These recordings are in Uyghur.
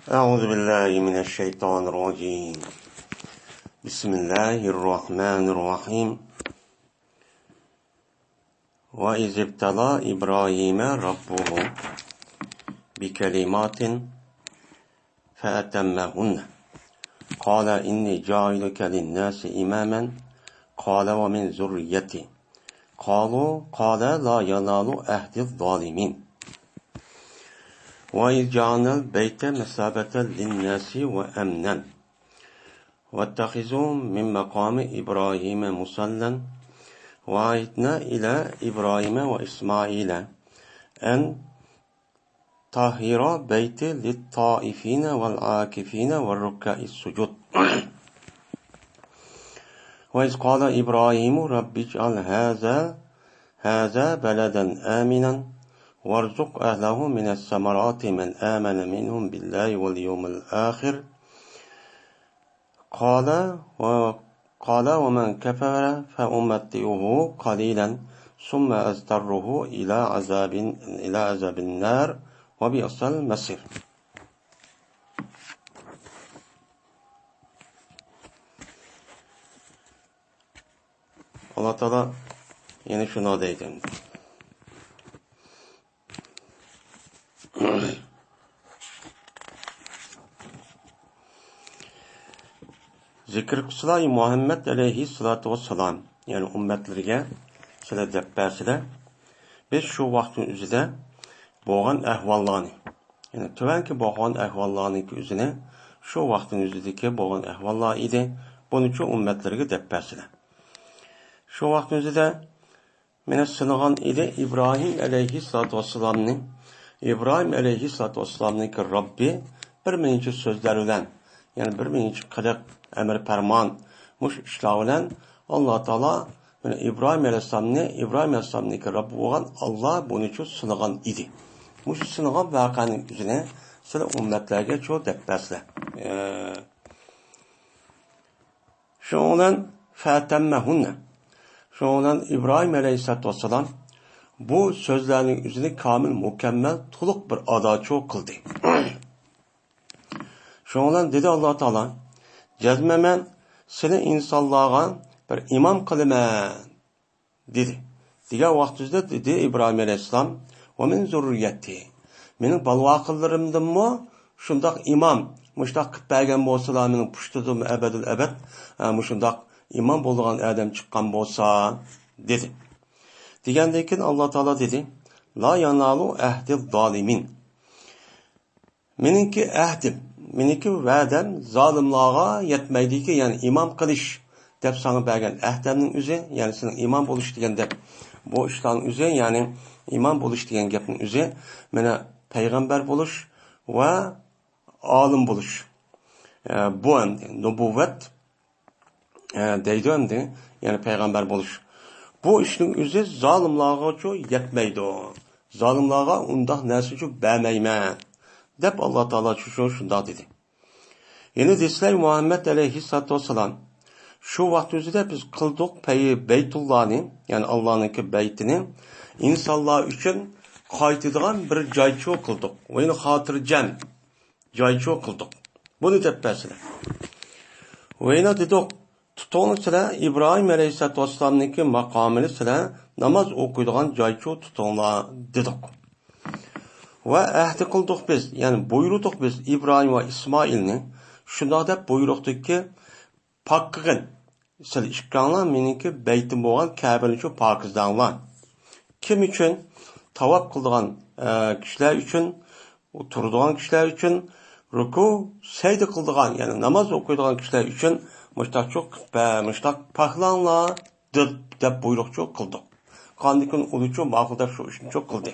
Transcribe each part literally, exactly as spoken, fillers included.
أعوذ بالله من الشيطان الرجيم. بسم الله الرحمن الرحيم. وإذ ابتلى إبراهيم ربه بكلمات فأتمهن. قال إني جاعلك للناس إماما. قال ومن ذريتي. قالوا قال لا ينال عهدي الظالمين. وإذ جعلنا البيت مثابة للناس وأمنا واتخذوا من مقام إبراهيم مصلى وعهدنا إلى إبراهيم وإسماعيل أن طهر بيتي للطائفين والعاكفين والركع السجود. وإذ قال إبراهيم رب اجعل هذا هذا بلدا آمنا وارزق أهله من الثمرات من آمن منهم بالله واليوم الآخر. قال و-، قال ومن كفر فأمتعه قليلا ثم أضطره إلى عذاب، إلى عذاب النار وبئس المصير. ئاللا تائالا يەنە شۇنداق دەيدۇ. زىكىر قىلسىلا، مۇھەممەد ئەلەيھىسسالاتۇ ۋەسسالام، يەنى ئۈممەتلىرىگە سىلەر دەپ بەرسىلە، بىز شۇ ۋاقىتنىڭ ئۆزىدە بولغان ئەھۋاللارنى، يەنى تۆۋەنكى بولغان ئەھۋاللارنىڭكى ئۆزىنى، شۇ ۋاقىتنىڭ ئۆزىدىكى بولغان ئەھۋاللار ئىدى، بۇنىچۇ ئۈممەتلىرىگە دەپ بەرسىلە. شۇ ۋاقىتنىڭ ئۆزىدە مېنى سىنىغان ئىدى ئىبراھىم ئەلەيھىسسالاتۇ ۋەسسالامنى. ئىبراھىم ئەلەيھىسسالاتۇ ۋەسسالامنىڭكى رەببى بىر مىنچە سۆزلەر بىلەن، يەنى بىر مىنچە قىلىق، ئەمر پەرمان، مۇشۇ ئىشلار بىلەن ئاللا تائالا مانا ئىبراھىم ئەلەيھىسسالامنى، ئىبراھىم ئەلەيھىسسالامنىڭكى رەببى بولغان ئاللا بۇنىچۇ سىنىغان ئىدى. مۇشۇ سىنىغان ۋەقەنىڭ ئۆزىنى سىلەر ئۈممەتلەرگە چۇ دەپ بەرسىلە. ئە، شۇنىڭ بىلەن فەتەممەھۇننە. شۇنىڭ بىلەن ئىبراھىم ئەلەيھىسسالاتۇ ۋەسسالام بۇ سۆزلەرنىڭ ئۆزىنى كامىل، مۇكەممەل، تولۇق بىر ئاداچۇ قىلدى. شۇنىڭ بىلەن دېدى ئاللا تائالا، جەزمەن مەن سېنى ئىنسانلارغا بىر ئىمام قىلىمەن. دېدى. دېگەن ۋاقتىدا دېدى ئىبراھىم ئەلەيھىسسالام، ۋە مىن زۇررىيەتى، مېنىڭ بالىۋاقىلىرىمدىنمۇ شۇنداق ئىمام، مۇشۇنداق قىلىپ بەرگەن بولسىلا، مېنىڭ پۇشتىدىنمۇ ئەبەدۇل ئەبەد، ئە، مۇشۇنداق ئىمام بولىدىغان ئادەم چىققان بولسا، دېدى. دېگەندىن كېيىن ئاللا تائالا دېدى، لا يانالۇ ئەھدى زالىمىن. مېنىڭكى ئەھدىم، مېنىڭكى ۋەدەم زالىملارغا يەتمەيدىكى، يەنى ئىمام قىلىش دەپ ساڭا بەرگەن ئەھدەمنىڭ ئۆزى، يەنى سېنىڭ ئىمام بولۇش دېگەن دەپ بۇ ئىشلارنىڭ ئۆزى، يەنى ئىمام بولۇش دېگەن گەپنىڭ ئۆزى مانا پەيغەمبەر بولۇش ۋە ئالىم بولۇش. ئە، بۇ ئەمدى نۇبۇۋۋەت ئە، دەيدۇ ئەمدى، يەنى پەيغەمبەر بولۇش. بۇ ئىشنىڭ ئۆزى زالىملارغىچۇ يەتمەيدۇ. زالىملارغا ئۇنداق نەرسىچۇ بەرمەيمەن، دەپ ئاللا تائالا شۇ، شۇ، شۇنداق دېدى. يەنە دېسىلەر مۇھەممەد ئەلەيھىسسالاتۇ ۋەسسالام، شۇ ۋاقىت ئۆزىدە بىز قىلدۇق پەي-، بەيتۇللانى، يەنى ئاللانىڭكى بەيتىنى ئىنسانلار ئۈچۈن قايتىدىغان بىر جايچۇ قىلدۇق. ۋە يەنە خاتىرجەم جايچۇ قىلدۇق. بۇنى دەپ بەرسىلە. ۋەينا دېدۇق، تۇتۇڭلار سىلەر ئىبراھىم ئەلەيھىسسالاتۇ ۋەسسالامنىڭكى ماقامىنى سىلەر ناماز ئوقۇيدىغان جايچۇ تۇتۇڭلار دېدۇق. ۋە ئەھدى قىلدۇق بىز، يەنى بۇيرۇدۇق بىز ئىبراھىم ۋە ئىسمائىلنى شۇنداق دەپ بۇيرۇقتۇقكى، پاك قىلغىن. سىلەر ئىككىڭلار مېنىڭكى بەيتىم بولغان كەبىنى شۇ پاكىزلاڭلار. كىم ئۈچۈن؟ تاۋاپ قىلىدىغان، ئە، كىشىلەر ئۈچۈن، تۇرىدىغان كىشىلەر ئۈچۈن، رۇكۇ، سەجدە قىلىدىغان، يەنى ناماز ئوقۇيدىغان كىشىلەر ئۈچۈن مۇشتاق چوق، ئە، مۇشتاق پاكلاڭلار دەپ، دەپ بۇيرۇقچۇ قىلدۇق. قاندىكىن ئۇلىچۇ ماقۇل دەپ شۇ ئىشنىچۇ قىلدى.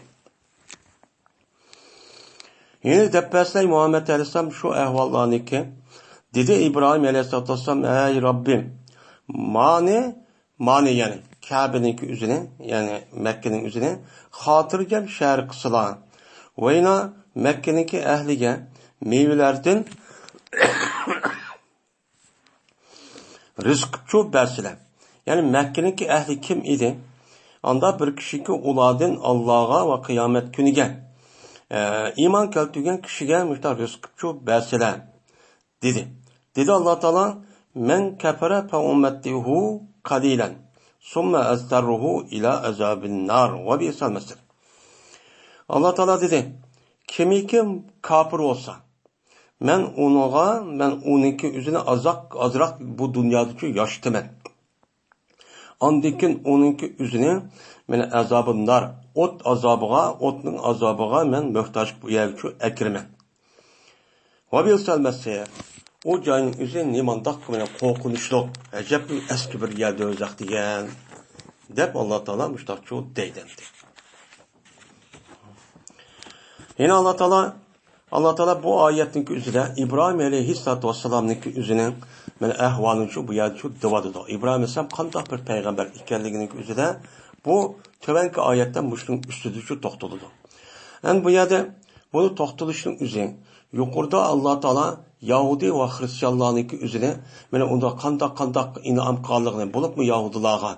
يەنە دەپ بەرسىلەي مۇھەممەد ئەلەيھىسسالام شۇ ئەھۋاللارنىكى. دېدى ئىبراھىم ئەلەيھىسسالاتۇ ۋەسسالام، ئەي رەببىم، مانى، مانى يەنى كەبىنىڭكى ئۆزىنى، يەنى مەككىنىڭ ئۆزىنى خاتىرجەم شەھەر قىلسىلا. ۋەينا مەككىنىڭكى ئەھلىگە مېۋىلەردىن رىزىقچۇ بەرسىلە. يەنى مەككىنىڭكى ئەھلى كىم ئىدى؟ ئاندا بىر كىشىكى ئۇلاردىن ئاللاغا ۋە قىيامەت كۈنىگە، ئە، ئىمان كەلتۈرگەن كىشىگە مۇشۇنداق رىزقىچۇ بەرسىلە، دېدى. دېدى ئاللا تائالا، مەن كەفەرە فەئۇمەتتىئۇھۇ قەلىلەن، سۇممە ئەزتەررۇھۇ ئىلە ئەزابىننار ۋە بىئسەل مەسىر. ئاللا تائالا دېدى، كىمكى كاپىر بولسا، مەن ئۇنىڭغا، مەن ئۇنىڭكى ئۆزىنى ئازاق، ئازراق بۇ دۇنيادىچۇ ياشىتىمەن. ئاندىن كېيىن ئۇنىڭكى ئۆزىنى، مەن ئەزابىننار، ئوت ئازابىغا، ئوتنىڭ ئازابىغا مەن مۆھتاج بۇ يەرگىچۇ ئەكىرىمەن. ۋە بىئسەل مەسىر. ئۇ جاينىڭ ئۆزى نېمانداق بىر قورقۇنچلۇق، ئەجەب بىر ئەسكى بىر يەر دوزاخ دېگەن، دەپ ئاللا تائالا مۇشتاقچۇ دەيدەمدى. يەنە ئاللا تائالا، ئاللا تائالا بۇ ئايەتنىڭكى ئۆزىدە ئىبراھىم ئەلەيھىسسالاتۇ ۋەسسالامنىڭكى ئۆزىنىڭ مەن ئەھۋالىنى شۇ بۇ يەردە شۇ دەۋاتىدۇ. ئىبراھىم ئەلەيھىسسالام قانداق بىر پەيغەمبەر ئىكەنلىكىنىڭكى ئۆزىدە بۇ تۆۋەنكى ئايەتتە مۇشۇنىڭ ئۈستىدە شۇ توختىلىدۇ. ئەمدى بۇ يەردە بۇنى توختىلىشنىڭ ئۆزى، يۇقىرىدا ئاللا تائالا يەھۇدىي ۋە خرىستىيانلارنىڭكى ئۆزىنى، مانا ئۇنداق قانداق، قانداق ئىنئام قىلغانلىقىنى، بولۇپمۇ يەھۇدىيلارغا،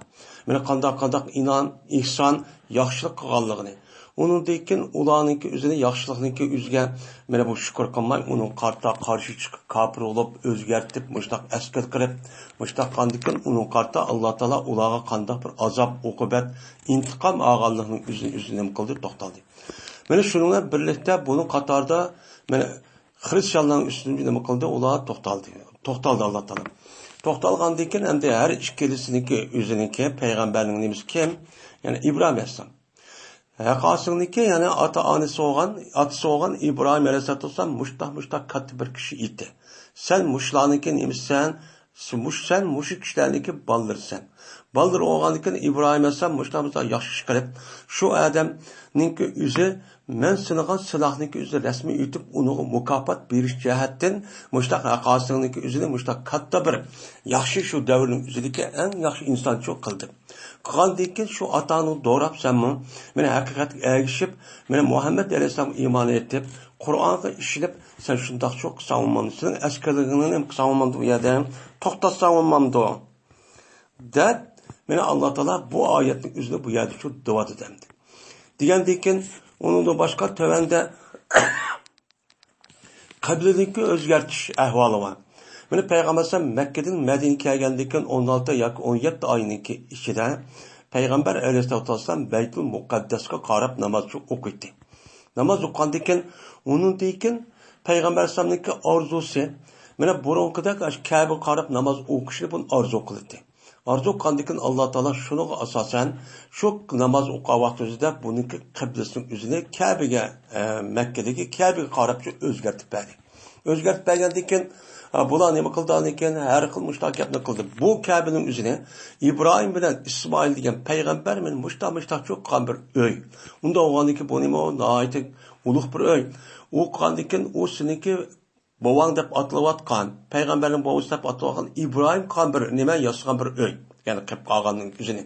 مانا قانداق، قانداق ئىنئام، ئېھسان، ياخشىلىق قىلغانلىقىنى، ئۇنىڭدىن كېيىن ئۇلارنىڭكى ئۆزىنى ياخشىلىقنىڭكى ئۆزىگە، مانا بۇ شۈكۈر قىلماي، ئۇنىڭغا قارىتا قارشى چىقىپ، كاپىر بولۇپ، ئۆزگەرتىپ، مۇشۇنداق ئەسكىرىت قىلىپ، مۇشۇنداق قىلغاندىن كېيىن ئۇنىڭغا قارىتا ئاللا تائالا ئۇلارغا قانداق بىر ئازاب، ئوقۇبەت، ئىنتىقام ئالغانلىقىنىڭ ئۆزىنى، ئۆزى نېمە قىلدى؟ توختالدى. مانا شۇنىڭ بىلەن بىرلىكتە بۇنىڭ قاتارىدا مانا خرىستىيانلارنىڭ ئۈستىدىن نېمە قىلدى؟ ئۇلار توختالدى. توختالدى ئاللا تائالا. توختالغاندىن كېيىن ئەمدى ھەر ئىككىلىسىنىڭكى ئۆزىنىڭكى پەيغەمبەرنىڭ نېمىسى كىم؟ يەنى ئىبراھىم ئەلەيھىسسالام. ھەققاسىڭنىڭكى، يەنى ئاتا ئانىسى بولغان، ئاتىسى بولغان ئىبراھىم ئەلەيھىسسالام مۇشتاق، مۇشتاق كاتتا بىر كىشى ئىدى. سەن مۇشۇلارنىڭكى نېمىسىسەن؟ مۇش-، سەن مۇشۇ كىشىلەرنىڭكى بالىلىرىسەن. بالىلىرى بولغاندىكىن ئىبراھىم ئەلەيھىسسالام مۇشۇنداق، مۇشۇنداق ياخشى ئىش قىلىپ، شۇ ئادەمنىڭكى ئۆزى مەن سىنىغان سىلاھنىڭكى ئۆزى رەسمىي ئۆتۈپ، ئۇنىڭغا مۇكاپات بېرىش جەھەتتىن مۇشۇنداق ھەققاسىڭنىڭكى ئۆزىنى مۇشۇنداق كاتتا بىر ياخشى، شۇ دەۋرنىڭ ئۆزىدىكى ئەڭ ياخشى ئىنسانچۇ قىلدى. قىلغاندىن كېيىن شۇ ئاتاڭنى دوراپ سەنمۇ، مانا ھەقىقەتكە ئەگىشىپ، مانا مۇھەممەد ئەلەيھىسسالامغا ئىمان ئېيتىپ، قۇرئانغا ئىشىنىپ، سەن شۇنداق شۇ قىلساڭ بولمامدۇ؟ سېنىڭ ئەسكەرلىكىڭنى نېمە قىلساڭ بولمامدۇ بۇ يەردە؟ توختاتساڭ بولمامدۇ؟ دەپ، مانا ئاللا تائالا بۇ ئايەتنىڭ ئۆزىنى بۇ يەردە شۇ دەۋاتىدۇ ئەمدى. دېگەندىن كېيىن، ئۇنىڭدىن باشقا تۆۋەندە قىبلىنىڭكى ئۆزگەرتىش ئەھۋالى بار. مانا پەيغەمبەر ئەلەيھىسسالام مەككىدىن مەدىنىگە كەلگەندىن كېيىن ئون ئالتە ياكى ئون يەتتە ئاينىڭكى ئىچىدە پەيغەمبەر ئەلەيھىسسالاتۇ ۋەسسالام بەيتۇل مۇقەددەسكە قاراپ ناماز ئوقۇيتتى. ناماز ئوقۇغاندىن كېيىن، ئۇنىڭدىن كېيىن پەيغەمبەر ئەلەيھىسسالامنىڭكى ئارزۇسى، مانا بۇرۇنقىدەك ئاشۇ كەبىگە قاراپ ناماز ئوقۇشنى بۇ ئارزۇ قىلاتتى. ئارزۇ قىلغاندىن كېيىن ئاللا تائالا شۇنىڭغا ئاساسەن، شۇ ناماز ئوقۇغان ۋاقتىمىزدا بۇنىڭكى قىبلىسىنىڭ ئۆزىنى كەبىگە، ئە، مەككىدىكى كەبىگە قاراپ شۇ ئۆزگەرتىپ بەردى. ئۆزگەرتىپ بەرگەندىن كېيىن، ئە، بۇلار نېمە قىلدى؟ ئاندىن كېيىن ھەر خىل مۇشۇنداق گەپنى قىلدى. بۇ كەبىنىڭ ئۆزىنى ئىبراھىم بىلەن ئىسمائىل دېگەن پەيغەمبەر مانا مۇشۇنداق، مۇشۇنداق چوققان بىر ئۆي. ئۇنداق بولغاندىن كېيىن بۇ نېمە؟ ئۇ ناھايىتى ئۇلۇغ بىر ئۆي. ئۇ قىلغاندىن كېيىن ئۇ سېنىڭكى بوۋاڭ دەپ ئاتىلىۋاتقان، پەيغەمبەرنىڭ بوۋىسى دەپ ئاتىلىۋاتقان ئىبراھىم قىلغان بىر نېمە ياسىغان بىر ئۆي. يەنى قىلىپ قالغاننىڭ ئۆزىنى.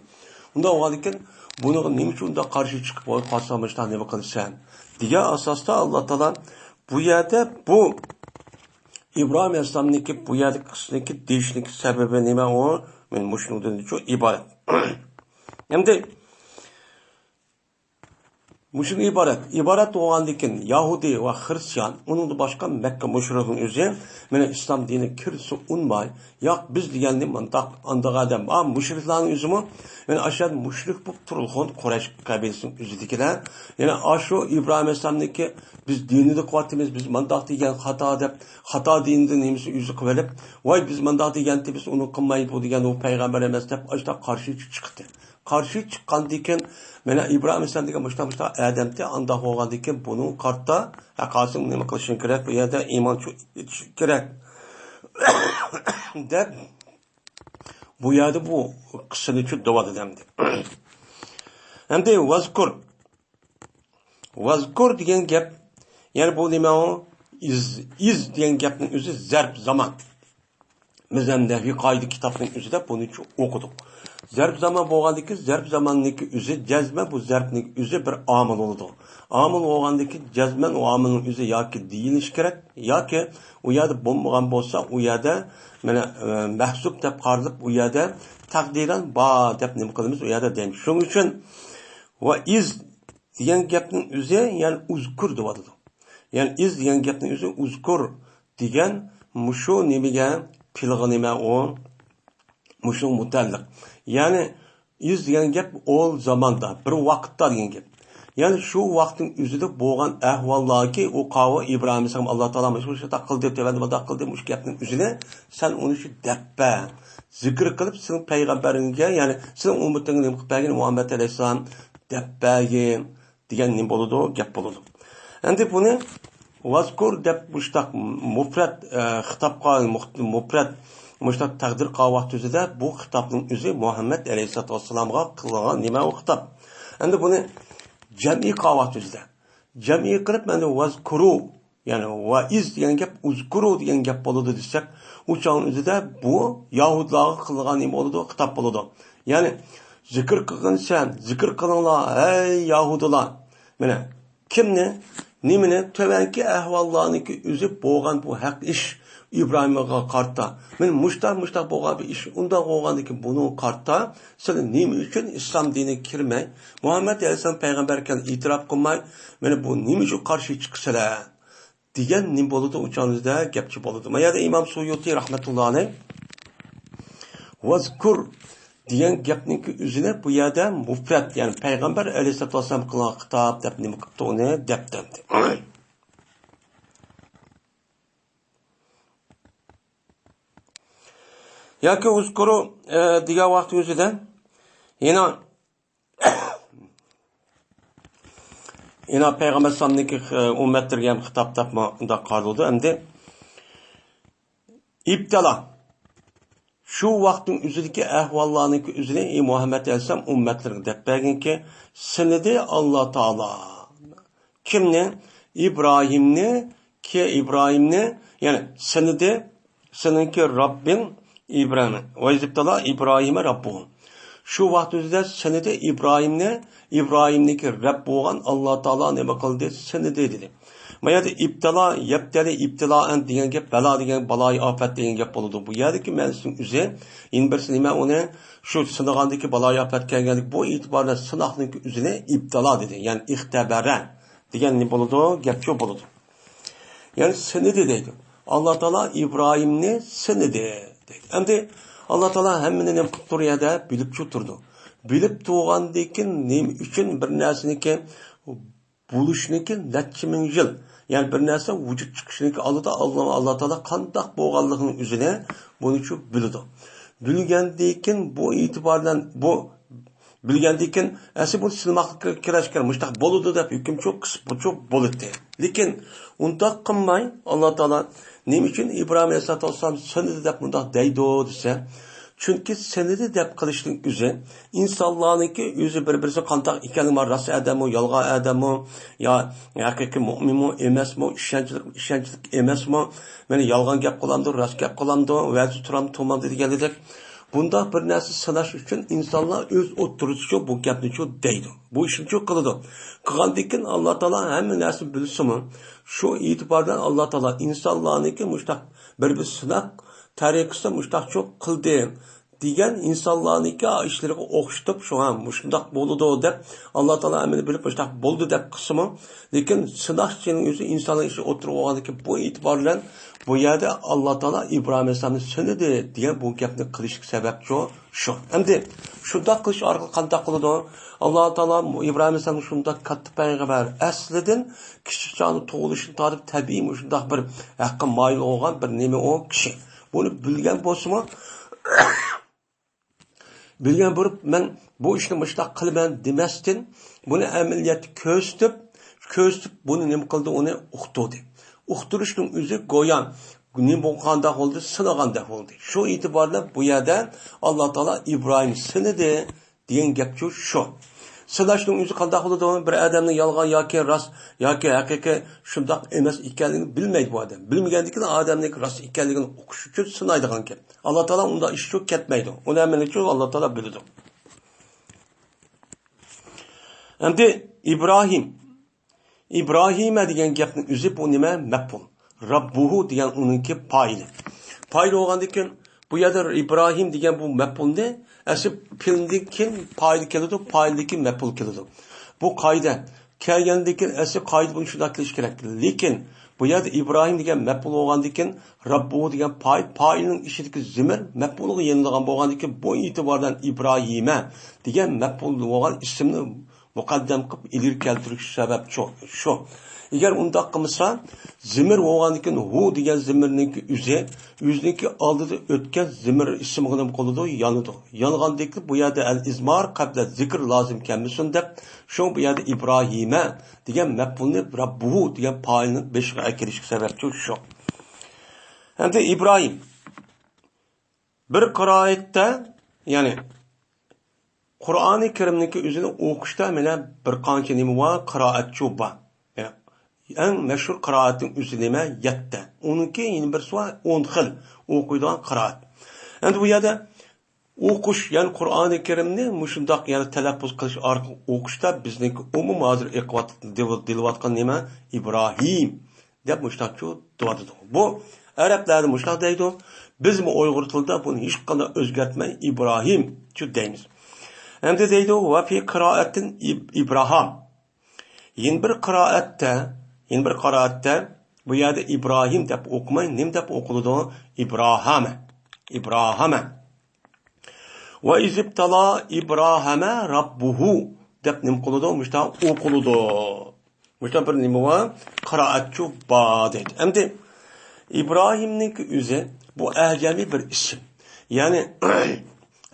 ئۇنداق بولغاندىكىن، بۇنىڭغا نېمە ئۈچۈن ئۇنداق قارشى چىقىپ، ۋاي قالسا مۇشۇنداق نېمە قىلىسەن؟ دېگەن ئاساستا ئاللا تائالا بۇ يەردە بۇ ئىبراھىم ئەلەيھىسسالامنىڭكى بۇ يەردىكى قىسسىنىڭكى دېيىشنىڭكى سەۋەبى نېمە ئۇ؟ مانا مۇشۇنىڭدىن شۇ ئىبارەت. ئەمدى مۇشۇندىن ئىبارەت. ئىبارەت بولغاندىكىن، يەھۇدىي ۋە خرىستىيان، ئۇنىڭدىن باشقا مەككە مۇشرىكىنىڭ ئۆزى، مانا ئىسلام دىنىگە كىرسە ئۇنىماي، ياق، بىز دېگەننى مۇنداق، ئانداق ئادەم بار، مۇشرىكلارنىڭ ئۆزىمۇ، مانا ئاشۇ يەردە مۇشرىك بولۇپ تۇرۇلغان قۇرەيش قەبىلىسىنىڭ ئۆزىدىكىلەر، يەنە ئاشۇ ئىبراھىم ئەلەيھىسسالامنىڭكى، بىز دىنىدا قىلىۋاتىمىز، بىز مۇنداق دېگەن خاتا دەپ، خاتا دىندا نېمىسى ئۆزى قىلىۋېلىپ، ۋاي، بىز مۇنداق دېگەنتى، بىز ئۇنى قىلماي، بۇ دېگەن ئۇ پەيغەمبەر ئەمەس دەپ، ئاشۇنداق قارشى چىقتى. قارشى چىققاندىكىن، مانا ئىبراھىم ئەلەيھىسسالام دېگەن مۇشۇنداق، مۇشۇنداق ئادەمتى، ئانداق بولغاندىكىن بۇنىڭ قارتا ھەققاسىڭ نېمە قىلىشىڭ كېرەك؟ بۇ يەردە ئىمان چۈ-، ئېيتىشىڭ كېرەك. دەپ، بۇ يەردە بۇ قىسسىنى چۈ دەۋاتىدۇ ئەمدى. ئەمدى ۋەزكۇر. ۋەزكۇر دېگەن گەپ، يەنى بۇ نېمە ئۇ؟ ئىز، ئىز دېگەن گەپنىڭ ئۆزى زەرپ زامان. بىز ھەم نەھۋىي قائىدە كىتابنىڭ ئۆزىدە بۇنى ئوقۇدۇق. زەرپ زامان بولغاندىكىن، زەرپ زاماننىڭكى ئۆزى جەزمەن بۇ زەرپنىڭ ئۆزى بىر ئامىل بولىدۇ. ئامىل بولغاندىكىن، جەزمەن ئۇ ئامىلنىڭ ئۆزى ياكى دېيىلىشى كېرەك، ياكى ئۇ يەردە بولمىغان بولسا، ئۇ يەردە مانا، ئە، مەھزۇپ دەپ قارىلىپ، ئۇ يەردە تەقدىرەن بار دەپ نېمە قىلىمىز، ئۇ يەردە دەيمىز. شۇنىڭ ئۈچۈن ۋە ئىز دېگەن گەپنىڭ ئۆزى، يەنى ئۇزكۇر دەۋاتىدۇ. يەنى ئىز دېگەن گەپنىڭ ئۆزى ئۇزكۇر دېگەن مۇشۇ نېمىگە، پېئىلغا نېمە ئۇ؟ مۇشۇنىڭغا مۇتەئەللىق. يەنى ئىز دېگەن گەپ ئول زاماندا، بىر ۋاقىتتا دېگەن گەپ. يەنى شۇ ۋاقىتنىڭ ئۆزىدە بولغان ئەھۋاللاركى، ئۇ قاۋۇ ئىبراھىم ئەلەيھىسسالام، ئاللا تائالا مۇشۇنداق قىلدى، تۆۋەندە مۇنداق قىلدى، مۇشۇ گەپنىڭ ئۆزىنى سەن ئۇنى شۇ دەپ بەر. زىكىر قىلىپ، سېنىڭ پەيغەمبىرىڭگە، يەنى سېنىڭ ئۈممىتىڭگە نېمە قىلىپ بەرگىن، مۇھەممەد ئەلەيھىسسالام دەپ بەرگىن دېگەن نېمە بولىدۇ؟ گەپ بولىدۇ. ئەمدى بۇنى ۋازكۇر دەپ مۇشتاق مۇپرەت، ئە، خىتابقا مۇخت-، مۇپرەت مۇشتاق تەقدىر قىلغان ۋاقتى ئۆزىدە بۇ خىتابنىڭ ئۆزى مۇھەممەد ئەلەيھىسسالاتۇ ۋەسسالامغا قىلغان نېمە ئۇ خىتاب. ئەمدى بۇنى جەمئىي قىلغان ۋاقتى ئۆزىدە. جەمئىي قىلىپ، ئەمدى ۋازكۇرۇ، يەنى ۋەئىز دېگەن گەپ، ئۇزكۇرۇ دېگەن گەپ بولىدۇ دېسەك، ئۇ چاغنىڭ ئۆزىدە بۇ يەھۇدىيلارغا قىلغان نېمە بولىدۇ؟ خىتاب بولىدۇ. يەنى، زىكىر قىلغىن سەن، زىكىر قىلىڭلار، ئەي يەھۇدىيلار. مانا، كىمنى، نېمىنى؟ تۆۋەنكى ئەھۋاللارنىڭكى ئۆزى بولغان بۇ ھەق ئىش ئىبراھىمغا قارىتا. مانا مۇشتاق، مۇشتاق بولغان بىر ئىش، ئۇنداق بولغاندىكىن بۇنىڭغا قارىتا، سىلەر نېمە ئۈچۈن ئىسلام دىنىگە كىرمەي، مۇھەممەد ئەلەيھىسسالام پەيغەمبەر ئىكەنلىكىنى ئېتىراپ قىلماي، مانا بۇ نېمە ئۈچۈن قارشى چىقىسىلەر؟ دېگەن نېمە بولىدۇ؟ ئۇچاڭلىزدا گەپچى بولىدۇ. ما يەردە ئىمام سۇيۇتى رەھمەتۇللا ئەلەيھ ۋازكۇر دېگەن گەپنىڭكى ئۆزىنى بۇ يەردە مۇپرەت، يەنى پەيغەمبەر ئەلەيھىسسالاتۇ ۋەسسالام قىلغان خىتاب دەپ نېمە قىپتۇ ئۇنى دەپتۇ. ياكى ئۇزكۇرۇ، ئە، دېگەن ۋاقتى ئۆزىدە يەنە ئىنا پەيغەمبەر ئەلەيھىسسالامنىڭكى، ئە، ئۈممەتلىرىگە ھەم خىتاب دەپمۇ ئۇنداق قارىلىدۇ. ئەمدى ئىبتىلا. شۇ ۋاقىتنىڭ ئۆزىدىكى ئەھۋاللارنىڭكى ئۆزىنى، ئى مۇھەممەد ئەلەيھىسسالام، ئۈممەتلىرىگە دەپ بەرگىنكى، سىنىدى ئاللا تائالا. كىمنى؟ ئىبراھىمنى، كى ئىبراھىمنى، يەنى سىنىدى، سېنىڭكى رەببىڭ ئىبراھىم. ۋەئىزىبتەلا ئىبراھىمە رەببۇھۇ. شۇ ۋاقىت ئۆزىدە سىنىدى ئىبراھىمنى، ئىبراھىمنىڭكى رەب بولغان ئاللا تائالا نېمە قىلدى؟ سىنىدى دېدى. ما يەردە ئىبتىلا، يەبتەلى ئىبتىلائەن دېگەن گەپ، بەلا دېگەن، بالايى ئاپەت دېگەن گەپ بولىدۇ. بۇ يەردىكى مەنىسىنىڭ ئۆزى، يەنە بىرسى نېمە ئۇنى؟ شۇ سىنىغاندىكى بالايى ئاپەت كەلگەندىكى بۇ ئېتىباردا سىناقنىڭكى ئۆزىنى ئىبتىلا دېدى. يەنى ئىختەبەرە دېگەن نېمە بولىدۇ؟ گەپ شۇ بولىدۇ. يەنى سىنىدى دەيدۇ. ئاللا تائالا ئىبراھىمنى سىنىدى دەيدۇ. ئەمدى ئاللا تائالا ھەممىنى نېمە قىلىپ تۇرۇۋاتىدۇ؟ بىلىپ چۇ تۇرىدۇ. بىلىپ تۇرغاندىن كېيىن نېمە ئۈچۈن بىر نەرسىنىڭكى بولۇشنىڭكى نەچچە مىڭ يىل، يەنى بىر نەرسە ۋۇجۇد چىقىشنىڭكى ئالدىدا ئاللا، ئاللا تائالا قانداق بولغانلىقىنىڭ ئۆزىنى بۇنىچۇ بىلىدۇ. بىلگەندىن كېيىن بۇ ئېتىبار بىلەن بۇ بىلگەندىن كېيىن، ئەسلى بۇنى سىنىماقلىق كېرەك ئىكەن، مۇشۇنداق بولىدۇ دەپ ھۆكۈم چوق قىسىپ بولاتتى. لېكىن ئۇنداق قىلماي، ئاللا تائالا نېمە ئۈچۈن ئىبراھىم ئەلەيھىسسالاتۇ ۋەسسالام سىنىدى دەپ مۇنداق دەيدۇ دېسە، چۈنكى سىنىدى دەپ قىلىشنىڭ ئۆزى، ئىنسانلارنىڭكى ئۆزى بىر-بىرسى قانداق ئىكەنلىكى، راست ئادەممۇ، يالغان ئادەممۇ، يا ھەقىقىي مۆمىنمۇ ئەمەسمۇ، ئىشەنچلىك، ئىشەنچلىك ئەمەسمۇ، مانا يالغان گەپ قىلامدۇ، راست گەپ قىلامدۇ، ۋەدىسى تۇرامدۇ، تۇرمامدۇ دېگەنلىك. بۇنداق بىر نەرسە سىناش ئۈچۈن ئىنسانلار ئۆز ئوتتۇرىسىچۇ بۇ گەپنىچۇ دەيدۇ. بۇ ئىشنىچۇ قىلىدۇ. قىلغاندىن كېيىن ئاللا تائالا ھەممە نەرسىنى بىلسىمۇ، شۇ ئېتىبار بىلەن ئاللا تائالا ئىنسانلارنىڭكى مۇشۇنداق بىر، بىر سىناق تەرىقىسىدە مۇشۇنداقچۇ قىلدى دېگەن ئىنسانلارنىڭكى ئىشلىرىغا ئوخشىتىپ، شۇڭا مۇشۇنداق بولىدۇ دەپ، ئاللا تائالا ھەممىنى بىلىپ مۇشۇنداق بولدى دەپ قىلسىمۇ، لېكىن سىناقچىنىڭ ئۆزى ئىنساننىڭ ئىشى ئوتتۇرىغا قويغاندىكىن بۇ ئېتىبار بىلەن بۇ يەردە ئاللا تائالا ئىبراھىم ئەلەيھىسسالامنى سىنىدى دېگەن بۇ گەپنى قىلىشلىق سەۋەبچۇ شۇ. ئەمدى شۇنداق قىلىش ئارقىلىق قانداق قىلىدۇ؟ ئاللا تائالا ئىبراھىم ئەلەيھىسسالامنى شۇنداق كاتتا پەيغەمبەر، ئەسلىدىن كىچىك چاغدا تۇغۇلۇشىدىن تارتىپ تەبىئىي مۇشۇنداق بىر ھەققە مايىل بولغان بىر نېمە ئۇ كىشى. بۇنى بىلگەن بولسىمۇ، بىلگەن بولۇپ، مەن بۇ ئىشنى مۇشۇنداق قىلىمەن دېمەستىن، بۇنى ئەمەلىيەتتە كۆرسىتىپ، كۆرسىتىپ، بۇنى نېمە قىلدى؟ ئۇنى ئۇقتۇردى. ئۇقتۇرۇشنىڭ ئۆزى گويا نېمە بولغاندەك بولدى؟ سىنىغاندەك بولدى. شۇ ئېتىبار بىلەن بۇ يەردە ئاللا تائالا ئىبراھىم سىنىدى دېگەن گەپچۇ شۇ. سىناشنىڭ ئۆزى قانداق بولىدۇ؟ بىر ئادەمنىڭ يالغان ياكى راست ياكى ھەقىقىي شۇنداق ئەمەس ئىكەنلىكىنى بىلمەيدۇ بۇ ئادەم. بىلمىگەندىن كېيىن ئادەمنىڭ راست ئىكەنلىكىنى ئۇقۇش ئۈچۈن سىنايدىغان گەپ. ئاللا تائالا ئۇنداق ئىشچۇ كەتمەيدۇ. ئۇنى ھەممىنىچۇ ئاللا تائالا بىلىدۇ. ئەمدى ئىبراھىم. ئىبراھىمە دېگەن گەپنىڭ ئۆزى بۇ نېمە؟ مەپئۇل. رەببۇھۇ دېگەن ئۇنىڭكى پائىلى. پائىل بولغاندىن كېيىن بۇ يەردە ئىبراھىم دېگەن بۇ مەپئۇلنى ئەسلى پېئىلدىن كېيىن پائىل كېلىدۇ، پائىلدىن كېيىن مەپئۇل كېلىدۇ. بۇ قائىدە. كەلگەندىكىن ئەسلى قائىدە بويىچە شۇنداق كېلىشى كېرەك. لېكىن بۇ يەردە ئىبراھىم دېگەن مەپئۇل بولغاندىكىن، رەببۇھۇ دېگەن پائىل، پائىلنىڭ ئىچىدىكى زىمىر مەپئۇلغا يېنىلغان بولغاندىكىن، بۇ ئېتىبار بىلەن ئىبراھىمە دېگەن مەپئۇل بولغان ئىسىمنى مۇقەددەم قىلىپ ئىلگىرى كەلتۈرۈش سەۋەب شۇ، شۇ. ئەگەر ئۇنداق قىلمىسا، زىمىر بولغاندىكىن ھۇ دېگەن زىمىرنىڭكى ئۆزى، ئۆزىنىڭكى ئالدىدا ئۆتكەن زىمىر ئىسىمغا نېمە قىلىدۇ؟ يانىدۇ. يانغاندىكىن بۇ يەردە ئەل ئىزمار قەبلە زىكر لازىم كەلمىسۇن دەپ، شۇ بۇ يەردە ئىبراھىمە دېگەن مەپئۇلنى رەببۇھۇ دېگەن پائىلنىڭ بېشىغا ئەكىرىشكە سەۋەبچى شۇ. ئەمدى ئىبراھىم. بىر قىرائەتتە، يەنى قۇرئانى كەرىمنىڭكى ئۆزىنى ئوقۇشتا مانا بىر قانچە نېمە بار، قىرائەتچۇ بار. يەنى ئەڭ مەشھۇر قىرائەتنىڭ ئۆزى نېمە؟ يەتتە. ئۇنىڭكى يەنە بىرسى بار، ئون خىل ئوقۇيدىغان قىرائەت. ئەمدى بۇ يەردە ئوقۇش، يەنى قۇرئانى كەرىمنى مۇشۇنداق، يەنى تەلەپپۇز قىلىش ئارقىلىق ئوقۇشتا بىزنىڭكى ئومۇم ھازىر ئېقىۋات-، دېۋ-، دېلىۋاتقان نېمە؟ ئىبراھىم دەپ مۇشۇنداقچۇ دېۋاتىدۇ. بۇ ئەرەبلەردە مۇشۇنداق دەيدۇ. بىزمۇ ئۇيغۇر تىلىدا بۇنى ھېچقانداق ئۆزگەرتمەي ئىبراھىمچۇ دەيمىز. ئەمدى دەيدۇ، ۋە فى قىرائەتىن ئىب-، ئىبراھام. يەنە بىر قىرائەتتە، يەنە بىر قىرائەتتە بۇ يەردە ئىبراھىم دەپ ئوقۇماي، نېمە دەپ ئوقۇلىدۇ؟ ئىبراھامە. ئىبراھامە. ۋە ئىزىبتالا ئىبراھامە راببۇھۇ دەپ نېمە قىلىدۇ؟ مۇشۇنداق ئوقۇلىدۇ. مۇشۇنداق بىر نېمە بار؟ قىرائەتچۇ بار دەيدۇ. ئەمدى ئىبراھىمنىڭكى ئۆزى بۇ ئەجەمىي بىر ئىسىم. يەنى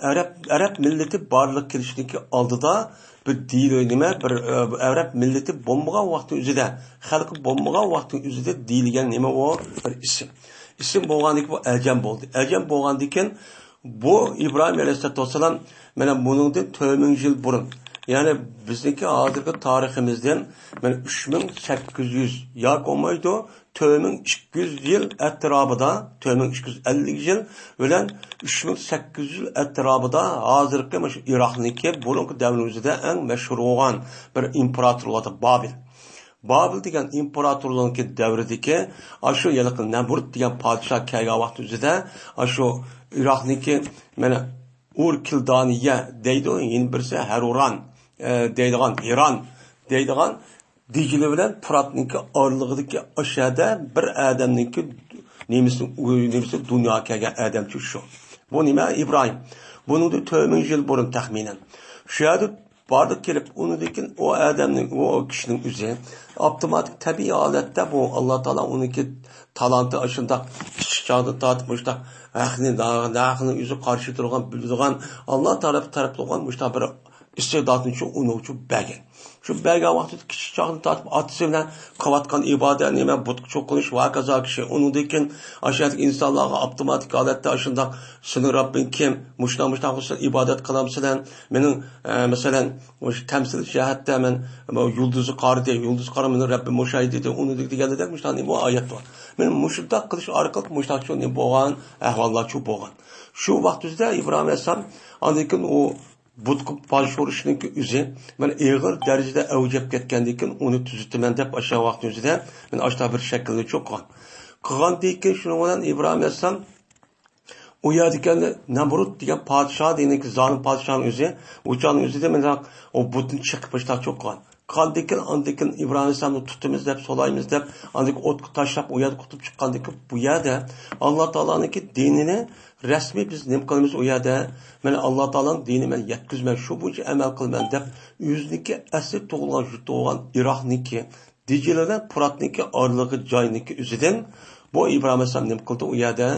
ئەرەب، ئەرەب مىللىتى بارلىققا كېلىشنىڭكى ئالدىدا بىر دېيىلگەن نېمە، بىر، ئە، ئەرەب مىللىتى بولمىغان ۋاقىتنىڭ ئۆزىدە، خەلقى بولمىغان ۋاقىتنىڭ ئۆزىدە دېيىلگەن نېمە ئۇ؟ بىر ئىسىم. ئىسىم بولغاندىكىن بۇ ئەجەم بولدى. ئەجەم بولغاندىكىن بۇ ئىبراھىم ئەلەيھىسسالاتۇ ۋەسسالام مانا بۇنىڭدىن تۆت مىڭ يىل بۇرۇن، يەنى بىزنىڭكى ھازىرقى تارىخىمىزدىن مانا ئۈچ مىڭ سەككىز يۈز ياكى بولمايدۇ، تۆت مىڭ ئىككى يۈز يىل ئەتراپىدا، تۆت مىڭ ئىككى يۈز ئەللىك يىل بىلەن ئۈچ مىڭ سەككىز يۈز يىل ئەتراپىدا ھازىرقى مۇشۇ ئىراقنىڭكى بۇرۇنقى دەۋرنىڭ ئۆزىدە ئەڭ مەشھۇر بولغان بىر ئىمپېراتور بار، بابىل. بابىل دېگەن ئىمپېراتورلۇقنىڭكى دەۋرىدىكى ئاشۇ ھېلىقى نەمرۇت دېگەن پادىشاھ كەلگەن ۋاقتى ئۆزىدە ئاشۇ ئىراقنىڭكى مانا ئۇر كىلدانىيە دەيدۇ، يەنە بىرسى ھەرۇران، ئە، دەيدىغان، ھىران دەيدىغان دىجلە بىلەن پۇراتنىڭكى ئارىلىقىدىكى ئاشۇ يەردە بىر ئادەمنىڭكى نېمىسى، نېمىسى دۇنياغا كەلگەن ئادەمچۇ شۇ. بۇ نېمە؟ ئىبراھىم. بۇنىڭدىن تۆت مىڭ يىل بۇرۇن تەخمىنەن. شۇ يەردە بارلىققا كېلىپ، ئۇنىڭدىن كېيىن ئۇ ئادەمنىڭ، ئۇ كىشىنىڭ ئۆزى ئاپتوماتىك تەبىئىي ھالەتتە بۇ ئاللا تائالا ئۇنىڭكى تالانتى ئاشۇنداق كىچىك چاغدىن تارتىپ مۇشۇنداق ھەقنى، ھەقنىڭ ئۆزى قارشى تۇرغان، بىلىدىغان، ئاللا تائالا تەرەپ قىلغان مۇشۇنداق بىر ئىستېداتنى شۇ ئۇنىڭغا شۇ بەرگەن. شۇ بەرگەن ۋاقتىدا كىچىك چاغدىن تارتىپ ئاتىسى بىلەن قىلىۋاتقان ئىبادەت نېمە، بۇتقا چوقۇنۇش ۋە ھاكازا كىشى. ئۇنىڭدىن كېيىن ئاشۇ يەردىكى ئىنسانلارغا ئاپتوماتىك ھالەتتە ئاشۇنداق سېنىڭ رەببىڭ كىم؟ مۇشۇنداق، مۇشۇنداق بولسا ئىبادەت قىلامسىلەر؟ مېنىڭ، ئە، مەسىلەن، مۇشۇ تەمسىل جەھەتتە مەن بۇ يۇلدۇزغا قارىدى، يۇلدۇزغا قاراپ مېنىڭ رەببىم ئوخشايدۇ دېدى. ئۇنى دېگەندەك مۇشۇنداق نېمە ئايەت بار. مەن مۇشۇنداق قىلىش ئارقىلىق مۇشۇنداق شۇ نېمە بولغان، ئەھۋاللار شۇ بولغان. شۇ ۋاقىت ئۆزىدە ئىبراھىم ئەلەيھىسسالام ئاندىن كېيىن ئۇ بۇتقا باش ئۇرۇشنىڭكى ئۆزى مانا ئېغىر دەرىجىدە ئەۋج ئېلىپ كەتكەندىن كېيىن ئۇنى تۈزىتىمەن دەپ ئاشۇ ۋاقىتنىڭ ئۆزىدە مانا ئاشۇنداق بىر شەكىلنى چوقۇغان. قىلغاندىن كېيىن شۇنىڭ بىلەن ئىبراھىم ئەلەيھىسسالام ئۇ يەردىكى نەمرۇت دېگەن پادىشاھ دېگەنكى زالىم پادىشاھنىڭ ئۆزى، ئۇ چاغنىڭ ئۆزىدە مانا ئۇ بۇتنى چېقىپ مۇشۇنداق چوقۇغان. قالدىكىن، ئاندىكىن ئىبراھىم ئەلەيھىسسالامنى تۇتىمىز دەپ، سولايمىز دەپ، ئاندىكىن ئوتقا تاشلاپ، ئۇ يەردە قۇتۇپ چىققاندىكىن، بۇ يەردە ئاللا تائالانىڭكى دىنىنى رەسمىي بىز نېمە قىلىمىز ئۇ يەردە؟ مانا ئاللا تائالانىڭ دىنى مەن يەتكۈزىمەن، شۇ بويىچە ئەمەل قىلىمەن دەپ، ئۆزىنىڭكى ئەسلى تۇغۇلغان يۇرتى بولغان ئىراقنىڭكى دىجلە بىلەن پۇراتنىڭكى ئارىلىقى جاينىڭكى ئۆزىدىن بۇ ئىبراھىم ئەلەيھىسسالام نېمە قىلدى ئۇ يەردە؟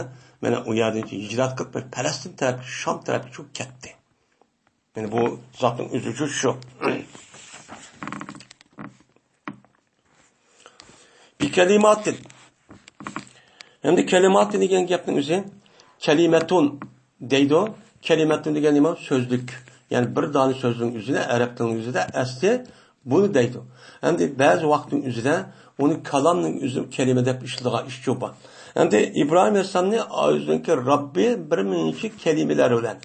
مانا ئۇ يەردىن ھىجرەت قىلىپ، بىر پەلەستىن تەرەپكە، شام تەرەپكە چۈشۈپ كەتتى. يەنى بۇ زاتنىڭ ئۆزى شۇ، شۇ. بىكەلىماتىن. ئەمدى كەلىماتىن دېگەن گەپنىڭ ئۆزى كەلىمەتۇن دەيدۇ. كەلىمەتۇن دېگەن نېمە؟ سۆزلۈك. يەنى بىر دانە سۆزنىڭ ئۆزىنى ئەرەب تىلىنىڭ ئۆزىدە ئەسلى بۇنى دەيدۇ. ئەمدى بەزى ۋاقىتنىڭ ئۆزىدە ئۇنى كالامنىڭ ئۆزى كەلىمە دەپ ئىشلىتىدىغان ئىشچۇ بار. ئەمدى ئىبراھىم ئەلەيھىسسالامنى ئۆزىنىڭكى رەببى بىر مىنچە كەلىمىلەر بىلەن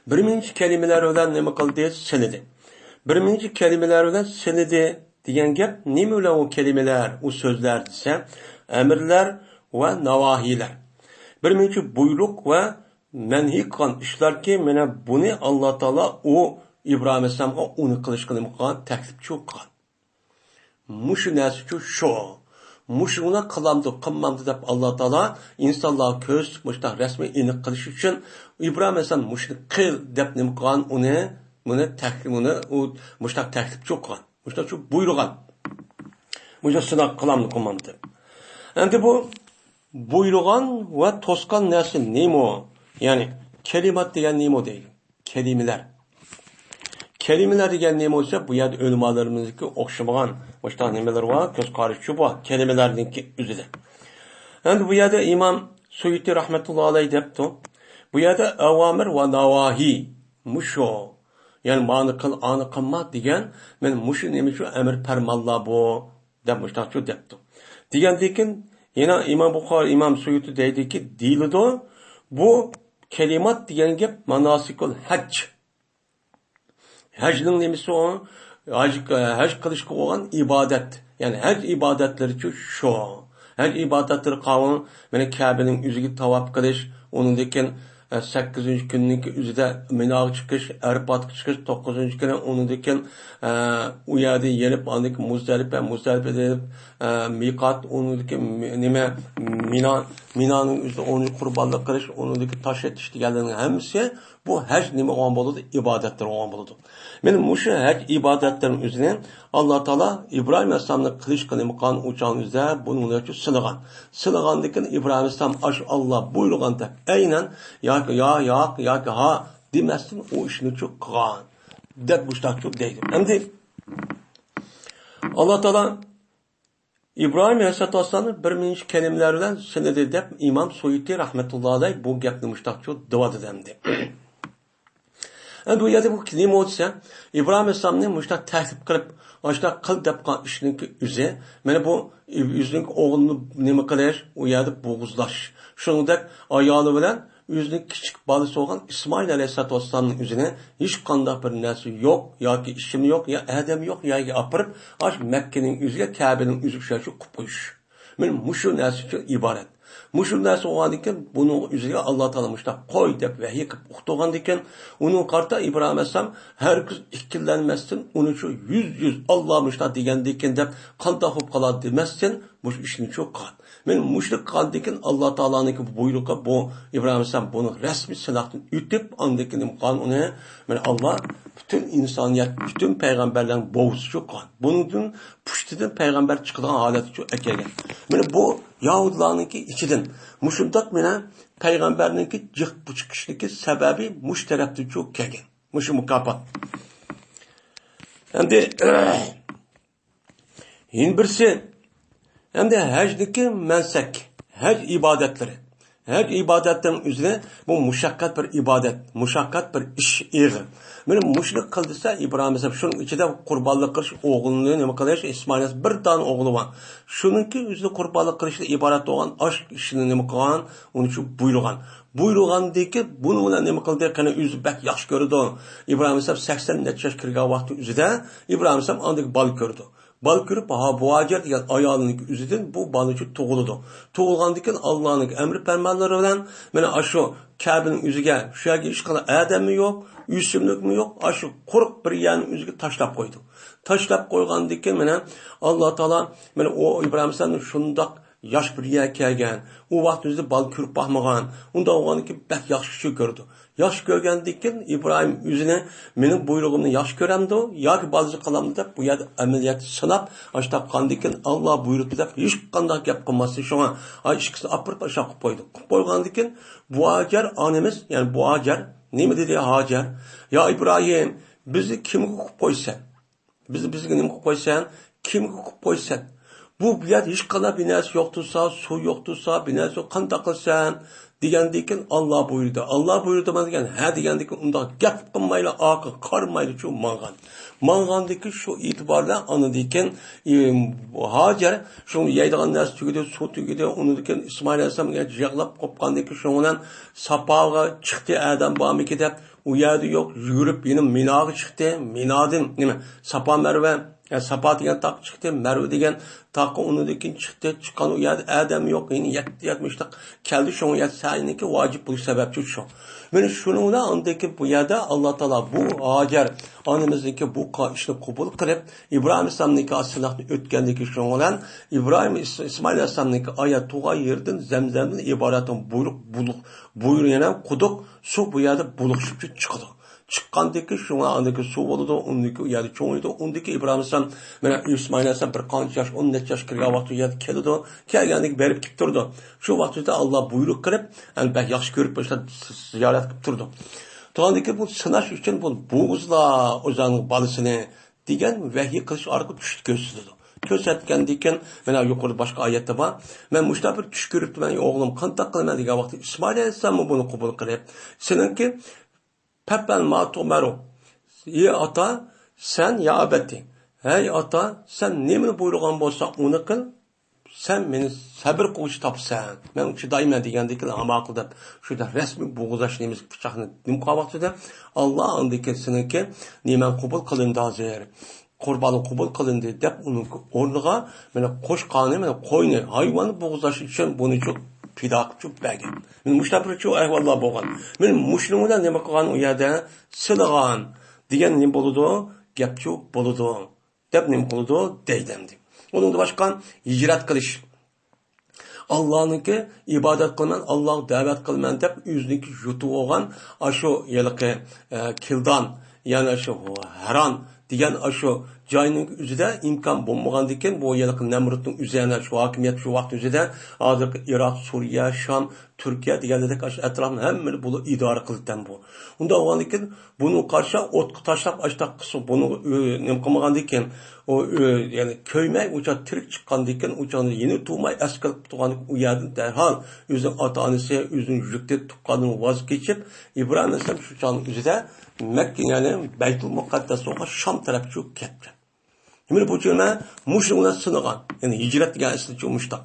بىر مىنچە كەلىمىلەر بىلەن نېمە قىلدى؟ سىنىدى. بىر مىنچە كەلىمىلەر بىلەن سىنىدى دېگەن گەپ نېمە بىلەن ئۇ كەلىمىلەر، ئۇ سۆزلەر دېسە، ئەمىرلەر ۋە ناۋاھىيلەر. بىر مىنچە بۇيرۇق ۋە مەنھى قىلغان ئىشلاركى، مانا بۇنى ئاللا تائالا ئۇ ئىبراھىم ئەلەيھىسسالامغا ئۇنى قىلىشقا نېمە قىلغان؟ تەكلىپچۇ قىلغان. مۇشۇ نەرسىچۇ شۇ. مۇشۇنى قىلامدۇ، قىلمامدۇ دەپ ئاللا تائالا ئىنسانلارغا كۆرسىتىپ، مۇشۇنداق رەسمىي ئېنىق قىلىش ئۈچۈن ئىبراھىم ئەلەيھىسسالام مۇشۇنى قىل دەپ نېمە قىلغان؟ ئۇنى، بۇنى تەك-، بۇنى ئۇ مۇشۇنداق تەكلىپچۇ قىلغان. مۇشۇنداقچۇ بۇيرۇغان. مۇشۇ سىناق قىلامدۇ، قىلمامدۇ دەپ. ئەمدى بۇ بۇيرۇغان ۋە توسقان نەرسە نېمە؟ يەنى كەلىمات دېگەن نېمە دەيدۇ؟ كەلىمىلەر. كەلىمىلەر دېگەن نېمە بولسا، بۇ يەردە ئۆلىمالىرىمىزنىڭكى ئوخشىمىغان مۇشۇنداق نېمىلىرى بار، كۆز قارىشى بار كەلىمىلەرنىڭكى ئۆزىدە. ئەمدى بۇ يەردە ئىمام سۇيۇتى رەھمەتۇللا ئەلەيھ دەپتۇ، بۇ يەردە ئاۋامىر ۋە ناۋاھى مۇشۇ. يەنى مانى قىل، ئانى قىلما دېگەن، مەن مۇشۇ نېمە شۇ ئەمر پەرمانلار بۇ. دەپ مۇشۇنداقچۇ دەپتۇ. دېگەندىكىن يەنە ئىمام بۇخارى، ئىمام سۇيۇتى دەيدىكى، دېيىلىدۇ، بۇ كەلىمات دېگەن گەپ ماناسىكۇل ھەج. ھەجنىڭ نېمىسى ئۇ؟ ھەج، ھەج قىلىشقا بولغان ئىبادەت. يەنى ھەج ئىبادەتلىرىچۇ شۇ. ھەج ئىبادەتلىرى قاۋۇن، مانا كەبىنىڭ ئۆزىگە تاۋاپ قىلىش، ئۇنىڭدىن كېيىن، ئە، سەككىزىنچى كۈننىڭكى ئۆزىدە مىناغا چىقىش، ئەرپاتقا چىقىش، توققۇزىنچى كۈنى ئۇنىڭدىن كېيىن، ئە، ئۇ يەردىن يېنىپ، ئاندىن كېيىن مۇزدەلىپە، مۇزدەلىپەدىن يېنىپ، ئە، مىقات، ئۇنىڭدىن كېيىن مى-، نېمە، مىنا، مىنانىڭ ئۆزىدە ئون قۇربانلىق قىلىش، ئۇنىڭدىن كېيىن تاش ئېتىش دېگەنلەرنىڭ ھەممىسى بۇ ھەج نېمە بولغان بولىدۇ؟ ئىبادەتلەر بولغان بولىدۇ. مانا مۇشۇ ھەج ئىبادەتلىرىنىڭ ئۆزىنى ئاللا تائالا ئىبراھىم ئەلەيھىسسالامنى قىلىشقا نېمە قىلغان، ئۇ چاغنىڭ ئۆزىدە بۇنىڭ ئۈچۈن سىنىغان. سىنىغاندىن كېيىن ئىبراھىم ئەلەيھىسسالام ئاشۇ ئاللا بۇيرۇغان دەپ ئەينەن ياكى يا، ياق، ياكى ھا دېمەستىن ئۇ ئىشنى چۇ قىلغان دەپ مۇشتاقچۇ دەيدۇ. ئەمدى ئاللا تائالا ئىبراھىم ئەلەيھىسسالاتۇ ۋەسسالامنى بىر مۇنچە كەلىمىلەر بىلەن سىنىدى دەپ ئىمام سۇيۇتى رەھمەتۇللا ئەلەيھ بۇ گەپنى مۇشتاقچۇ دېۋاتىدۇ ئەمدى. ئەمدى بۇ يەردە بۇ نېمە دېسە، ئىبراھىم ئەلەيھىسسالامنى مۇشۇنداق تەكلىپ قىلىپ، مۇشۇنداق قىل دەپ قالغان ئىشنىڭكى ئۆزى، مانا بۇ ئۆزىنىڭ ئوغلىنى نېمە قىلىش، ئۇ يەردە بوغۇزلاش. شۇنىڭدەك ئايالى بىلەن ئۆزىنىڭ كىچىك بالىسى بولغان ئىسمائىل ئەلەيھىسسالاتۇ ۋەسسالامنىڭ ئۆزىنى ھېچقانداق بىر نەرسە يوق، ياكى ئىشىم يوق، يا ئادەم يوق يەرگە ئاپىرىپ، ئاشۇ مەككىنىڭ ئۆزىگە، كەبىنىڭ ئۆزىگە شۇ يەرگە قويۇپ قويۇش. مانا مۇشۇ نەرسە ئۈچۈن ئىبارەت. مۇشۇ نەرسە بولغاندىن كېيىن، بۇنىڭ ئۆزىگە ئاللا تائالا مۇشۇنداق قوي دەپ ۋەھىي قىلىپ ئۇقتۇرغاندىن كېيىن، ئۇنىڭغا قارىتا ئىبراھىم ئەلەيھىسسالام ھەرگىز ئىككىلەنمەستىن، ئۇنى شۇ يۈز يۈز ئاللا مۇشۇنداق دېگەندىكىن دەپ، قانداق بولۇپ قالار دېمەستىن، مۇشۇ ئىشنى شۇ قىلغان. مانا مۇشۇنى قىلغاندىن كېيىن، ئاللا تائالانىڭكى بۇ بۇيرۇقى، بۇ ئىبراھىم ئەلەيھىسسالام بۇنى رەسمىي سىناقتىن ئۆتۈپ، ئاندىن كېيىن نېمە قىلغان ئۇنى؟ مانا ئاللا پۈتۈن ئىنسانىيەت، پۈتۈن پەيغەمبەرلەرنىڭ بوۋىسى شۇ قىلغان. بۇنىڭدىن پۇشتىدىن پەيغەمبەر چىقىدىغان ھالەتكە شۇ ئەكەلگەن. مانا بۇ يەھۇدىيلارنىڭكى ئىچىدىن مۇشۇنداق مانا پەيغەمبەرنىڭكى جىق بۇ چىقىشنىڭكى سەۋەبى مۇشۇ تەرەپتىن شۇ كەلگەن. مۇشۇ مۇكاپات. ئەمدى يەنە بىرسى، ئەمدى ھەجدىكى مەنسەك، ھەج ئىبادەتلىرى. ھەج ئىبادەتنىڭ ئۆزىنى بۇ مۇشەققەت بىر ئىبادەت، مۇشەققەت بىر ئىش، ئېغىر. مانا مۇشۇنى قىل دېسە، ئىبراھىم ئەلەيھىسسالام شۇنىڭ ئىچىدە قۇربانلىق قىلىش، ئوغلىنى نېمە قىلىش، ئىسمائىل ئەلەيھىسسالام بىر دانە ئوغلى بار. شۇنىڭكى ئۆزىنى قۇربانلىق قىلىشتىن ئىبارەت بولغان ئاشۇ ئىشنى نېمە قىلغان، ئۇنى شۇ بۇيرۇغان. بۇيرۇغاندىكى بۇنىڭ بىلەن نېمە قىلدى؟ قېنى ئۆزى بەك ياخشى كۆرىدۇ. ئىبراھىم ئەلەيھىسسالام سەكسەن نەچچە ياش كىرگەن ۋاقتى ئۆزىدە ئىبراھىم ئەلەيھىسسالام ئاندىكى بالا كۆرىدۇ. بالا كۆرۈپ، ھا، بۇ ھاجەر دېگەن ئايالىنىڭ ئۆزىدىن بۇ بالىچۇ تۇغۇلىدۇ. تۇغۇلغاندىن كېيىن ئاللانىڭ ئەمرى پەرمانلىرى بىلەن مانا ئاشۇ كەبىنىڭ ئۆزىگە، شۇ يەرگە ھېچقانداق ئادەممۇ يوق، ئۆسۈملۈكمۇ يوق، ئاشۇ قۇرۇق بىر يەرنىڭ ئۆزىگە تاشلاپ قويىدۇ. تاشلاپ قويغاندىن كېيىن مانا ئاللا تائالا مانا ئۇ ئىبراھىم ئەلەيھىسسالامنى شۇنداق ياش بىر يەرگە كەلگەن، ئۇ ۋاقىت ئۆزىدە بالا كۆرۈپ باقمىغان، ئۇنداق بولغاندىن كېيىن بەك ياخشى چۈش كۆرىدۇ. ياخشى كۆرگەندىن كېيىن ئىبراھىم ئۆزىنى مېنىڭ بۇيرۇغۇمنى ياخشى كۆرەمدۇ ياكى بالىسى قالامدۇ دەپ بۇ يەردە ئەمەلىيەتتە سىناپ، ئاشۇنداق قىلغاندىن كېيىن ئاللا بۇيرۇپتۇ دەپ ھېچقانداق گەپ قىلماستىن شۇڭا ئاي ئىككىسىنى ئاپىرىپ ئاشۇنداق قىلىپ قويدى. قىلىپ قويغاندىن كېيىن بۇ ھاجەر ئانىمىز، يەنى بۇ ھاجەر نېمە دېدى؟ ھاجەر، يا ئىبراھىم، بىزنى كىمگە قويۇپ قويىسەن؟ بىزنى بىزگە نېمە قىلىپ قويىسەن؟ كىمگە قويۇپ قويىسەن؟ بۇ، بۇ يەردە ھېچقانداق بىر نەرسە يوق تۇرسا، سۇ يوق تۇرسا، بىر نەرسە يوق، قانداق قىلىسەن؟ دېگەندىن كېيىن، ئاللا بۇيرۇدى. ئاللا بۇيرۇدىمەن دېگەن، ھە دېگەندىن كېيىن، ئۇنداق گەپ قىلمايلا، ئارقىغا قارىمايلا شۇ ماڭغان. ماڭغاندىن كېيىن شۇ ئېتىبار بىلەن ئاندىن كېيىن، ئى، ھاجەر شۇ يەيدىغان نەرسە تۈگىدى، سۇ تۈگىدى، ئۇنىڭدىن كېيىن ئىسمائىل ئەلەيھىسسالام يىغلاپ قوپقاندىن كېيىن شۇنىڭ بىلەن ساپاغا چىقتى، ئادەم بارمىكى دەپ. ئۇ يەردە يوق، يۈگۈرۈپ يەنە مىناغا چىقتى. مىنادىن، نېمە، ساپا مەرۋە يا ساپا دېگەن تاغقا چىقتى، مەرۋە دېگەن تاغقا ئۇنىڭدىن كېيىن چىقتى. چىققان ئۇ يەردە ئادەم يوق، يەنە يەتتە يەتمىشلىق كەلدى. شۇڭا يەتتە سەئينىڭكى ۋاجىپ بولۇش سەۋەبچى شۇ. مانا شۇنىڭ بىلەن ئاندىن كېيىن بۇ يەردە ئاللا تائالا بۇ ھاجەر ئانىمىزنىڭكى بۇ قا-، ئىشنى قوبۇل قىلىپ، ئىبراھىم ئەلەيھىسسالامنىڭكى سىناقنى ئۆتكەندىن كېيىن شۇنىڭ بىلەن ئىبراھىم ئىس-، ئىسمائىل ئەلەيھىسسالامنىڭكى ئايەت تۇغان يېرىدىن زەمزەمدىن ئىبارەت بۇيرۇق، بۇلۇق، بۇيرۇق يەنە قۇدۇق سۇ بۇ يەردە بۇلۇقشىپ چىقىدۇ. چىققاندىن كېيىن شۇڭا ئاندىن كېيىن سۇ بولىدۇ، ئۇندىن كېيىن ئۇ يەردە چوڭىيىدۇ. ئۇندىن كېيىن ئىبراھىم ئەلەيھىسسالام، مانا ئىسمائىل ئەلەيھىسسالام بىر قانچە ياش، ئون نەچچە ياش كىرگەن ۋاقتى ئۇ يەردە كېلىدۇ. كەلگەندىن كېيىن بېرىپ كېلىپ تۇرىدۇ. شۇ ۋاقىت ئىچىدە ئاللا بۇيرۇق قىلىپ، يەنى بەك ياخشى كۆرۈپ باشلاپ زىيارەت قىلىپ تۇرىدۇ. تۇرغاندىن كېيىن بۇ سىناش ئۈچۈن بۇ بوغۇزلا ئۆزۈڭنىڭ بالىسىنى دېگەن ۋەھىي قىلىش ئارقىلىق چۈشتە كۆرسىتىدۇ. كۆرسەتكەندىن كېيىن، مانا يۇقىرىدا باشقا ئايەتتە بار. مەن مۇشۇنداق بىر چۈش كۆرۈپتىمەن، ئوغلۇم، قانداق قىلىمەن دېگەن ۋاقىتتا ئىسمائىل ئەلەيھىسسالاممۇ بۇنى قوبۇل قىلىپ، سېنىڭكى پەپەل ما تۇمەرۇ. ئى ئاتا، سەن، يا ئەبەتى، ھەي ئاتا، سەن نېمىنى بۇيرۇغان بولساڭ ئۇنى قىل، سەن مېنى سەبىر قىلغۇچى تاپىسەن، مەن چىدايمەن دېگەندىن كېيىن ھاماقىل دەپ شۇ يەردە رەسمىي بوغۇزلاش نېمىسى پىچاقنى نېمە قىلغان ۋاقتىدا، ئاللا ئاندىن كېيىن سېنىڭكى نېمەڭ قوبۇل قىلىندى ھازىر، قۇربانلىق قوبۇل قىلىندى دەپ ئۇنىڭ ئورنىغا مانا قوشقاننى، مانا قوينى، ھايۋاننى بوغۇزلاش ئۈچۈن بۇنىچۇ پىدا قىلىپ بەرگەن. مانا مۇشۇنداق بىر ئەھۋاللار بولغان. مانا مۇشۇنىڭ بىلەن نېمە قىلغان ئۇ يەردە؟ سىنىغان دېگەن نېمە بولىدۇ؟ گەپچۇ بولىدۇ. دەپ نېمە قىلىدۇ دەيدۇ ئەمدى. ئۇنىڭدىن باشقا ھىجرەت قىلىش. ئاللانىڭكى ئىبادەت قىلىمەن، ئاللاغا دەۋەت قىلىمەن دەپ ئۆزىنىڭكى يۇرتى بولغان ئاشۇ ھېلىقى، ئە، كىلدان، يەنى ئاشۇ ھەران دېگەن ئاشۇ جاينىڭ ئۆزىدە ئىمكان بولمىغاندىكىن، بۇ ھېلىقى نەمرۇتنىڭ ئۆزى يەنە شۇ ھاكىمىيەت شۇ ۋاقىت ئۆزىدە ھازىرقى ئىراق، سۈرىيە، شام، تۈركىيە دېگەندەك ئاشۇ ئەتراپنى ھەممىنى بۇلار ئىدارە قىلىدىكەن بۇ. ئۇنداق بولغاندىكىن، بۇنى قارشا ئوتقا تاشلاپ، ئاشتاق قىلسا، بۇنى، ئۆ، نېمە قىلمىغاندىكىن، ئۇ، ئۆ، يەنى كۆيمەي، ئۇچا تىرىك چىققاندىكىن، ئۇچا يېنى تۇرماي ئەسكەر قىلىپ تۇرغاندىكىن، ئۇ يەردىن دەرھال ئۆزىنىڭ ئاتا-ئانىسى، ئۆزىنىڭ يۇرتى، تۇغقانىدىن ۋاز كېچىپ، ئىبراھىم ئەلەيھىسسالام شۇ چاغنىڭ ئۆزىدە مەككە، يەنى بەيتۇل مۇقەددەس بولغان شام تەرەپكە كەتكەن. مانا بۇ جۈملە مۇشۇ بىلەن سىنىغان. يەنى ھىجرەت دېگەن ئەسلىچۇ مۇشتاق.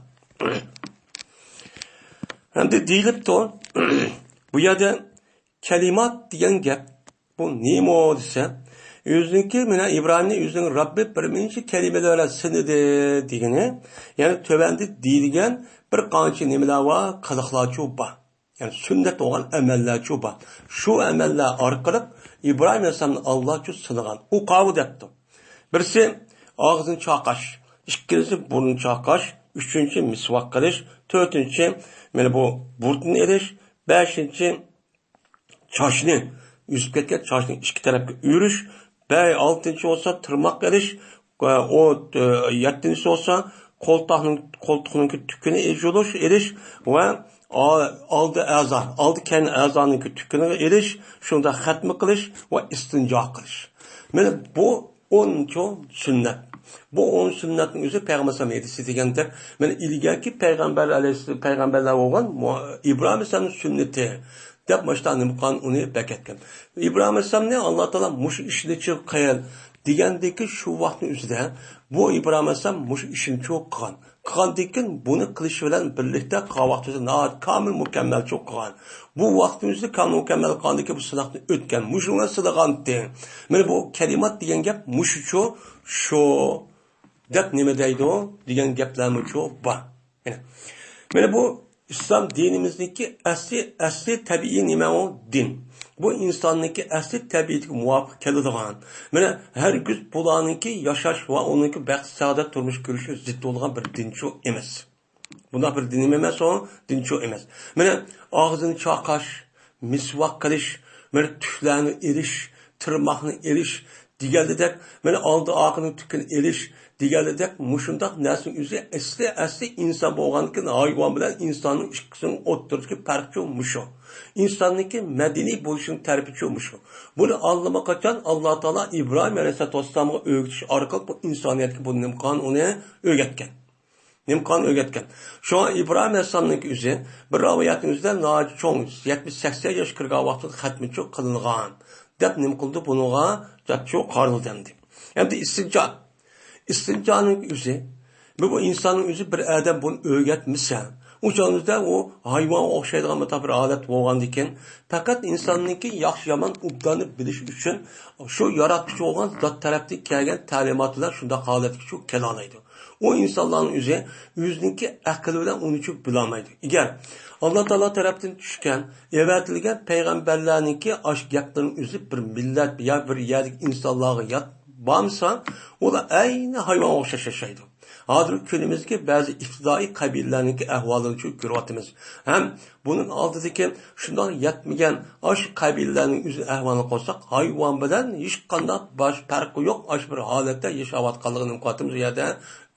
ئەمدى دېيىلىپتۇ، بۇ يەردە كەلىمات دېگەن گەپ، بۇ نېمە دېسە، ئۆزىنىڭكى، مانا ئىبراھىمنى ئۆزىنىڭ رەببى بىر نەچچە كەلىمىلەر بىلەن سىنىدى دېگىنى، يەنى تۆۋەندە دېيىلگەن بىر قانچە نېمىلەر بار، قىلىقلارچۇ بار. يەنى سۈننەت بولغان ئەمەللەرچۇ بار. شۇ ئەمەللەر ئارقىلىق ئىبراھىم ئەلەيھىسسالامنى ئاللاچۇ سىنىغان. ئۇ قاۋۇ دەپتۇ. بىرسى ئاغزىنى چاقاش، ئىككىنچىسى بۇرنىنى چاقاش، ئۈچىنچى مىسۋاك قىلىش، تۆتىنچى مانا بۇ بۇرۇتنى ئېلىش، بەشىنچى چاچنى، ئۈزۈپ كەتكەن چاچنى ئىككى تەرەپكە ئۆرۈش، بە-، ئالتىنچى بولسا تىرماق ئېلىش، ئە، ئو-، ئە، يەتتىنچىسى بولسا قولتاقنىڭ، قولتۇقنىڭكى تۈكىنى ئېچىلىش، ئېلىش ۋە ئا-، ئالدى ئەزا، ئالدى كەينى ئەزانىڭكى تۈكىنى ئېلىش، شۇنداق خەتمە قىلىش ۋە ئىستىنجا قىلىش. مانا بۇ ئونچۇ سۈننەت. بۇ ئون سۈننەتنىڭ ئۆزى پەيغەمبەر ئەلەيھىسسالام ھەدىسى دېگەندەك، مانا ئىلگەركى پەيغەمبەر ئەلەيھىس-، پەيغەمبەرلەر بولغان مۇ-، ئىبراھىم ئەلەيھىسسالامنىڭ سۈننىتى دەپ مۇشۇنداق نېمە قىلغان ئۇنى بەكەتكەن. ئىبراھىم ئەلەيھىسسالامنى ئاللا تائالا مۇشۇ ئىشنى چىڭ قىل دېگەندىكى شۇ ۋاقىتنىڭ ئۆزىدە بۇ ئىبراھىم ئەلەيھىسسالام مۇشۇ ئىشنى چىڭ قىلغان. قىلغاندىن كېيىن بۇنى قىلىش بىلەن بىرلىكتە قالغان ۋاقتىمىزدا ناھايىتى كامىل مۇكەممەل چوق قىلغان. بۇ ۋاقتىمىزدا كامىل مۇكەممەل قىلغاندىكىن بۇ سىناقنى ئۆتكەن. مۇشۇنى سىنىغانتى. مانا بۇ كەلىمات دېگەن گەپ مۇشۇچۇ، شۇ دەپ نېمە دەيدۇ دېگەن گەپلەرمۇچۇ بار. مانا. مانا بۇ ئىسلام دىنىمىزنىڭكى ئەسلى، ئەسلى تەبىئىي نېمە ئۇ؟ دىن. بۇ ئىنساننىڭكى ئەسلى تەبىئىتىگە مۇۋاپىق كېلىدىغان. مانا ھەرگىز بۇلارنىڭكى ياشاش ۋە ئۇنىڭكى بەخت-سائادەت تۇرمۇش كۆرۈشىگە زىت بولىدىغان بىر دىنچۇ ئەمەس. بۇنداق بىر دىن ئەمەس ئۇ، دىنچۇ ئەمەس. مانا ئاغزىنى چاقاش، مىسۋاك قىلىش، مانا تۈكلەرنى ئېلىش، تىرماقنى ئېلىش دېگەنلىدەك، مانا ئالدى ئارقىنىڭ تۈكىنى ئېلىش دېگەنلىدەك، مۇشۇنداق نەرسىنىڭ ئۆزى ئەسلى، ئەسلى ئىنسان بولغاندىكىن ھايۋان بىلەن ئىنساننىڭ ئىككىسىنىڭ ئوتتۇرىسىدىكى پەرقچۇ مۇشۇ. ئىنساننىڭكى مەدەنىي بولۇشىنىڭ تەرىپىچۇ مۇشۇ. بۇنى ئاللىماقاچان ئاللا تائالا ئىبراھىم ئەلەيھىسسالاتۇ ۋەسسالامغا ئۆگىتىش ئارقىلىق بۇ ئىنسانىيەتكە بۇ نېمە قىلغان، ئۇنى ئۆگەتكەن. نېمە قىلغان، ئۆگەتكەن. شۇڭا ئىبراھىم ئەلەيھىسسالامنىڭكى ئۆزى بىر رىۋايەتنىڭ ئۆزىدە ناھايىتى چوڭ، يەتمىش سەكسەن ياش كىرگەن ۋاقتىدا خەتمىچۇ قىلىنغان دەپ نېمە قىلدى، بۇنىڭغا جاتچۇ قارىلدى ئەمدى. ئەمدى ئىستىنجا. ئىستىنجانىڭ ئۆزى، بۇ، بۇ ئىنساننىڭ ئۆزى بىر ئادەم بۇنى ئۆگەتمىسە، ئۇ چاغدا ئۇ ھايۋانغا ئوخشايدىغان مۇنداق بىر ھالەت بولغاندىكىن، پەقەت ئىنساننىڭكى ياخشى-يامان ئوبداننى بىلىش ئۈچۈن شۇ ياراتقۇچى بولغان زات تەرەپتىن كەلگەن تەلىمات بىلەن شۇنداق ھالەتكە چۈشۈپ كېلەلەيدۇ. ئۇ ئىنسانلارنىڭ ئۆزى ئۆزىنىڭكى ئەقلى بىلەن ئۇنى چۈشۈپ بىلالمايدۇ. ئەگەر ئاللا تائالا تەرەپتىن چۈشكەن، ئەۋەتىلگەن پەيغەمبەرلەرنىڭكى ئاشۇ گەپلىرىنىڭ ئۆزى بىر مىللەت يا بىر يەردىكى ئىنسانلارغا يات بارمىسا، ئۇلار ئەينى ھايۋانغا ئوخشاش ياشايدۇ. ھازىر كۈنىمىزدىكى بەزى ئىپتىدائىي قەبىلىلەرنىڭكى ئەھۋالىنى شۇ كۆرۈۋاتىمىز. ھەم بۇنىڭ ئالدىدىكى شۇنداق يەتمىگەن ئاشۇ قەبىلىلەرنىڭ ئۆزىنىڭ ئەھۋالىنى قىلساق، ھايۋان بىلەن ھېچقانداق باش پەرقى يوق، ئاشۇ بىر ھالەتتە ياشاۋاتقانلىقىنى ئۇقۇۋاتىمىز، ئۇ يەردە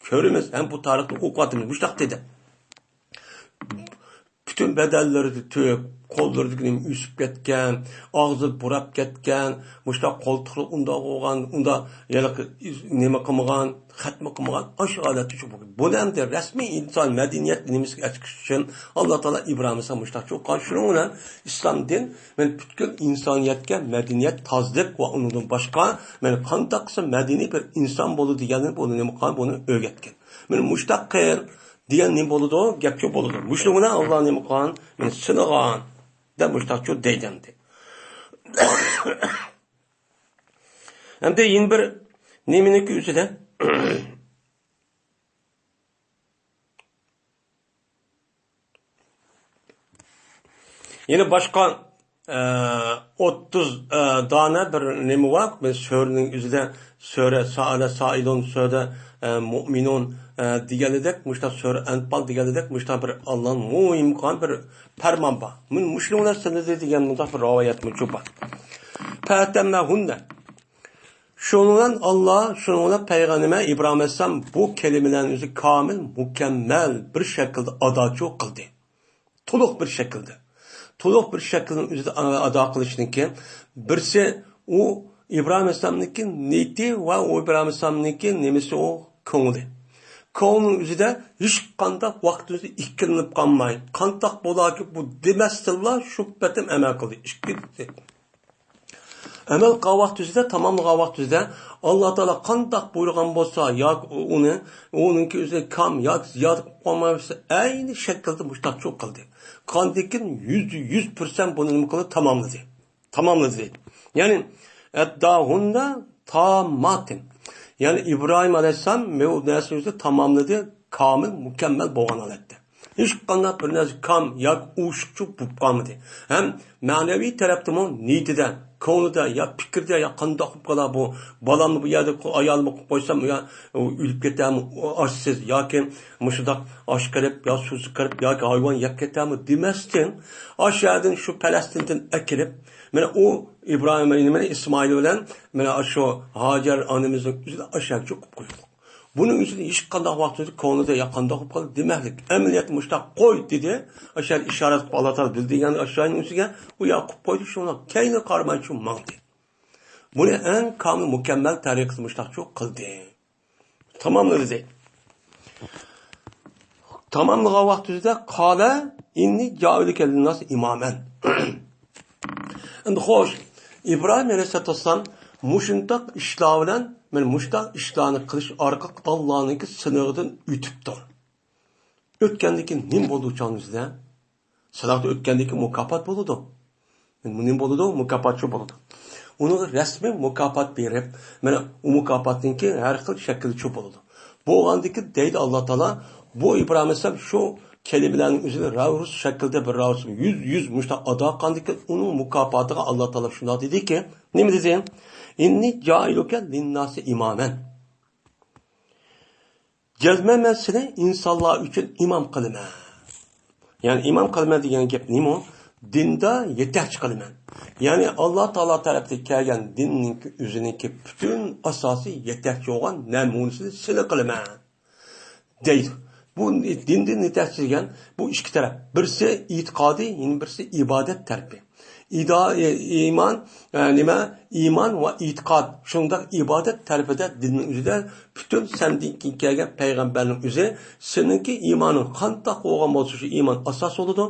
كۆرىمىز ھەم بۇ تارىختا ئوقۇۋاتىمىز. مۇشۇنداق دېدى. پۈتۈن بەدەنلىرىدە تۈك، قوللىرىدىكى نېمە ئۆسۈپ كەتكەن، ئاغزى بۇراپ كەتكەن، مۇشۇنداق قولتۇقلۇق ئۇنداق بولغان، ئۇنداق ھېلىقى نېمە قىلمىغان، خەتمە قىلمىغان، ئاشۇ ھالەتتە شۇ بولغان. بۇنى ئەمدى رەسمىي ئىنسان مەدەنىيەت نېمىسىگە ئەتكۈزۈش ئۈچۈن ئاللا تائالا ئىبراھىم ئەلەيھىسسالام مۇشۇنداق چوققان. شۇنىڭ بىلەن ئىسلام دىن مەن پۈتكۈل ئىنسانىيەتكە مەدەنىيەت تازىلىق ۋە ئۇنىڭدىن باشقا، مەن قانداق قىلسا مەدەنىي بىر ئىنسان بولىدۇ دېگەننى بۇنى نېمە قىلغان، بۇنى ئۆگەتكەن. مەن مۇشۇنداق قىل دېگەن نېمە بولىدۇ؟ گەپچۇ بولىدۇ. مۇشۇنىڭ بىلەن ئاللا نېمە قىلغان؟ مېنى سىنىغان دەپ مۇشۇنداقچۇ دەيدۇ ئەمدى. ئەمدى يەنە بىر نېمىنىڭكى ئۆزىدە يەنە باشقا، ئە، ئوتتۇز، ئە، دانە بىر نېمە بار. بىز سۈرىنىڭ ئۆزىدە سۈرە سائەلە سائىلۇن، سۈرە، ئە، مۇئمىنۇن، ئە، دېگەنىدەك، مۇشۇنداق سۈرە ئەنپال دېگەنىدەك، مۇشۇنداق بىر ئاللانىڭ مۇھىم قىلغان بىر پەرمان بار. مۇنى مۇشۇنىڭ بىلەن سىنىدى دېگەن مۇنداق بىر رىۋايەتمۇ بار. فەتەممەھۇننە. شۇنىڭ بىلەن ئاللا، شۇنىڭ بىلەن پەيغەمبەر ئىبراھىم ئەلەيھىسسالام بۇ كەلىمىلەرنى ئۆزى كامىل، مۇكەممەل بىر شەكىلدە ئاداچۇ قىلدى. تولۇق بىر شەكىلدە. تولۇق بىر شەكىلنىڭ ئۆزىدە ئادا قىلىشنىڭكى بىرسى ئۇ ئىبراھىم ئەلەيھىسسالامنىڭكى نىيىتى ۋە ئۇ ئىبراھىم ئەلەيھىسسالامنىڭكى نېمىسى ئۇ؟ كۆڭلى. كۆڭلىنىڭ ئۆزىدە ھېچقانداق ۋاقىت ئۆزى ئىككىلىنىپ قالماي، قانداق بولاكى بۇ دېمەستىنلا شۇ پېتىم ئەمەل قىلدى. ئىككىنچىسى. ئەمەل قىلغان ۋاقتىمىزدا، تاماملىغان ۋاقتىمىزدا، ئاللا تائالا قانداق بۇيرۇغان بولسا، ياكى ئۇنى، ئۇنىڭكى ئۆزىنى كام ياكى زىيادە قىلىپ قويمايمىز، ئەينى شەكىلدە مۇشتاقچۇ قىلدى. قاندىكىن يۈزدە يۈز پىرسەنت بۇنى نېمە قىلدى؟ تاماملىدى. تاماملىدى. يەنى، ئەدداھۇننا تامماتىن. يەنى ئىبراھىم ئەلەيھىسسالام بۇ نەرسىنى ئۆزى تاماملىدى، كامىل، مۇكەممەل بولغان ھالەتتە. ھېچقانداق بىر نەرسە كام ياكى ئوشۇقچە بولۇپ قالمىدى. ھەم مەنىۋى تەرەپتىمۇ نىيىتىدە، كۆڭلىدە يا پىكىردە يا قانداق بولۇپ قالار بۇ، بالامنى بۇ يەردە قو-، ئايالىمغا قويۇپ قويسام يا ئۆلۈپ كېتەرمۇ ئاشسىز ياكى مۇشۇنداق ئاش قېرىپ يا سۇسىز قېرىپ ياكى ھايۋان يەپ كېتەرمۇ دېمەستىن، ئاشۇ يەردىن شۇ پەلەستىندىن ئەكىرىپ، مانا ئۇ ئىبراھىم، مانا ئىسمائىل بىلەن مانا شۇ ھاجەر ئانىمىزنىڭ ئۆزىنى ئاشۇ يەرگە قويۇپ قويدۇق. بۇنىڭ ئۈچۈن ھېچقانداق ۋاقىتتا كۆڭلىدە يا قانداق قىلىپ قالدى دېمەكلىك. ئەمەلىيەتتە مۇشۇنداق قوي دېدى. ئاشۇ ئىشارەت قىلىپ ئاللا تائالا بىلدۈرگەن ئاشۇنىڭ ئۈستىگە ئۇ يا قىلىپ قويدى، شۇڭا كەينىگە قارىماي شۇ ماڭدى. بۇنى ئەڭ كامىل، مۇكەممەل تەرىقىسى مۇشۇنداقچۇ قىلدى. تاماملىدى. تاماملىغان ۋاقتىدا قالە ئىننى جائىلۇكە لىنناسى ئىمامەن. ئەمدى خوش، ئىبراھىم ئەلەيھىسسالاتۇ ۋەسسالام مۇشۇنداق ئىشلار بىلەن، مانا مۇشۇنداق ئىشلارنى قىلىش ئارقىلىق ئاللانىڭكى سىنىغىدىن ئۆتۈپتۇ. ئۆتكەندىن كېيىن نېمە بولدى ئۇ چاغنىڭ ئۆزىدە؟ سىناقتا ئۆتكەندىن كېيىن مۇكاپات بولىدۇ. نېمە بولىدۇ؟ مۇكاپاتچۇ بولىدۇ. ئۇنىڭغا رەسمىي مۇكاپات بېرىپ، مانا ئۇ مۇكاپاتنىڭكى ھەر خىل شەكلىچۇ بولىدۇ. بولغاندىكىن دەيدۇ ئاللا تائالا، بۇ ئىبراھىم ئەلەيھىسسالام شۇ كەلىمىلەرنىڭ ئۆزىنى راۋۇرۇس شەكلىدە بىر راۋۇرۇس يۈز يۈز مۇشۇنداق ئادا قىلغاندىكىن ئۇنىڭ مۇكاپاتىغا ئاللا تائالا شۇنداق دېدىكى، نېمە دېدى؟ ئىننى جائىلۇكە لىنناسى ئىمامەن. جەزمەن مەن سېنى ئىنسانلار ئۈچۈن ئىمام قىلىمەن. يەنى ئىمام قىلىمەن دېگەن گەپ نېمە؟ دىندا يېتەكچى قىلىمەن. يەنى ئاللا تائالا تەرەپتىن كەلگەن دىننىڭ ئۆزىنىڭكى پۈتۈن ئاساسىي يېتەكچى بولغان نەمۇنىسىنى سېنى قىلىمەن دەيدۇ. بۇ دىندىن يېتەكچى دېگەن بۇ ئىككى تەرەپ. بىرسى ئېتىقادىي، يەنە بىرسى ئىبادەت تەرىپى. ئىدا-، ئى-، ئىمان، ئە، نېمە؟ ئىمان ۋە ئېتىقاد، شۇنداق ئىبادەت تەرىپىدە دىننىڭ ئۆزىدە پۈتۈن سەندىن كېيىن كەلگەن پەيغەمبەرنىڭ ئۆزى سېنىڭكى ئىمانىڭ قانداق بولغان بولسا، شۇ ئىمان ئاساس بولىدۇ.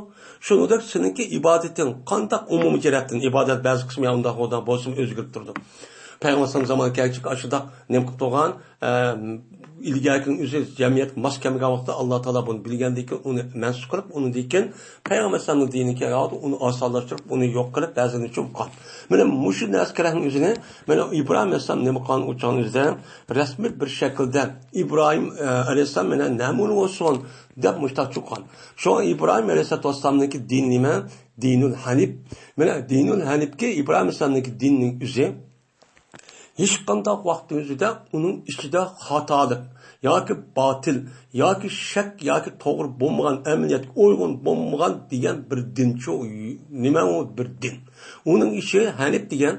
شۇنىڭدەك سېنىڭكى ئىبادىتىڭ قانداق ئومۇمىي جەھەتتىن ئىبادەت، بەزى قىسمى ئۇنداق بولغان بولسىمۇ ئۆزگىرىپ تۇرىدۇ. پەيغەمبەر ئەلەيھىسسالام زامانىدا كەلگۈچىلىك ئاشۇنداق نېمە قىلىپ تۇرغان، ئە، ئىلگەرىكىنىڭ ئۆزى جەمئىيەتكە ماس كەلمىگەن ۋاقىتتا، ئاللا تائالا بۇنى بىلگەندىن كېيىن، ئۇنى مەنسۇخ قىلىپ، ئۇنىڭدىن كېيىن پەيغەمبەر ئەلەيھىسسالامنىڭ دىنىگە كەلگەن ۋاقىتتا ئۇنى ئاسانلاشتۇرۇپ، ئۇنى يوق قىلىپ، بەزىلىرىنى چومقان. مانا مۇشۇ نەسكەرەكنىڭ ئۆزىنى، مانا ئىبراھىم ئەلەيھىسسالام نېمە قىلغان ئۇ چاغنىڭ ئۆزىدە، رەسمىي بىر شەكىلدە ئىبراھىم، ئە، ئەلەيھىسسالام مانا نەمۇنە بولسۇن دەپ مۇشتاق چوققان. شۇڭا ئىبراھىم ئەلەيھىسسالاتۇ ۋەسسالامنىڭكى دىنى نېمە؟ دىنۇل ھەنىپ. مانا دىنۇل ھەنىپكى ئىبراھىم ئەلەيھىسسالامنىڭكى دىنىنىڭ ئۆزى ھېچقانداق ۋاقىتنىڭ ئۆزىدە ئۇنىڭ ئىچىدە خاتالىق ياكى باتىل ياكى شەك ياكى توغرا بولمىغان، ئەمەلىيەتكە ئۇيغۇن بولمىغان دېگەن بىر دىنچۇ. نېمە ئۇ بىر دىن؟ ئۇنىڭ ئىچى ھەنىپ دېگەن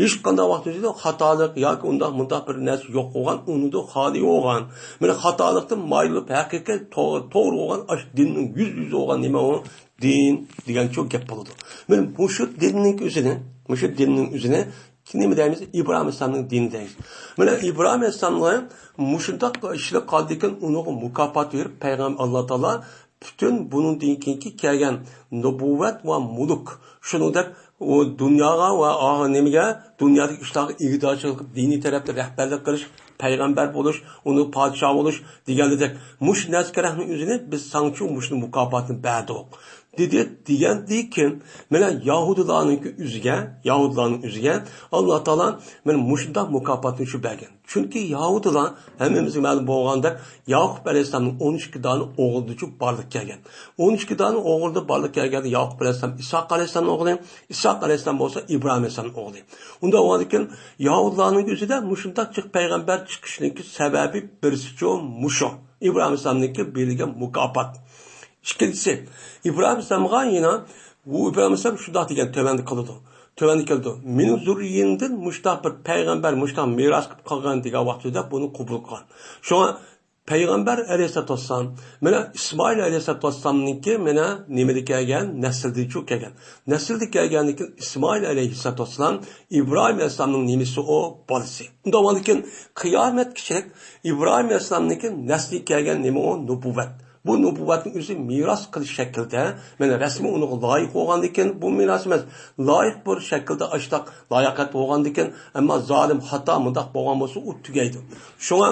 ھېچقانداق ۋاقىتنىڭ ئۆزىدە خاتالىق ياكى ئۇنداق مۇنداق بىر نەرسە يوق بولغان، ئۇنىڭدىن خالىي بولغان. مانا خاتالىقتىن مايلىنىپ ھەقىقىي توغرا، توغرا بولغان ئاشۇ دىننىڭ يۈز يۈزى بولغان نېمە ئۇ؟ دىن دېگەنچۇ گەپ بولىدۇ. مانا مۇشۇ دىننىڭ ئۆزىنى، مۇشۇ دىننىڭ ئۆزىنى نېمە دەيمىز؟ ئىبراھىم ئەلەيھىسسالامنىڭ دىنى دەيمىز. مانا ئىبراھىم ئەلەيھىسسالامغا مۇشۇنداق ئىشلار قالدىكىن، ئۇنىڭغا مۇكاپات بېرىپ، پەيغەمبەر، ئاللا تائالا پۈتۈن بۇنىڭدىن كېيىنكى كەلگەن نۇبۇۋۋەت ۋە مۇلۇك، شۇنىڭدەك ئۇ دۇنياغا ۋە ئا-، نېمىگە، دۇنيادىكى ئىشلارغا ئىگىدارچىلىق قىلىپ، دىنىي تەرەپتە رەھبەرلىك قىلىش، پەيغەمبەر بولۇش، ئۇنىڭ پادىشاھ بولۇش دېگەنلىدەك، مۇشۇ نەرسە كېرەكنىڭ ئۆزىنى بىز ساڭا شۇ مۇشۇنى مۇكاپاتىنى بەردۇق، دېدى. دېگەندىن كېيىن، مانا يەھۇدىيلارنىڭكى ئۆزىگە، يەھۇدىيلارنىڭ ئۆزىگە ئاللا تائالا مانا مۇشۇنداق مۇكاپاتنى شۇ بەرگەن. چۈنكى يەھۇدىيلار ھەممىمىزگە مەلۇم بولغاندەك، ياقۇپ ئەلەيھىسسالامنىڭ ئون ئىككى دانە ئوغلىدىچۇ بارلىققا كەلگەن. ئون ئىككى دانە ئوغلىدا بارلىققا كەلگەندە، ياقۇپ ئەلەيھىسسالام ئىسھاق ئەلەيھىسسالامنىڭ ئوغلى، ئىسھاق ئەلەيھىسسالام بولسا ئىبراھىم ئەلەيھىسسالامنىڭ ئوغلى. ئۇنداق بولغاندىكىن، يەھۇدىيلارنىڭ ئۆزىدە مۇشۇنداق جىق پەيغەمبەر چىقىشنىڭكى سەۋەبى بىرسىچۇ مۇشۇ. ئىبراھىم ئەلەيھىسسالامنىڭكى بېرىلگەن مۇكاپات. ئىككىنچىسى، ئىبراھىم ئەلەيھىسسالامغا يەنە ئۇ ئىبراھىم ئەلەيھىسسالام شۇنداق دېگەن، تۆۋەندە قىلىدۇ. تۆۋەندە كېلىدۇ. مېنىڭ زۇررىيەمدىن مۇشۇنداق بىر پەيغەمبەر مۇشۇنداق مىراس قىلىپ قالغان دېگەن ۋاقتىدا بۇنى قوبۇل قىلغان. شۇڭا پەيغەمبەر ئەلەيھىسسالاتۇ ۋەسسالام، مانا ئىسمائىل ئەلەيھىسسالاتۇ ۋەسسالامنىڭكى مانا نېمىدە كەلگەن، نەسلىدىنچۇ كەلگەن. نەسلىدە كەلگەندىن كېيىن ئىسمائىل ئەلەيھىسسالاتۇ ۋەسسالام ئىبراھىم ئەلەيھىسسالامنىڭ نېمىسى ئۇ؟ بالىسى. ئۇنداق بولغاندىكىن قىيامەتكىچىلىك ئىبراھىم ئەلەيھىسسالامنىڭكى نەسلى كەلگەن نېمە ئۇ؟ نۇبۇۋۋەت. بۇ نۇبۇۋۋەتنى ئۆزى مىراس قىلىش شەكلىدە، مانا رەسمىي ئۇنىڭغا لايىق بولغاندىكىن، بۇ مىراس ئەمەس، لايىق بىر شەكىلدە ئاشتاق لاياقەت بولغاندىكىن، ئەمما زالىم خاتا مۇنداق بولغان بولسا، ئۇ تۈگەيدۇ. شۇڭا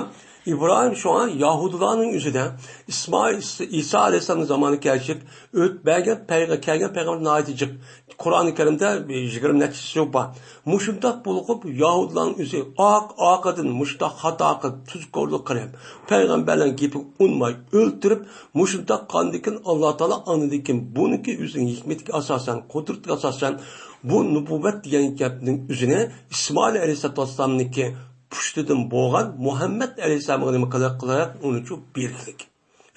ئىبراھىم، شۇڭا يەھۇدىيلارنىڭ ئۆزىدە ئىسمائىل، ئىسا ئەلەيھىسسالامنىڭ زامانى كەلگۈچىلىك ئۆت بەرگەن پەيغە-، كەلگەن پەيغەمبەر ناھايىتى جىق. قۇرئانى كەرىمدە يىگىرمە نەچچىسى بار. مۇشۇنداق بولۇپ، يەھۇدىيلارنىڭ ئۆزى ئاق-، ئارقىدىن مۇشۇنداق خاتا قىلىپ، تۇزكورلۇق قىلىپ، پەيغەمبەرلەرنىڭ گېپىگە ئۇنماي ئۆلتۈرۈپ، مۇشۇنداق قىلغاندىكىن، ئاللا تائالا ئاندىن كېيىن بۇنىڭكى ئۆزىنىڭ ھېكمىتىگە ئاساسەن، قۇدرىتىگە ئاساسەن، بۇ نۇبۇۋۋەت دېگەن گەپنىڭ ئۆزىنى ئىسمائىل ئەلەيھىسسالاتۇ ۋەسسالامنىڭكى پۇشتىدىن بولغان مۇھەممەد ئەلەيھىسسالامغا نېمە قىلىق، قىلىق، ئۇنىچۇ بېرىكلىك.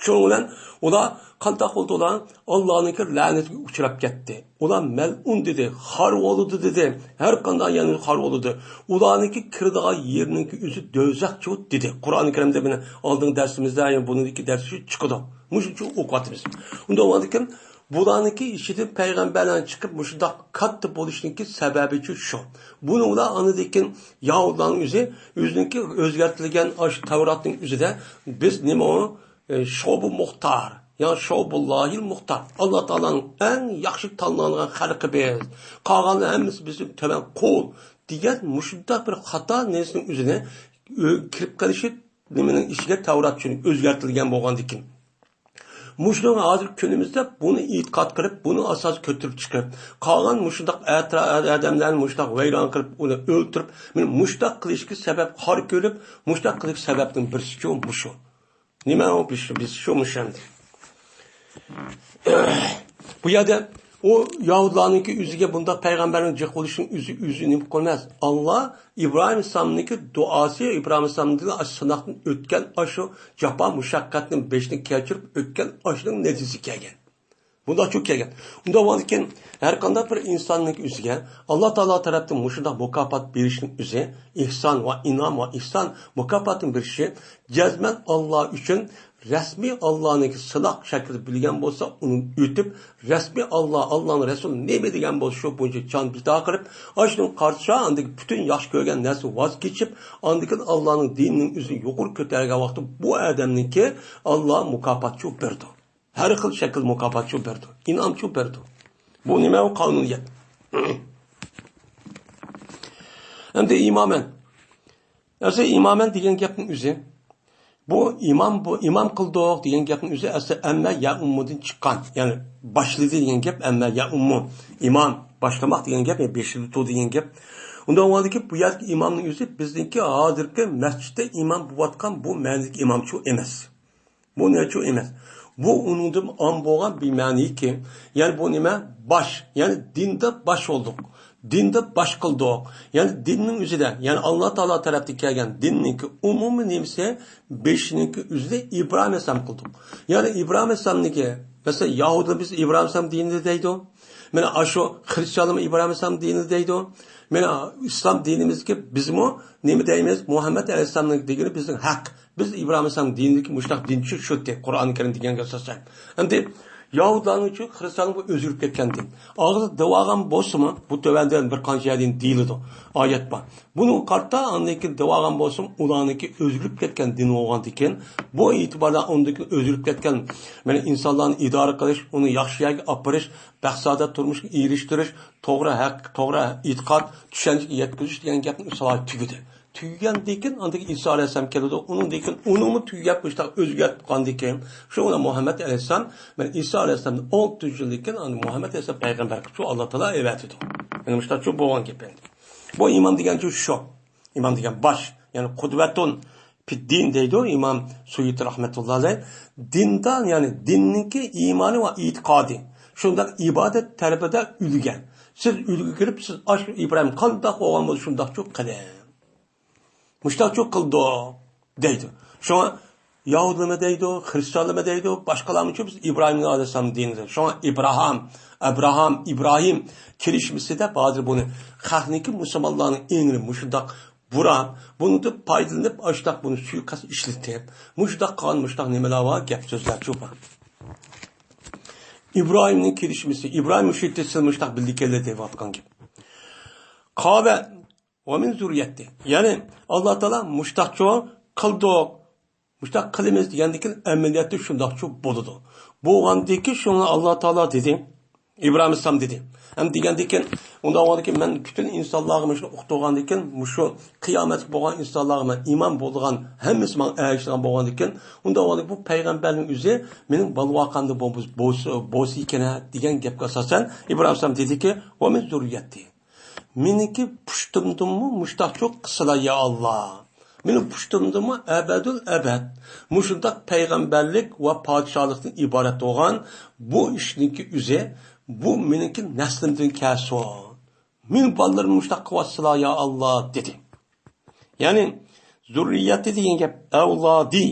شۇنىڭ بىلەن ئۇلار قانداق بولدى؟ ئۇلار ئاللانىڭكى لەنىتىگە ئۇچراپ كەتتى. ئۇلار مەلئۇن دېدى، خار بولىدۇ دېدى. ھەر قانداق يەرنى خار بولىدۇ. ئۇلارنىڭكى كىرىدىغان يېرىنىڭكى ئۆزى دوزاخچۇ دېدى. قۇرئانى كەرىمدە بۇنى ئالدىنقى دەرسىمىزدە، يەنى بۇنىڭدىكى دەرسى چىقىدۇ. مۇشۇنچە ئوقۇۋاتىمىز. ئۇنداق بولغاندىكىن، بۇلارنىڭكى ئىچىدىن پەيغەمبەرلەر چىقىپ، مۇشۇنداق كاتتا بولۇشنىڭكى سەۋەبىچۇ شۇ. بۇنى ئۇلار ئاندىن كېيىن يەھۇدىيلارنىڭ ئۆزى، ئۆزىنىڭكى ئۆزگەرتىلگەن ئاشۇ تەۋراتنىڭ ئۆزىدە بىز نېمە ئۇ؟ ئە، شوبۇ مۇختار، يا شوبۇللاھىل مۇختار. ئاللا تائالانىڭ ئەڭ ياخشى تاللانغان خەلقى بىز. قالغانلار ھەممىسى بىزدىن تۆۋەن قۇل دېگەن مۇشۇنداق بىر خاتا نەرسىنىڭ ئۆزىنى ئۆ-، كىرىپ قېلىشى نېمىنىڭ ئىچىگە تەۋرات چۈشۈپ ئۆزگەرتىلگەن بولغاندىكىن. مۇشۇنىڭ ھازىر كۈنىمىزدە بۇنى ئېتىقاد قىلىپ، بۇنى ئاساس كۆتۈرۈپ چىقىپ، قالغان مۇشۇنداق ئەترا-، ئادەملەرنى مۇشۇنداق ۋەيران قىلىپ، ئۇنى ئۆلتۈرۈپ، مانا مۇشۇنداق قىلىشقا سەۋەب خار كۆرۈپ، مۇشۇنداق قىلىش سەۋەبنىڭ بىرسىچۇ مۇشۇ. نېمە ئۇ بىز، بىز شۇ مۇشۇ ئەمدى. بۇ يەردە ئۇ يەھۇدىيلارنىڭكى ئۆزىگە بۇنداق پەيغەمبەرنىڭ جىق بولۇشىنىڭ ئۆزى، ئۆزى نېمە قىلماس. ئاللا ئىبراھىم ئەلەيھىسسالامنىڭكى دۇئاسى، ئىبراھىم ئەلەيھىسسالامدىن ئاشۇ سىناقتىن ئۆتكەن ئاشۇ جاپا مۇشەققەتنىڭ بېشىنى كەچۈرۈپ ئۆتكەن ئاشۇنىڭ نەتىجىسى كەلگەن. بۇنداقچۇ كەلگەن. ئۇنداق بولغاندىكىن، ھەر قانداق بىر ئىنساننىڭ ئۆزىگە ئاللا تائالا تەرەپتىن مۇشۇنداق مۇكاپات بېرىشنىڭ ئۆزى، ئېھسان ۋە ئىنئام ۋە ئېھسان مۇكاپاتىنى بېرىشى جەزمەن ئاللا ئۈچۈن رەسمىي ئاللانىڭكى سىناق شەكلىدە بىلگەن بولسا، ئۇنى ئۆتۈپ، رەسمىي ئاللا، ئاللانىڭ رەسۇلى نېمە دېگەن بولسا، شۇ بويىچە جان پىدا قىلىپ، ئاشۇنىڭ قارىشى، ئاندىن پۈتۈن ياخشى كۆرگەن نەرسىنى ۋاز كېچىپ، ئاندىن كېيىن ئاللانىڭ دىنىنىڭ ئۆزىنى يۇقىرى كۆتەرگەن ۋاقتى بۇ ئادەمنىڭكى ئاللا مۇكاپاتچۇ بېرىدۇ. ھەر خىل شەكىل مۇكاپاتچۇ بېرىدۇ، ئىنئامچۇ بېرىدۇ. بۇ نېمە؟ ئۇ قانۇنىيەت. ئەمدى ئىمامەن ئەسلى ئىمامەن دېگەن گەپنىڭ ئۆزى، بۇ ئىمام، بۇ ئىمام قىلدۇق دېگەن گەپنىڭ ئۆزى ئەسلى ئەممە يەئۇممۇدىن چىققان. يەنى باشلىدى دېگەن گەپ ئەممە يەئۇممۇ. ئىمام باشلىماق دېگەن گەپ، يەنى بېشىدا تۇر دېگەن گەپ. ئۇنداق بولغاندىكىن بۇ يەردىكى ئىمامنىڭ ئۆزى بىزنىڭكى ھازىرقى مەسچىتتە ئىمام بولۇۋاتقان بۇ مەنىدىكى ئىمامچۇ ئەمەس. بۇ نەچچۇ ئەمەس. بۇ ئۇنىڭدىن ئام بولغان بىر مەنىكى. يەنى بۇ نېمە؟ باش. يەنى دىندا باش بولدۇق. دىندا باش قىلدۇق. يەنى دىننىڭ ئۆزىدە، يەنى ئاللا تائالا تەرەپتىن كەلگەن دىننىڭكى ئومۇمىي نېمىسى، بېشىنىڭكى ئۆزىدە ئىبراھىم ئەلەيھىسسالام قىلدۇق. يەنى ئىبراھىم ئەلەيھىسسالامنىڭكى، مەسىلەن، يەھۇدىيلار بىز ئىبراھىم ئەلەيھىسسالام دىنىدا دەيدۇ. مانا ئاشۇ خرىستىيانلارمۇ ئىبراھىم ئەلەيھىسسالام دىنىدا دەيدۇ. مانا ئىسلام دىنىمىزدىكى بىزمۇ نېمە دەيمىز؟ مۇھەممەد ئەلەيھىسسالامنىڭ دېگىنى بىزنىڭ ھەق. بىز ئىبراھىم ئەلەيھىسسالام دىنىدىكى مۇشۇنداق دىنچى شۇتى، قۇرئانى كەرىم دېگەنگە ئاساسەن. ئەمدى يەھۇدىيلارنىڭچۇ، خرىستىيانلارنىڭ بۇ ئۆزگىرىپ كەتكەن دىن. ئاغزىدا دەۋالغان بولسىمۇ، بۇ تۆۋەندە بىر قانچە يەردىن دېيىلىدۇ، ئايەت بار. بۇنىڭغا قارىتا ئاندىن كېيىن دەۋالغان بولسىمۇ، ئۇلارنىڭكى ئۆزگىرىپ كەتكەن دىن بولغاندىكىن، بۇ ئېتىباردا ئۇندىن كېيىن ئۆزگىرىپ كەتكەن، مانا ئىنسانلارنى ئىدارە قىلىش، ئۇنى ياخشى يەرگە ئاپىرىش، بەختسادە تۇرمۇشقا ئېرىشتۈرۈش، توغرا ھەق، توغرا ئېتىقاد، چۈشەنچىگە يەتكۈزۈش دېگەن گەپنىڭ ئىسلاھاتى تۈگىدى. تۈگىگەندىن كېيىن ئاندىن كېيىن ئىسا ئەلەيھىسسالام كېلىدۇ. ئۇنىڭدىن كېيىن ئۇنىمۇ تۈگەپ مۇشۇنداق ئۆزگەرتىپ قالغاندىن كېيىن، شۇ مۇھەممەد ئەلەيھىسسالام، مانا ئىسا ئەلەيھىسسالامدىن ئون تۆت يىلدىن كېيىن ئاندىن مۇھەممەد ئەلەيھىسسالام پەيغەمبەر قىلىپ شۇ ئاللا تائالا ئەۋەتىدۇ. يەنى مۇشۇنداق شۇ بولغان گەپ ئەمدى. بۇ ئىمام دېگەن شۇ. ئىمام دېگەن باش، يەنى قۇدۋەتۇن فىددىن دەيدۇ ئىمام سۇيۇتى رەھمەتۇللا ئەلەيھ. دىندا، يەنى دىننىڭكى ئىمانى ۋە ئېتىقادى، شۇنداق ئىبادەت تەرىپىدە ئۈلگە. سىز ئۈلگە كىرىپ، سىز ئاشۇ ئىبراھىم قانداق بولغان بولسا شۇنداقچۇ قىلىڭ. مۇشۇنداقچۇ قىلدۇق دەيدۇ. شۇڭا يەھۇدىيلارمۇ دەيدۇ، خرىستىيانلارمۇ دەيدۇ، باشقىلارمۇچۇ بىز ئىبراھىم ئەلەيھىسسالام دىنىدا. شۇڭا ئىبراھام، ئەبراھام، ئىبراھىم كېلىشمىسى دەپ ھازىر بۇنى خەقنىڭكى، مۇسۇلمانلارنىڭ ئېڭىنى مۇشۇنداق بۇراپ، بۇنىڭدىن پايدىلىنىپ، ئاشۇنداق بۇنى سۇيىقەست ئىشلىتىپ، مۇشۇنداق قىلغان، مۇشۇنداق نېمىلەر بار، گەپ سۆزلەرچۇ بار. ئىبراھىمنىڭ كېلىشمىسى، ئىبراھىم مۇشۇ يەردە سىلەر مۇشۇنداق بىللە كەلدى دەۋاتقان گەپ. قالە ۋە مىن زۇررىيەتتى. يەنى ئاللا تائالا مۇشۇنداقچۇ قىلدۇق، مۇشۇنداق قىلىمىز دېگەندىن كېيىن ئەمەلىيەتتە شۇنداقچۇ بولىدۇ. بولغاندىكىن شۇڭا ئاللا تائالا دېدى، ئىبراھىم ئەلەيھىسسالام دېدى. ھەم دېگەندىكىن، ئۇنداق بولغاندىكىن مەن پۈتۈن ئىنسانلارغا مۇشۇنى ئۇقتۇرغاندىكىن، مۇشۇ قىيامەتكە بولغان ئىنسانلارغا مەن ئىمام بولىدىغان، ھەممىسى ماڭا ئەگىشىدىغان بولغاندىكىن، ئۇنداق بولغاندىكىن بۇ پەيغەمبەرنىڭ ئۆزى مېنىڭ بالىۋاقامدا بولسا، بولسا، بولسا ئىكەن دېگەن گەپكە ئاساسەن ئىبراھىم ئەلەيھىسسالام دېدىكى، ۋە مىن زۇررىيەتتى. مېنىڭكى پۇشتۇمدىنمۇ مۇشتاقچۇ قىلسىلا يا ئاللا. مېنىڭ پۇشتۇمدىنمۇ ئەبەدۇل ئەبەد مۇشۇنداق پەيغەمبەرلىك ۋە پادىشاھلىقتىن ئىبارەت بولغان بۇ ئىشنىڭكى ئۆزى، بۇ مېنىڭكى نەسلىمدىن كەلسۇن. مېنىڭ بالىلىرىم مۇشتاق قىلىۋاتسىلا يا ئاللا دېدى. يەنى زۇررىيەتى دېگەن گەپ ئەۋلادى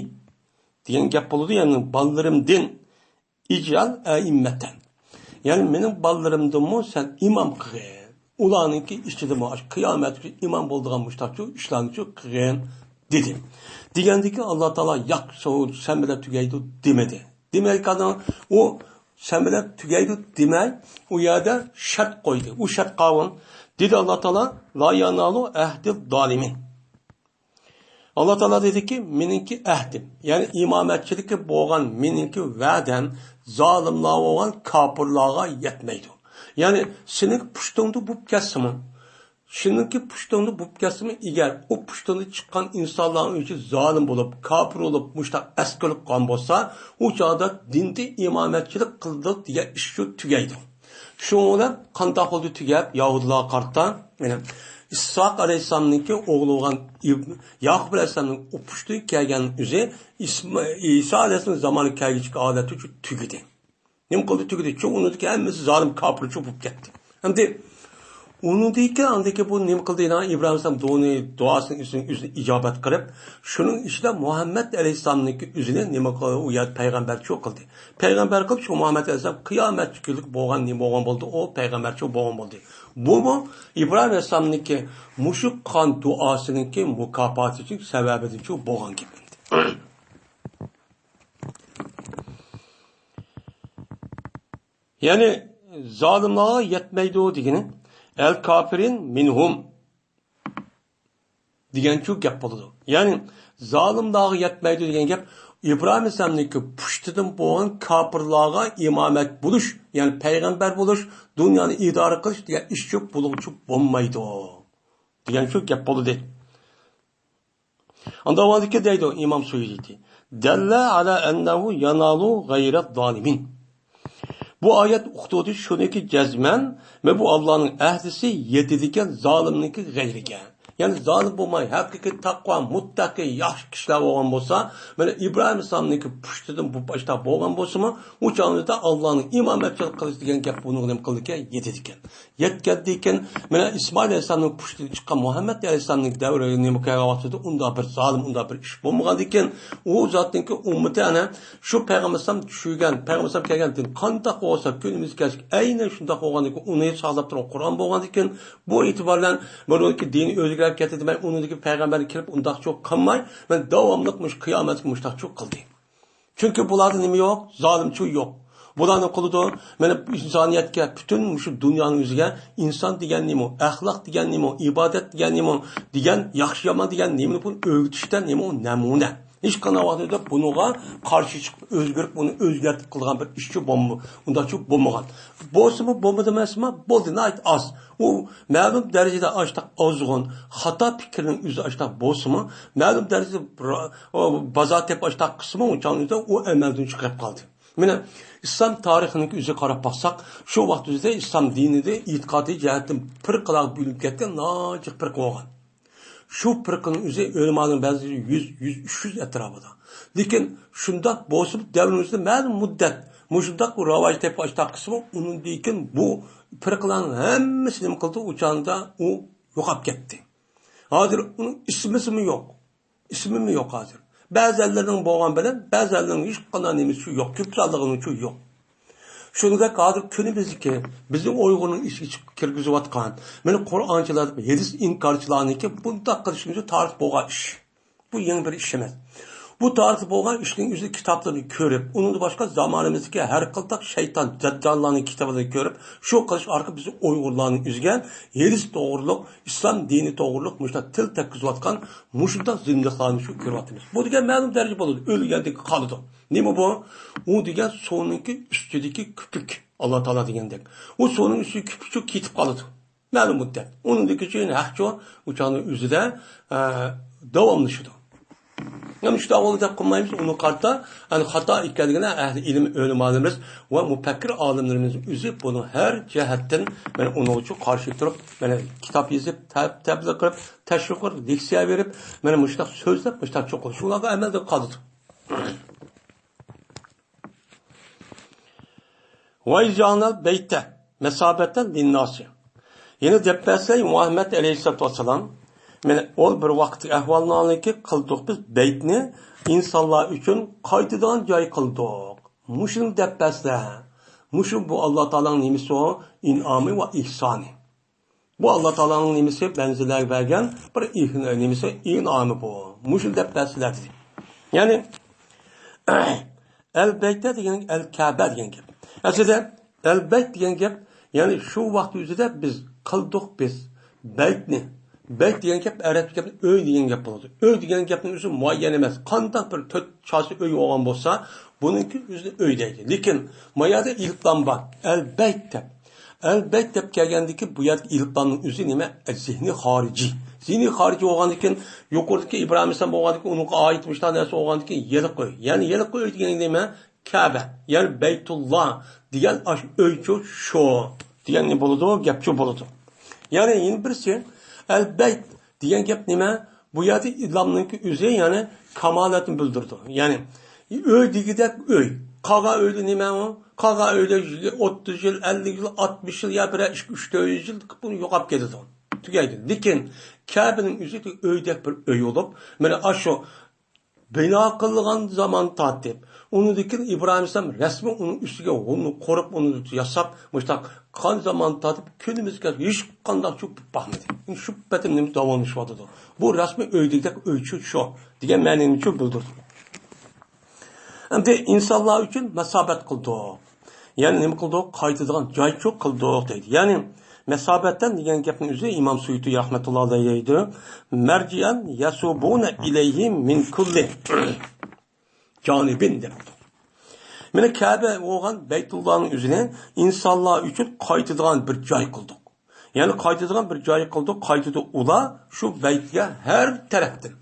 دېگەن گەپ بولىدۇ، يەنى بالىلىرىمدىن. ئىجئەل ئەئىممەتەن. يەنى مېنىڭ بالىلىرىمدىنمۇ سەن ئىمام قىلغىن. ئۇلارنىڭكى ئىچىدىمۇ ئاشۇ قىيامەتكىچە ئىمام بولىدىغان مۇشتاقچۇ ئىشلارنىچۇ قىلغىن دېدى. دېگەندىكىن ئاللا تائالا ياق، سەن بىلەن تۈگەيدۇ دېمىدى. دېمەيدىكەن ئۇ سەن بىلەن تۈگەيدۇ دېمەي، ئۇ يەردە شەرت قويدى. ئۇ شەرت قاۋۇن. دېدى ئاللا تائالا، لا يانالۇ ئەھدى زالىمىن. ئاللا تائالا دېدىكى، مېنىڭكى ئەھدىم، يەنى ئىمامەتچىلىككە بولغان مېنىڭكى ۋەدەم زالىملار بولغان كاپىرلارغا يەتمەيدۇ. يەنى سېنىڭ پۇشتۇڭدا بولۇپ كەتسىمۇ، شۇنىڭكى پۇشتۇڭدا بولۇپ كەتسىمۇ، ئەگەر ئۇ پۇشتۇڭدا چىققان ئىنسانلارنىڭ ئىچى زالىم بولۇپ، كاپىر بولۇپ، مۇشتاق ئەسكىلىپ قالغان بولسا، ئۇ چاغدا دىندا ئىمامەتچىلىك قىلدۇق دېگەن ئىش شۇ تۈگەيدۇ. شۇنىڭ بىلەن قانداق بولدى تۈگەپ، يەھۇدىيلارغا قارىتا، يەنى ئىسھاق ئەلەيھىسسالامنىڭكى ئوغلى بولغان ئىب-، ياقۇپ ئەلەيھىسسالامنىڭ ئۇ پۇشتىدىن كەلگەن ئۆزى ئىسما-، ئىسا ئەلەيھىسسالام زامانى كەلگۈچىكى ھالەتتە تۈگىدى. نېمە قىلدى؟ تۈگىدى. چۈنكى ئۇنىڭدىكى ھەممىسى زالىم كاپىرچۇ بولۇپ كەتتى. ئەمدى ئۇنىڭدىن كېيىن ئاندىن كېيىن بۇ نېمە قىلدى؟ يەنە ئىبراھىم ئەلەيھىسسالام دۇئانى، دۇئاسىنىڭ ئۆزىنى، ئۆزىنى ئىجابەت قىلىپ، شۇنىڭ ئىچىدە مۇھەممەد ئەلەيھىسسالامنىڭكى ئۆزىنى نېمە قىلدى؟ ئۇ يەردە پەيغەمبەرچۇ قىلدى. پەيغەمبەر قىلىپ، شۇ مۇھەممەد ئەلەيھىسسالام قىيامەتكۈنلۈك بولغان نېمە بولغان بولدى؟ ئۇ پەيغەمبەرچۇ بولغان بولدى. بۇمۇ ئىبراھىم ئەلەيھىسسالامنىڭكى مۇشۇ قىلغان دۇئاسىنىڭكى مۇكاپاتىچۇ، سەۋەبىدىچۇ بولغان گەپ ئەمدى. يەنى زالىملارغا يەتمەيدۇ دېگىنى، ئەل كافىرىن مىنھۇم دېگەنچۇ گەپ بولىدۇ. يەنى زالىملارغا يەتمەيدۇ دېگەن گەپ ئىبراھىم ئەلەيھىسسالامنىڭكى پۇشتىدىن بولغان كاپىرلارغا ئىمامەت بولۇش، يەنى پەيغەمبەر بولۇش، دۇنيانى ئىدارە قىلىش دېگەن ئىشچۇ بولغۇچۇ بولمايدۇ دېگەنچۇ گەپ بولدى. ئاندىن دەيدۇ ئىمام سۇيۇتى، دەللە ئالا ئەننەھۇ يانالۇ غەيرەت زالىمىن. بۇ ئايەت ئۇقتۇردى شۇنىكى جەزمەن، مەن بۇ ئاللانىڭ ئەھلىسى يېتىدىكەن زالىمنىڭكى غەيرىگە. يەنى زالىم بولماي، ھەقىقىي تەقۋا، مۇتتەقىي، ياخشى كىشىلەر بولغان بولسا، مانا ئىبراھىم ئەلەيھىسسالامنىڭكى پۇشتىدىن بۇ ئاشتاق بولغان بولسىمۇ، ئۇ چاغدا ئاللانىڭ ئىمامەتچىلىك قىلىش دېگەن گەپ بۇنىڭغا نېمە قىلىدىكەن؟ يېتىدىكەن. يەتكەندىكىن، مانا ئىسمائىل ئەلەيھىسسالامنىڭ پۇشتىدىن چىققان مۇھەممەد ئەلەيھىسسالامنىڭ دەۋرىگە نېمە كەلگەن ۋاقتىدا ئۇنداق بىر زالىم، ئۇنداق بىر ئىش بولمىغاندىكىن، ئۇ زاتنىڭكى ئۈممىتى ئەنە شۇ پەيغەمبەر ئەلەيھىسسالام چۈشۈرگەن، پەيغەمبەر ئەلەيھىسسالام كەلگەن دىن قانداق بولسا، كۈنىمىز كەچلىك ئەينەن شۇنداق بولغاندىكىن، ئۇنى ساقلاپ تۇرغان قۇرئان بولغاندىكىن، بۇ ئېتىبار بىلەن بۇنىڭكى دىنى ئۆزگىرىپ كەتتى دېمەي، ئۇنىڭدىكى پەيغەمبەرلەر كېلىپ ئۇنداقچۇ قىلماي، مەن داۋاملىق مۇشۇ قىيامەتكە مۇشۇنداقچۇ قىلدى. چۈنكى بۇلاردا نېمە يوق؟ زالىمچۇ يوق. بۇلارنى قىلىدۇ. مانا ئىنسانىيەتكە، پۈتۈن مۇشۇ دۇنيانىڭ ئۆزىگە ئىنسان دېگەن نېمە، ئەخلاق دېگەن نېمە، ئىبادەت دېگەن نېمە، دېگەن ياخشى يامان دېگەن نېمىنى بۇنى ئۆگىتىشتە نېمە ئۇ نەمۇنە. ھېچقانداق ۋاقىتتا بۇنىڭغا قارشى چىقىپ ئۆزگىرىپ، بۇنى ئۆزگەرتىپ قىلغان بىر ئىشچۇ بولما-، ئۇنداقچۇ بولمىغان. بولسىمۇ بولمىدى ئەمەسما، بولدى، ناھايىتى ئاز. ئۇ مەلۇم دەرىجىدە ئاشتاق ئازغۇن، خاتا پىكىرنىڭ ئۆزى ئاشتاق بولسىمۇ، مەلۇم دەرىجىدە را-، ئۇ بازار تېپىپ ئاشتاق قىلسىمۇ، ئۇ چاغدا ئۇ ئەمەلدىن چىقىرىپ قالدى. مانا ئىسلام تارىخىنىڭ ئۆزىگە قاراپ باقساق، شۇ ۋاقىت ئۆزىدە ئىسلام دىنىدا ئېتىقادىي جەھەتتىن پىرقىلارغا بۆلۈنۈپ كەتكەن ناچىق پىرقە بولغان. شۇ پىرقىنىڭ ئۆزى ئۆلىمانىڭ بەزىلىرى يۈز، يۈز، ئۈچ يۈز ئەتراپىدا. لېكىن شۇنداق بولسىمۇ دەۋرىمىزدە مەلۇم مۇددەت مۇشۇنداق راۋاج تېپىپ ئاشتاق قىلسىمۇ، ئۇنىڭدىن كېيىن بۇ پىرقىلارنىڭ ھەممىسى نېمە قىلدى؟ ئۇ چاغدا ئۇ يوقاپ كەتتى. ھازىر ئۇنىڭ ئىسمىسىمۇ يوق. ئىسمىمۇ يوق ھازىر. بەزىلەرنىڭ بولغان بىلەن بەزىلەرنىڭ ھېچقانداق نېمىسى يوق. كۆپسى ئاللىغىنىچۇ يوق. شۇنىڭدەك ھازىر كۈنىمىزدىكى بىزنىڭ ئۇيغۇرنىڭ ئىچىگە چىقىپ كىرگۈزۈۋاتقان، مانا قۇرئانچىلار، ھەدىس ئىنكارچىلارنىڭكى بۇنداق قىلىشىمىز تارىخ بولغان ئىش. بۇ يېڭى بىر ئىش ئەمەس. بۇ تارىختا بولغان ئىشنىڭ ئۆزى كىتابلىرىنى كۆرۈپ، ئۇنىڭدىن باشقا زامانىمىزدىكى ھەر قىلداق شەيتان، دەججاللارنىڭ كىتابلىرىنى كۆرۈپ، شۇ قىلىش ئارقىلىق بىز ئۇيغۇرلارنىڭ ئۆزىگە ھەدىس توغرۇلۇق، ئىسلام دىنى توغرۇلۇق مۇشۇنداق تىل تەگكۈزۈۋاتقان مۇشۇنداق زىندىقلارنى شۇ كۆرۈۋاتىمىز. بۇ دېگەن مەلۇم دەرىجە بولىدۇ، ئۆلگەندىن قالىدۇ. نېمە بۇ؟ ئۇ دېگەن سۇنىڭكى ئۈستىدىكى كۆپۈك، ئاللا تائالا دېگەندەك. ئۇ سۇنىڭ ئۈستىدىكى كۆپۈكچۇ كېتىپ قالىدۇ. مەلۇم مۇددەت. ئۇنىڭدىن كېيىن ھەقچۇ ئۇ چاغنىڭ ئۆزىدە، ئە، داۋاملىشىدۇ. يەنى شۇنداق بولدى دەپ قىلمايمىز، ئۇنى قارىتا، يەنى خاتا ئىكەنلىكىنى ئەھلى ئىلىم ئۆلىمالىرىمىز ۋە مۇپەككىر ئالىملىرىمىز ئۆزى بۇنى ھەر جەھەتتىن، مانا، ئۇنىڭغىچۇ قارشى تۇرۇپ، مانا، كىتاب يېزىپ، تەب-، تەبلىغ قىلىپ، تەشۋىق قىلىپ، لېكسىيە بېرىپ، مانا، مۇشۇنداق سۆزلەپ، مۇشۇنداق چوقۇن شۇلارغا ئەمەلدە قالىدۇ. ۋايجانەل بەيتە مەسابەتەن لىنناسى. يەنە دەپ بەرسە، مۇھەممەد ئەلەيھىسسالاتۇ ۋەسسالام، مانا ئول بىر ۋاقىتلىق ئەھۋالنامىكى قىلدۇق بىز بەيتنى، ئىنسانلار ئۈچۈن قايتىدىغان جاي قىلدۇق. مۇشۇنى دەپ بەرسە، مۇشۇ بۇ ئاللا تائالانىڭ نېمىسى ئۇ؟ ئىنئامى ۋە ئېھسانى. بۇ ئاللا تائالانىڭ نېمىسى، بەندىلەرگە بەرگەن بىر ئېھ-، نېمىسى، ئىنئامى بۇ. مۇشۇنى دەپ بەرسىلەر دېدى. يەنى، ئەل بەيتە دېگەن ئەل كەبە دېگەن گەپ. ئەسلىدە ئەل بەيت دېگەن گەپ، يەنى شۇ ۋاقىت ئۆزىدە بىز قىلدۇق بىز بەيتنى. بەيت دېگەن گەپ ئەرەبچە گەپتە ئۆي دېگەن گەپ بولىدۇ. ئۆي دېگەن گەپنىڭ ئۆزى مۇئەييەن ئەمەس. قانداق بىر تۆت چاسا ئۆي بولغان بولسا، بۇنىڭكى ئۆزىنى ئۆي دەيدۇ. لېكىن ما يەردە ئېلىپلام بار. ئەل بەيت دەپ. ئەل بەيت دەپ كەلگەندىكى بۇ يەردىكى ئېلىپلامنىڭ ئۆزى نېمە؟ زېھنى خارىجىي. زېھنى خارىجىي بولغاندىكىن، يۇقىرىدىكى ئىبراھىم ئەلەيھىسسالام بولغاندىكىن، ئۇنىڭغا ئائىت مۇشۇنداق نەرسە بولغاندىكىن، يېلىق ئۆي. يەنى يېلىق ئۆي دېگەن نېمە؟ كەبە. يەنى بەيتۇللا دېگەن ئاشۇ ئۆيچۇ شۇ دېگەن نېمە بولىدۇ؟ گەپچۇ بولىدۇ. يەنى يەنە بىرسى، ئەل بەيت دېگەن گەپ نېمە؟ بۇ يەردە ئىلامنىڭكى ئۆزى، يەنى كامالەتنى بىلدۈرىدۇ. يەنى ئۆي دېگۈدەك ئۆي. قالغان ئۆيدە نېمە ئۇ؟ قالغان ئۆيدە ئوتتۇز يىل، ئەللىك يىل، ئاتمىش يىل يا بىرەر ئىككى، ئۈچ، تۆت يۈز يىل بۇ يوقاپ كېتىدۇ. تۈگەيدۇ. لېكىن كەبىنىڭ ئۆزى ئۆيدەك بىر ئۆي بولۇپ، مانا ئاشۇ بىنا قىلغان زامان تارتىپ، ئۇنىڭدىن كېيىن ئىبراھىم ئەلەيھىسسالام رەسمىي ئۇنىڭ ئۈستىگە غۇمنى قۇرۇپ، ئۇنى ياساپ، مۇشۇنداق قىلغان زامان تارتىپ كۈنىمىزگە ھېچقانداق چۆكۈپ باقمىدى. شۇ پېتىم نېمە داۋاملىشىۋاتىدۇ. بۇ رەسمىي ئۆيدىكىدەك ئۆيچۇ شۇ دېگەن مەنىنى شۇ بىلدۈردى. ئەمدى ئىنسانلار ئۈچۈن مەسابەت قىلدۇق. يەنى نېمە قىلدۇق؟ قايتىدىغان جايچۇ قىلدۇق دەيدۇ. يەنى مەسابەتەن دېگەن گەپنىڭ ئۆزى ئىمام سۇيۇتى رەھمەتۇللا ئەلەيھ دەيدۇ، مەرجىئەن يەسۇبۇنە ئىلەيھى مىن كۇللى جانىبىن دەپتۇ. مانا كەبە بولغان بەيتۇللانىڭ ئۆزىنى ئىنسانلار ئۈچۈن قايتىدىغان بىر جاي قىلدۇق. يەنى قايتىدىغان بىر جاي قىلدۇق، قايتىدۇ ئۇلار شۇ بەيتكە ھەر تەرەپتىن.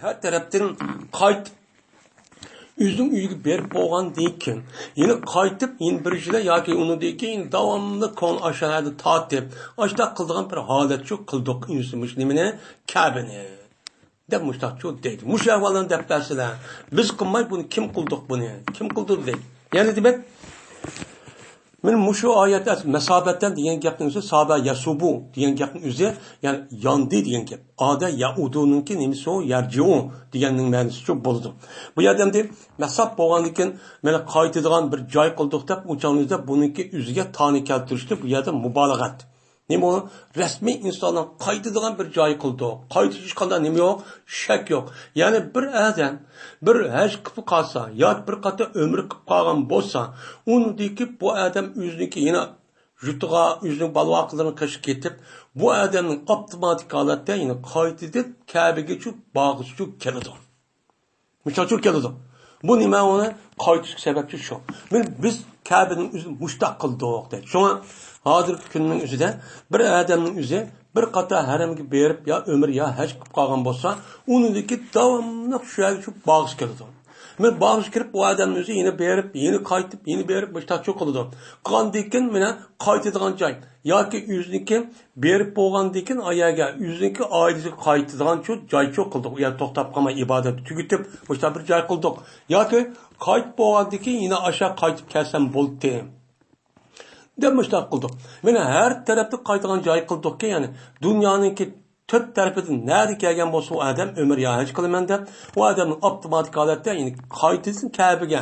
ھەر تەرەپتىن قايتىپ، ئۆزىنىڭ ئۆيىگە بېرىپ بولغاندىن كېيىن، يەنە قايتىپ، يەنە بىر يىلى ياكى ئۇنىڭدىن كېيىن داۋاملىق كۆڭلى ئاشۇ يەردە تارتىپ، ئاشۇنداق قىلىدىغان بىر ھالەتچۇ قىلدۇق ئىنسان مۇشۇ نېمىنى، كەبىنى. دەپ مۇشتاقچۇ دەيدۇ. مۇشۇ ئەھۋاللارنى دەپ بەرسىلە، بىز قىلماي بۇنى كىم قىلدۇق بۇنى؟ كىم قىلدۇق دەيدۇ. يەنە دېمەك، مانا مۇشۇ ئايەت مەسابەتەن دېگەن گەپنىڭ ئۆزى، سابە يەسۇبۇ دېگەن گەپنىڭ ئۆزى، يەنى ياندى دېگەن گەپ. ئادە يەئۇدۇنىڭكى نېمىسى ئۇ؟ يەرجىئۇ دېگەننىڭ مەنىسىچۇ بولىدۇ. بۇ يەردە ئەمدى مەساب بولغاندىن كېيىن، مانا قايتىدىغان بىر جاي قىلدۇق دەپ، ئۇ چاغنىڭ ئۆزىدە بۇنىڭكى ئۆزىگە تانى كەلتۈرۈشتە بۇ يەردە مۇبالىغەت. نېمە ئۇ؟ رەسمىي ئىنسانلار قايتىدىغان بىر جاي قىلدۇق. قايتىش ھېچقانداق نېمە يوق، شەك يوق. يەنى بىر ئادەم بىر ھەج قىلىپ قالسا ياكى بىر قاتار ئۆمرە قىلىپ قالغان بولسا، ئۇنىڭدىكى بۇ ئادەم ئۆزىنىڭكى يەنە يۇرتىغا، ئۆزىنىڭ بالا-ۋاقىلىرىنىڭ قېشىغا كېتىپ، بۇ ئادەمنىڭ ئاپتوماتىك ھالەتتە يەنە قايتىدىن كەبىگىچۇ بارغۇچۇ كېلىدۇ. مۇشۇنچە كېلىدۇ. بۇ نېمە ئۇنى قايتىشقا سەۋەبچى شۇ. مانا بىز كەبىنىڭ ئۆزىنى مۇشتاق قىلدۇق دەيدۇ. شۇڭا ھازىرقى كۈننىڭ ئۆزىدە بىر ئادەمنىڭ ئۆزى بىر قاتار ھەرەمگە بېرىپ يا ئۆمرە يا ھەج قىلىپ قالغان بولسا، ئۇنىڭدىكى داۋاملىق شۇ يەرگە شۇ بارغۇسى كېلىدۇ. مانا بارغۇسى كېلىپ، ئۇ ئادەمنىڭ ئۆزى يەنە بېرىپ، يەنە قايتىپ، يەنە بېرىپ مۇشتاقچۇ قىلىدۇ. قىلغاندىن كېيىن مانا قايتىدىغان جاي ياكى ئۆزىنىڭكى بېرىپ بولغاندىن كېيىن ئاياغا ئۆزىنىڭكى ئائىلىسىگە قايتىدىغانچۇ جايچۇ قىلدۇق. ئۇ يەردە توختاپ قالماي ئىبادەتنى تۈگىتىپ، مۇشۇنداق بىر جاي قىلدۇق. ياكى قايتىپ بولغاندىن كېيىن يەنە ئاشۇ قايتىپ كەلسەم بولدى دەپ مۇشۇنداق قىلدۇق. مانا ھەر تەرەپتە قايتىدىغان جاي قىلدۇقكى، يەنى دۇنيانىڭكى تۆت تەرىپىدىن نەدە كەلگەن بولسا ئۇ ئادەم ئۆمرە يا ھەج قىلىمەن دەپ، ئۇ ئادەمنىڭ ئاپتوماتىك ھالەتتە، يەنى قايتىدىن كەبىگە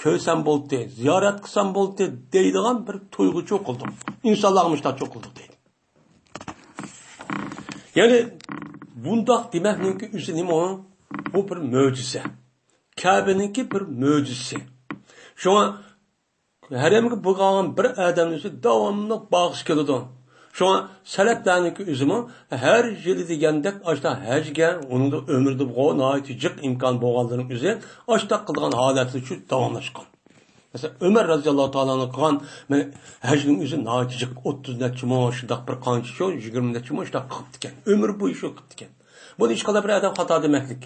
كەلسەم بولدى، زىيارەت قىلسام بولدى دەيدىغان بىر تۇيغۇچۇ قىلدۇق. ئىنسانلارغا مۇشۇنداقچۇ قىلدۇق دەيدۇ. يەنى بۇنداق دېمەكنىڭكى ئۆزى نېمە ئۇ؟ بۇ بىر مۆجىزە. كەبىنىڭكى بىر مۆجىزىسى. شۇڭا ھەرەمگە بولغان بىر ئادەمنىڭ ئۆزى داۋاملىق بارغۇسى كېلىدۇ. شۇڭا سەلەپلەرنىڭكى ئۆزىمۇ ھەر يىلى دېگەندەك ئاشتا ھەجگە، ئۇنىڭدا ئۆمرىدە بولغان ناھايىتى جىق ئىمكان بولغانلىرىنىڭ ئۆزى ئاشتا قىلىدىغان ھالەتلىرى شۇ داۋاملاشقان. مەسىلەن، ئۆمەر رەزىياللاھۇ تائالا ئانھۇ قىلغان، مانا، ھەجنىڭ ئۆزى ناھايىتى جىق، ئوتتۇز نەچچىمۇ، شۇنداق بىر قانچە شۇ، يىگىرمە نەچچىمۇ شۇنداق قىلىپتىكەن. ئۆمۈر بويى شۇ قىلىپتىكەن. بۇنى ھېچقانداق بىر ئادەم خاتا دېمەكلىك.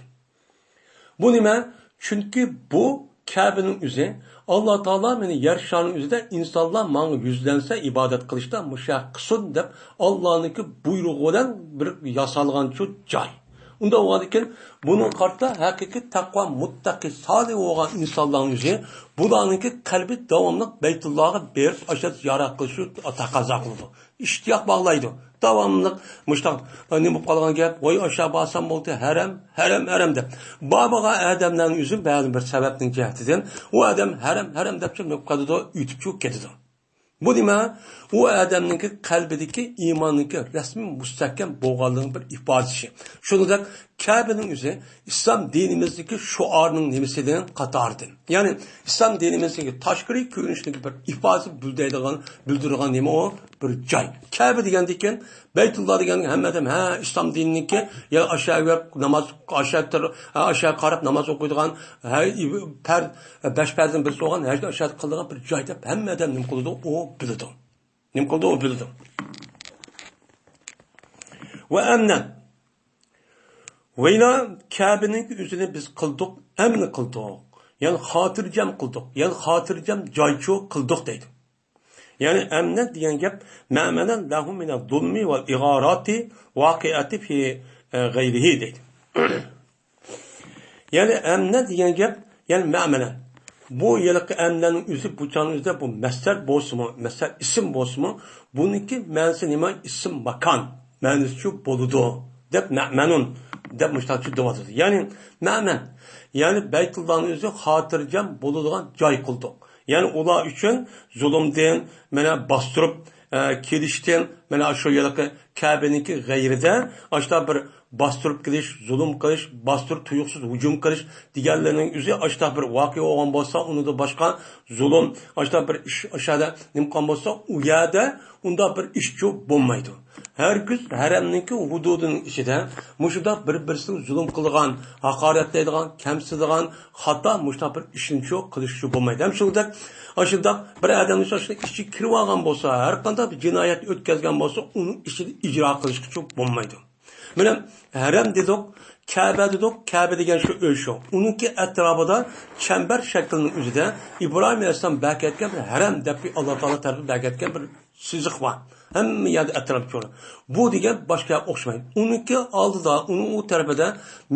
بۇ نېمە؟ چۈنكى بۇ كەبىنىڭ ئۆزى، ئاللا تائالا مېنى يەر شارنىڭ ئۆزىدە ئىنسانلار ماڭا يۈزلەنسە، ئىبادەت قىلىشتا مۇشۇ يەر قىلسۇن دەپ، ئاللانىڭكى بۇيرۇقى بىلەن بىر ياسالغان شۇ جاي. ئۇنداق بولغاندىكىن، بۇنىڭغا قارىتا ھەقىقىي تەقۋا، مۇتتەقى، سالىھ بولغان ئىنسانلارنىڭ ئۆزى، بۇلارنىڭكى قەلبى داۋاملىق بەيتۇللاغا بېرىپ، ئاشۇ زىيارەت قىلىشنى تەقەززا قىلىدۇ. ئىشتىياق باغلايدۇ. داۋاملىق مۇشۇنداق، نېمە بولۇپ قالغان گەپ، ۋاي، ئاشۇ بارسام بولدى، ھەرەم، ھەرەم، ھەرەم دەپ. بار بولغان ئادەملەرنىڭ ئۆزى بەزى بىر سەۋەبنىڭ جەھىتىدىن ئۇ ئادەم ھەرەم، ھەرەم دەپ نېمە قىلىدۇ، ئۆتۈپ چۈشۈپ كېتىدۇ. بۇ نېمە؟ ئۇ ئادەمنىڭكى قەلبىدىكى ئىماننىڭكى رەسمىي مۇستەھكەم بولغانلىقىنىڭ بىر ئىپادىسى. شۇنىڭدەك كەبىنىڭ ئۆزى ئىسلام دىنىمىزدىكى شوئارنىڭ نېمىسىدىن، قاتارىدىن. يەنى ئىسلام دىنىمىزدىكى تاشقىرى كۆرۈنۈشىدىكى بىر ئىپادىسى بىلدۈرىدىغان، بىلدۈرىدىغان نېمە ئۇ؟ بىر جاي. كەبە دېگەندىكىن، بەيتۇللا دېگەن ھەممە ئادەم، ھە، ئىسلام دىنىنىڭكى، يا ئاشۇ يەرگە ناماز، ئاشۇ يەر، ئاشۇ يەرگە قاراپ ناماز ئوقۇيدىغان، ھە، پەرز، بەش پەرزدىن بىرسى بولغان ھەجنى ئاشۇ يەردە قىلىدىغان بىر جاي دەپ ھەممە ئادەم نېمە قىلىدۇ؟ ئۇ بىلىدۇ. نېمە قىلىدۇ؟ ئۇ بىلىدۇ. ۋە ئەمنەن. ۋەيلا كەبىنىڭ ئۆزىنى بىز قىلدۇق، ئەمن قىلدۇق. يەنى خاتىرجەم قىلدۇق. يەنى خاتىرجەم جايچۇ قىلدۇق دەيدۇ. يەنى ئەمنەن دېگەن گەپ، مەمەنەن لەھۇ مىنە زۇلمى ۋە ئىغاراتى ۋاقىئەتى فى، ئە، غەيرىھى دەيدۇ. يەنى ئەمنە دېگەن گەپ، يەنى مەمەنە. بۇ ھېلىقى ئەمنەنىڭ ئۆزى، بۇ چاغنىڭ ئۆزىدە بۇ مەسدەر بولسىمۇ، مەسدەر ئىسىم بولسىمۇ، بۇنىڭكى مەنىسى نېمە؟ ئىسىم ماكان مەنىسىچۇ بولىدۇ، دەپ مەمەنۇن دەپ مۇشتاقچۇ دەۋاتىدۇ. يەنى مەمەن، يەنى بەيتۇللانىڭ ئۆزى خاتىرجەم بولىدىغان جاي قىلدۇق. يەنى ئۇلار ئۈچۈن زۇلۇمدىن، مانا باستۇرۇپ، ئە، كېلىشتىن، مانا شۇ ھېلىقى كەبىنىڭكى غەيرىدە ئاشتا بىر باستۇرۇپ كېلىش، زۇلۇم قىلىش، باستۇرۇپ تۇيۇقسىز ھۇجۇم قىلىش دېگەنلەرنىڭ ئۆزى ئاشتا بىر ۋاقىئە بولغان بولسا، ئۇنىڭدا باشقا زۇلۇم، ئاشتا بىر ئىش، ئاشادا نېمە قىلغان بولسا، ئۇ يەردە ئۇنداق بىر ئىشچۇ بولمايدۇ. ھەرگىز ھەرەمنىڭكى ھۇدۇدىنىڭ ئىچىدە مۇشۇنداق بىر-بىرسىنى زۇلۇم قىلىدىغان، ھاقارەتلەيدىغان، كەمسىتىدىغان خاتا مۇشۇنداق بىر ئىشنىچۇ قىلىشچۇ بولمايدۇ. ھەم شۇنداق، ئاشۇنداق بىر ئادەمنىڭ ئىچىگە كىرىپ ئالغان بولسا، ھەر قانداق بىر جىنايەت ئۆتكەزگەن بولسا، ئۇنىڭ ئىچىدە ئىجرا قىلىشقىچۇ بولمايدۇ. مانا ھەرەم دېدۇق، كەبە دېدۇق، كەبە دېگەن شۇ ئۆي شۇ. ئۇنىڭكى ئەتراپىدا چەمبەر شەكلىنىڭ ئۆزىدە ئىبراھىم ئەلەيھىسسالام بەركەتكەن بىر ھەرەم دەپ ئاللا تائالا تەرىپىدىن بەركەتكەن بىر سىزىق بار. ھەممە يەردە ئەتراپ چۆل. بۇ دېگەن باشقا يەرگە ئوخشىمايدۇ. ئۇنىڭكى ئالدىدا، ئۇنىڭ ئۇ تەرىپىدە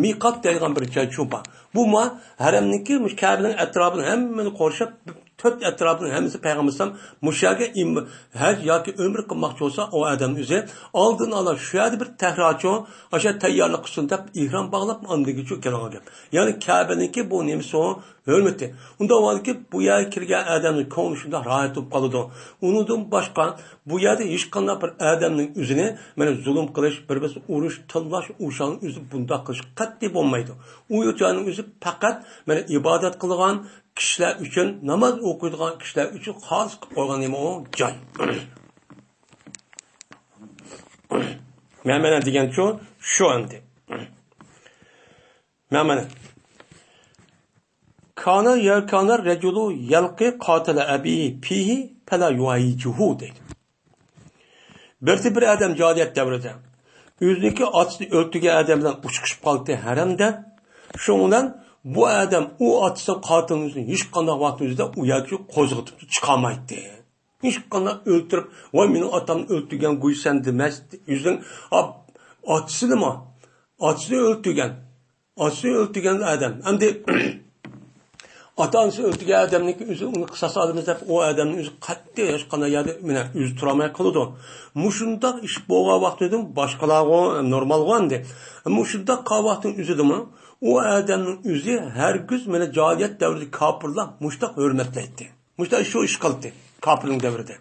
مىقات دەيدىغان بىر جاي شۇ بار. بۇمۇ ھەرەمنىڭكى مۇشۇ كەبىنىڭ ئەتراپىنى ھەممىنى قورشاپ، تۆت ئەتراپىنىڭ ھەممىسى پەيغەمبەر ئەلەيھىسسالام مۇشۇ يەرگە ئىم-، ھەج ياكى ئۆمرە قىلماقچى بولسا، ئۇ ئادەم ئۆزى ئالدىن ئالا شۇ يەردە بىر تەھرا ئاچۇ، ئاشۇ تەييارلىق قىلسۇن دەپ ئېھرام باغلاپ ئاندىن كېيىن شۇ كېلىدىغان گەپ. يەنى كەبىنىڭكى بۇ نېمىسى ئۇ؟ ھۆرمىتى. ئۇنداق بولغاندىكىن بۇ يەرگە كىرگەن ئادەمنىڭ كۆڭلى شۇنداق راھەت بولۇپ قالىدۇ. ئۇنىڭدىن باشقا بۇ يەردە ھېچقانداق بىر ئادەمنىڭ ئۆزىنى، مانا، زۇلۇم قىلىش، بىر-بىرسىگە ئۇرۇش، تىللاش، ئۇ چاغنىڭ ئۆزى بۇنداق قىلىش قەتئىي بولمايدۇ. ئۇ يەرنىڭ ئۆزى پەقەت، مانا، ئىبادەت قىلىدىغان كىشىلەر ئۈچۈن، ناماز ئوقۇيدىغان كىشىلەر ئۈچۈن خاس قىلىپ قويغان نېمە ئۇ؟ جاي. مەن، مانا دېگەنچۇ شۇ ئەمدى. مەن، مانا. كان يا-، كان الرجل يلقي قاتل أبيه فيه فلا يهاوجه دەيدۇ. بىرسى بىر ئادەم جاھىلىيەت دەۋرىدە ئۆزىنىڭكى ئاتىسىنى ئۆلتۈرگەن ئادەم بىلەن ئۇچرىشىپ قالدى ھەرەمدە. شۇنىڭ بىلەن بۇ ئادەم ئۇ ئاتىسىنىڭ قاتىلىنى ھېچقانداق ۋاقىتنىڭ ئۆزىدە ئۇ يەرگە قوزغىتىپ چىقارمايتتى. ھېچقانداق ئۆلتۈرۈپ، ۋاي، مېنىڭ ئاتامنى ئۆلتۈرگەن گۇيسەن دېمەس. يۈزىنىڭ ئا-، ئاتىسىنىمۇ، ئاتىسىنى ئۆلتۈرگەن. ئاتىسىنى ئۆلتۈرگەن ئادەم. ئەمدى ئاتا-ئانىسىنى ئۆلتۈرگەن ئادەمنىڭكى ئۆزى ئۇنى قىساس ئالىمىز دەپ، ئۇ ئادەمنىڭ ئۆزى قەتئىي ھېچقانداق يەردە مانا ئۆزى تۇرالماي قالىدۇ. مۇشۇنداق ئىش بولغان ۋاقتىدىمۇ باشقىلارغۇ نورمالغۇ ئەمدى. مۇشۇنداق قالغان ۋاقىتنىڭ ئۆزىدىمۇ ئۇ ئادەمنىڭ ئۆزى ھەرگىز مانا جاھىلىيەت دەۋرىدىكى كاپىرلار مۇشۇنداق ھۆرمەتلەيتتى. مۇشۇنداق شۇ ئىش قىلدى كاپىرنىڭ دەۋرىدە.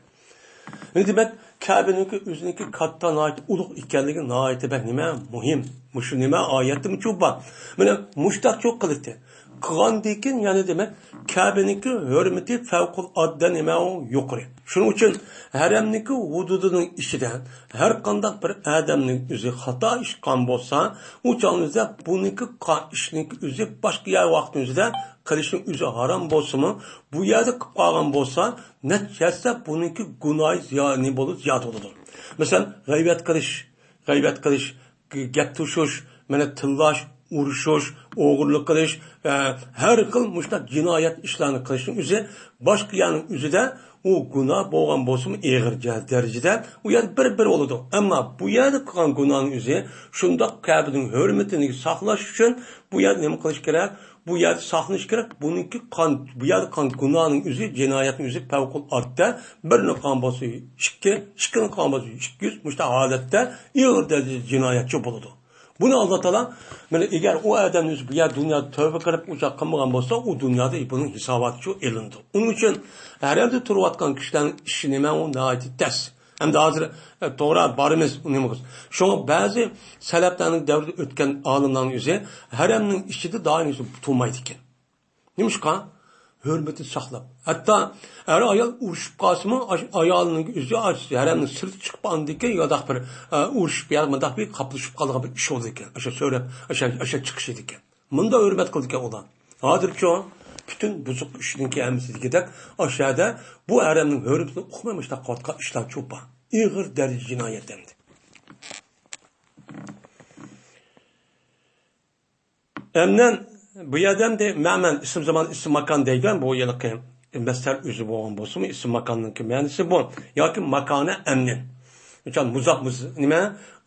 يەنى دېمەك، كەبىنىڭكى ئۆزىنىڭكى كاتتا ناھايىتى ئۇلۇغ ئىكەنلىكى ناھايىتى بەك نېمە مۇھىم. مۇشۇ نېمە ئايەتتىمۇ چۇ بار. مانا مۇشتاق چۇ قىلىتتى. قىلغاندىن كېيىن يەنى دېمەك، كەبىنىڭكى ھۆرمىتى فەۋقۇلئاددە نېمە ئۇ يۇقىرى. شۇنىڭ ئۈچۈن ھەرەمنىڭكى ھۇدۇدىنىڭ ئىچىدە ھەر قانداق بىر ئادەمنىڭ ئۆزى خاتا ئىش قىلغان بولسا، ئۇ چاغنىڭ ئۆزىدە بۇنىڭكى قا-، ئىشنىڭكى ئۆزى باشقا يەر ۋاقىتنىڭ ئۆزىدە قىلىشنىڭ ئۆزى ھارام بولسىمۇ، بۇ يەردە قىلىپ قالغان بولسا، نەچچە ھەسسە بۇنىڭكى گۇناھى زىيانى بولۇپ زىيادە بولىدۇ. مەسىلەن، غەيۋەت قىلىش، غەيۋەت قىلىش، گ-، گەپ توشۇش، مانا تىللاش، ئۇرۇشۇش، ئوغرىلىق قىلىش، ئە، ھەر خىل مۇشۇنداق جىنايەت ئىشلارنى قىلىشنىڭ ئۆزى باشقا يەرنىڭ ئۆزىدە ئۇ گۇناھ بولغان بولسىمۇ ئېغىر جە-، دەرىجىدە ئۇ يەردە بىر-بىر بولىدۇ. ئەمما بۇ يەردە قىلغان گۇناھنىڭ ئۆزى شۇنداق كەبىنىڭ ھۆرمىتىنى ساقلاش ئۈچۈن بۇ يەردە نېمە قىلىش كېرەك؟ بۇ يەردە ساقلىنىش كېرەك. بۇنىڭكى قان، بۇ يەردە قان گۇناھنىڭ ئۆزى، جىنايەتنىڭ ئۆزى پەۋقۇلئاددە. بىرنى قىلغان بولسا ئىككى، ئىككىنى قىلغان بولسا ئۈچ يۈز، مۇشۇنداق ھالەتتە ئېغىر دەرىجىدە جىنايەتچى بولىدۇ. بۇنى ئاللا تائالا مانا ئەگەر ئۇ ئادەم ئۆزى بۇ يەر دۇنيادا تۆۋبە قىلىپ ئۇشاق قىلمىغان بولسا، ئۇ دۇنيادا بۇنىڭ ھېساباتى شۇ ئېلىنىدۇ. ئۇنىڭ ئۈچۈن ھەرەمدە تۇرۇۋاتقان كىشىلەرنىڭ ئىشى نېمە؟ ئۇ ناھايىتى تەس. ئەمدى ھازىر، ئە، توغرا بارىمىز، نېمە قىلىمىز؟ شۇڭا بەزى سەلەپلەرنىڭ دەۋرىدە ئۆتكەن ئالىملارنىڭ ئۆزى ھەرەمنىڭ ئىچىدە دائىم تۇرمايدىكەن. نېمىشقا؟ ھۆرمىتىنى ساقلاپ. ھەتتا ئەر-ئايال ئۇرۇشۇپ قالسىمۇ، ئاش-، ئايالىنىڭ ئۆزى ئاش-، ھەرەمنىڭ سىرتىغا چىقىپ ئاندىن كېيىن يانداق بىر، ئە، ئۇرۇشۇپ يا مۇنداق بىر قاپلىشىپ قالىدىغان بىر ئىش بولىدىكەن. ئاشۇ سۆرەپ، ئاشۇ، ئاشۇ چىقىشىدىكەن. مۇنداق ھۆرمەت قىلىدىكەن ئۇلار. ھازىرچۇ پۈتۈن بۇزۇق ئىشنىڭكى ھەممىسى دېگۈدەك، ئاشۇ يەردە بۇ ھەرەمنىڭ ھۆرمىتىنى ئۇقماي مۇشۇنداق قىلىۋاتقان ئىشلار چوپان. ئېغىر دەرىجە جىنايەت ئەمدى. ئەمدى بۇ يەردە ئەمدى مەمەن ئىسىم زامان، ئىسىم ماكان دەيدىغان بۇ ھېلىقى مەسدەر ئۆزى بولغان بولسىمۇ، ئىسىم ماكاننىڭكى مەنىسى بۇ. ياكى ماكانە ئەمنى. مىسال، مۇزاپ، مۇز-، نېمە؟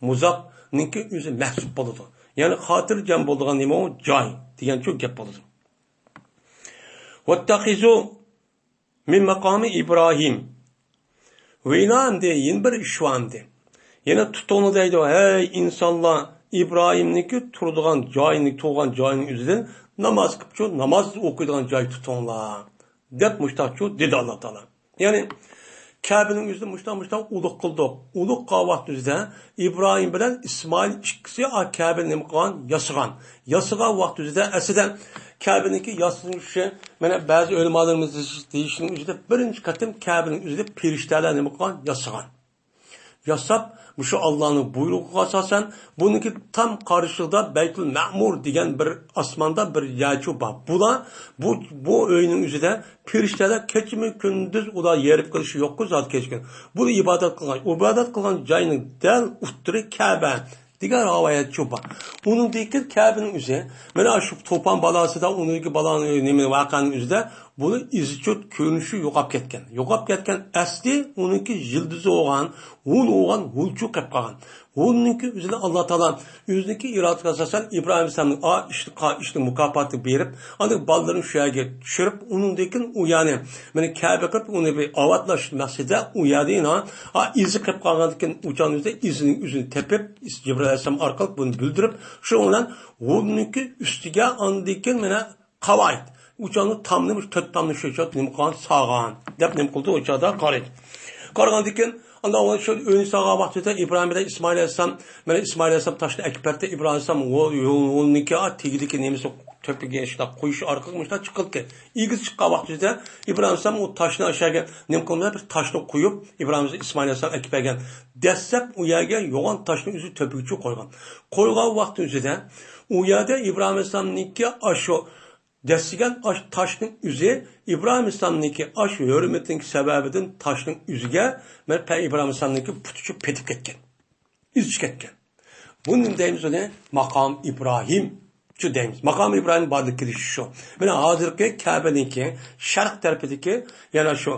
مۇزاپنىڭكى ئۆزى مەھزۇپ بولىدۇ. يەنى خاتىرجەم بولىدىغان نېمە ئۇ؟ جاي دېگەنچۇ گەپ بولىدۇ. ۋەتتەخىزۇ مىن ماقامى ئىبراھىم. ۋە يەنە ئەمدى يەنە بىر ئىش بار ئەمدى. يەنە تۇتۇڭلار دەيدۇ، ھەي ئىنسانلار، ئىبراھىمنىڭكى تۇرىدىغان جايىنى، تۇرغان جايىنىڭ ئۆزىدىن ناماز قىلىپچۇ، ناماز ئوقۇيدىغان جاي تۇتۇڭلار، دەپ مۇشتاقچۇ دېدى ئاللا تائالا. يەنى كەبىنىڭ ئۆزىنى مۇشتاق، مۇشتاق ئۇلۇغ قىلدۇق. ئۇلۇغ قىلغان ۋاقىت ئۆزىدە ئىبراھىم بىلەن ئىسمائىل ئىككىسى ئا كەبىنى نېمە قىلغان؟ ياسىغان. ياسىغان ۋاقىت ئۆزىدە ئەسلىدە كەبىنىڭكى ياسىلىشى، مانا بەزى ئۆلىمالىرىمىز دېيىش-، دېيىشىنىڭ ئۆزىدە بىرىنچى قېتىم كەبىنىڭ ئۆزىدە پېرىشتەلەر نېمە قىلغان؟ ياسىغان. ياساپ، مۇشۇ ئاللانىڭ بۇيرۇقىغا ئاساسەن، بۇنىڭكى تام قارشىلىقىدا بەيتۇل مەمۇر دېگەن بىر ئاسماندا بىر يەرچۇ بار. بۇلار بۇ، بۇ ئۆينىڭ ئۆزىدە پېرىشتەلەر كېچىمۇ كۈندۈز ئۇلار ھېرىپ قىلىشى يوققۇ زادى كەچكۈن. بۇلار ئىبادەت قىلغان، ئىبادەت قىلغان جاينىڭ دەل ئۇتتۇرى كەبە. دېگەن رىۋايەتچۇ بار. ئۇنىڭدىن كېيىن كەبىنىڭ ئۆزى، مانا شۇ توپان بالاسىدا ئۇنىڭدىكى بالا نېمە ۋەقەنىڭ ئۆزىدە بۇنى ئىزى چوت كۆرۈنۈشى يوقاپ كەتكەن. يوقاپ كەتكەن ئەسلى ئۇنىڭكى يىلدىزى بولغان، ھۇن بولغان، ھۇنچۇ قېلىپ قالغان. ھۇننىڭكى ئۆزىنى ئاللا تائالا ئۆزىنىڭكى ئىرادىسىگە ئاساسەن ئىبراھىم ئەلەيھىسسالامنىڭ ئا ئىشنى، قا ئىشنىڭ مۇكاپاتىنى بېرىپ، ئاندىن بالىلىرىنى شۇ يەرگە چۈشۈرۈپ، ئۇنىڭدىن كېيىن ئۇ يەرنى، مانا كەبە قىلىپ، ئۇنى بىر ئاۋاتلاش مەقسىتىدە ئۇ يەردە يەنە، ئا، ئىزى قېلىپ قالغاندىن كېيىن ئۇچان ئۆزى ئىزىنىڭ ئۆزىنى تېپىپ، جىبرىئىل ئەلەيھىسسالام ئارقىلىق بۇنى بىلدۈرۈپ، شۇنىڭ بىلەن ھۇننىڭكى ئۈستىگە ئاندىن كېيىن مانا قاۋايىت. ئۇچاننىڭ تامنى مۇشۇ تۆت تامنى شۇ چاغدا نېمە قىلغان؟ سالغان. دەپ نېمە قىلدى؟ ئۇ چاغدا قارىدى. قارىغاندىن كېيىن، ئاندىن ئۇ شۇ ئۆينى سالغان ۋاقتىدا ئىبراھىم بىلەن ئىسمائىل ئەلەيھىسسالام، مانا ئىسمائىل ئەلەيھىسسالام تاشنى ئەكىپ بەردى. ئىبراھىم ئەلەيھىسسالام ھو-، يول-، يولنىڭكى تېگىدىكى نېمىسى تۆپىگە شۇنداق قويۇش ئارقىلىق مۇشۇنداق چىقىلدى. ئېگىز چىققان ۋاقتىدا ئىبراھىم ئەلەيھىسسالام ئۇ تاشنى ئاشۇ يەرگە نېمە قىلمىدى؟ بىر تاشنى قويۇپ، ئىبراھىم ئىسمائىل ئەلەيھىسسالام ئەكىپ بەرگەن. دەسلەپ ئۇ يەرگە يوغان تاشنى ئۆزى تۆپىگىچە قويغان. قويغان ۋاقتى ئۆزىدە ئۇ يەردە ئىبراھىم ئەلەيھىسسالامنىڭكى ئاشۇ دەسسىگەن ئاش تاشنىڭ ئۆزى ئىبراھىم ئەلەيھىسسالامنىڭكى ئاش ھۆرمىتىنىڭ سەۋەبىدىن تاشنىڭ ئۆزىگە مەن پە-، ئىبراھىم ئەلەيھىسسالامنىڭكى پۇتىچۇ پېتىپ كەتكەن. ئىزچى كەتكەن. بۇنى دەيمىز ئۇنى ماقام ئىبراھىم شۇ دەيمىز. ماقام ئىبراھىم بارلىققا كېلىشى شۇ. مانا ھازىرقى كەبىنىڭكى شەرق تەرىپىدىكى يەنە شۇ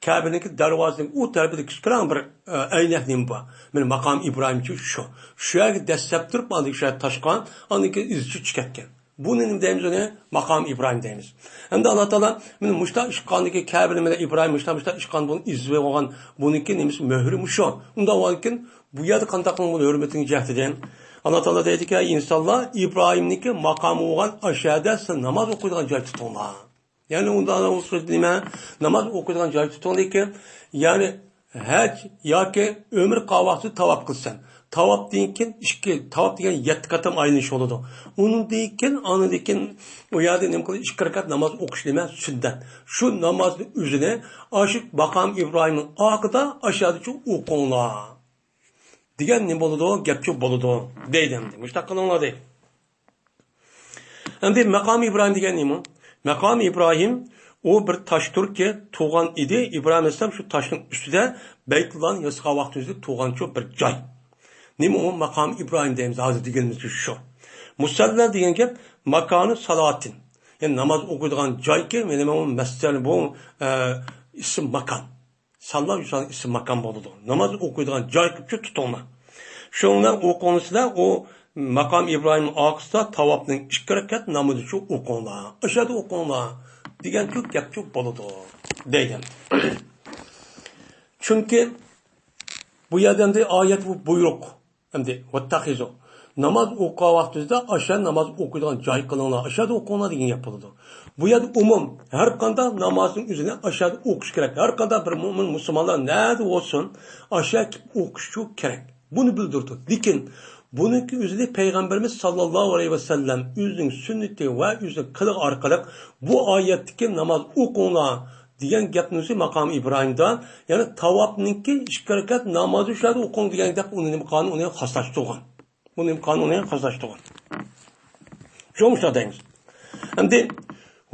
كەبىنىڭكى دەرۋازىنىڭ ئۇ تەرىپىدە كىچىككىنە بىر، ئە، ئەينەك نېمە بار. مانا ماقام ئىبراھىمچۇ شۇ. شۇ يەرگە دەسسەپ تۇرۇپ، ئاندىن كېيىن شۇ يەردە تاشقان، ئاندىن كېيىن ئىزچۇ چىقىپ كەتكەن. بۇنى نېمە دەيمىز ئۇنى؟ ماقام ئىبراھىم دەيمىز. ئەمدى ئاللا تائالا مانا مۇشۇنداق ئىشقاندىكى كەبىنى مانا ئىبراھىم مۇشۇنداق، مۇشۇنداق ئىشقان بۇنىڭ ئىزى بولغان، بۇنىڭكى نېمىسى مۆھرى مۇشۇ. ئۇنداق بولغاندىكىن بۇ يەردە قانداق قىلىڭ بۇنى ھۆرمىتىنىڭ جەھىتىدىن؟ ئاللا تائالا دەيدىكى، ئەي ئىنسانلار، ئىبراھىمنىڭكى ماقامى بولغان ئاشۇ يەردە سىلەر ناماز ئوقۇيدىغان جاي تۇتۇڭلار. يەنى ئۇنداق نېمە؟ ناماز ئوقۇيدىغان جاي تۇتۇڭلىكى، يەنى ھەج ياكى ئۆمرە قىلغان ۋاقتىدا تاۋاپ قىلىسەن. تاۋاپتىن كېيىن ئىككى، تاۋاپ دېگەن يەتتە قېتىم ئايلىنىش بولىدۇ. ئۇنىڭدىن كېيىن، ئاندىن كېيىن ئۇ يەردە نېمە قىلىدۇ؟ ئىككى رەكەت ناماز ئوقۇش نېمە؟ سۈننەت. شۇ نامازنىڭ ئۆزىنى ئاشۇ ماقام ئىبراھىمنىڭ ئارقىدا ئاشۇ يەردىچۇ ئوقۇڭلار. دېگەن نېمە بولىدۇ؟ گەپچۇ بولىدۇ. دەيدۇ ئەمدى. مۇشۇنداق قىلىڭلار دەيدۇ. ئەمدى ماقام ئىبراھىم دېگەن نېمە؟ ماقام ئىبراھىم ئۇ بىر تاشتۇركى تۇغان ئىدى. ئىبراھىم ئەلەيھىسسالام شۇ تاشنىڭ ئۈستىدە بەيتۇللانى ياسىغان ۋاقتى ئۆزىدە تۇغانچۇ بىر جاي. نېمە ئۇ ماقام ئىبراھىم دەيمىز ھازىر دېگىنىمىز شۇ. مۇسەللا دېگەن گەپ ماكانى سالاتىن. يەنى ناماز ئوقۇيدىغان جايكى، نېمە ئۇ مەسچىت بۇ، ئە، ئىسىم ماكان. سانلاپ يۈرسەڭ ئىسىم ماكان بولىدۇ. ناماز ئوقۇيدىغان جاي قىلىپچۇ تۇتۇڭلار. شۇنىڭ بىلەن ئوقۇڭلار سىلەر ئۇ ماقام ئىبراھىمنىڭ ئارقىسىدا تاۋاپنىڭ ئىككى رەكەت نامىزىچۇ ئوقۇڭلار. ئاشۇ يەردە ئوقۇڭلار. دېگەنچۇ گەپچۇ بولىدۇ. دەيدۇ. چۈنكى بۇ يەردە ئەمدى ئايەت بۇ بۇيرۇق. ئەمدى ۋەتتەخىزۇ. ناماز ئوقۇغان ۋاقتىڭىزدا ئاشۇ ناماز ئوقۇيدىغان جاي قىلىڭلار، ئاشۇ يەردە ئوقۇڭلار دېگەن گەپ بولىدۇ. بۇ يەردە ئومۇم، ھەر قانداق نامازنىڭ ئۆزىنى ئاشۇ يەردە ئوقۇش كېرەك. ھەر قانداق بىر مۆمىن، مۇسۇلمانلار نەدە بولسۇن، ئاشۇ يەرگە كېلىپ ئوقۇشچۇ كېرەك. بۇنى بىلدۈرىدۇ. لېكىن بۇنىڭكى ئۆزىنى پەيغەمبىرىمىز ساللاللاھۇ ئەلەيھى ۋەسەللەم ئۆزىنىڭ سۈننىتى ۋە ئۆزىنىڭ قىلىقى ئارقىلىق بۇ ئايەتتىكى ناماز ئوقۇڭلار دېگەن گەپنىڭ ئۆزى ماقام ئىبراھىمدا، يەنى تاۋاپنىڭكى ئىككى رەكەت نامازى شۇ يەردە ئوقۇڭ دېگەن گەپ ئۇنى نېمە قىلغان، ئۇنى خاسلاشتۇرغان. بۇنى نېمە قىلغان، ئۇنى خاسلاشتۇرغان. شۇ مۇشۇنداق دەيمىز. ئەمدى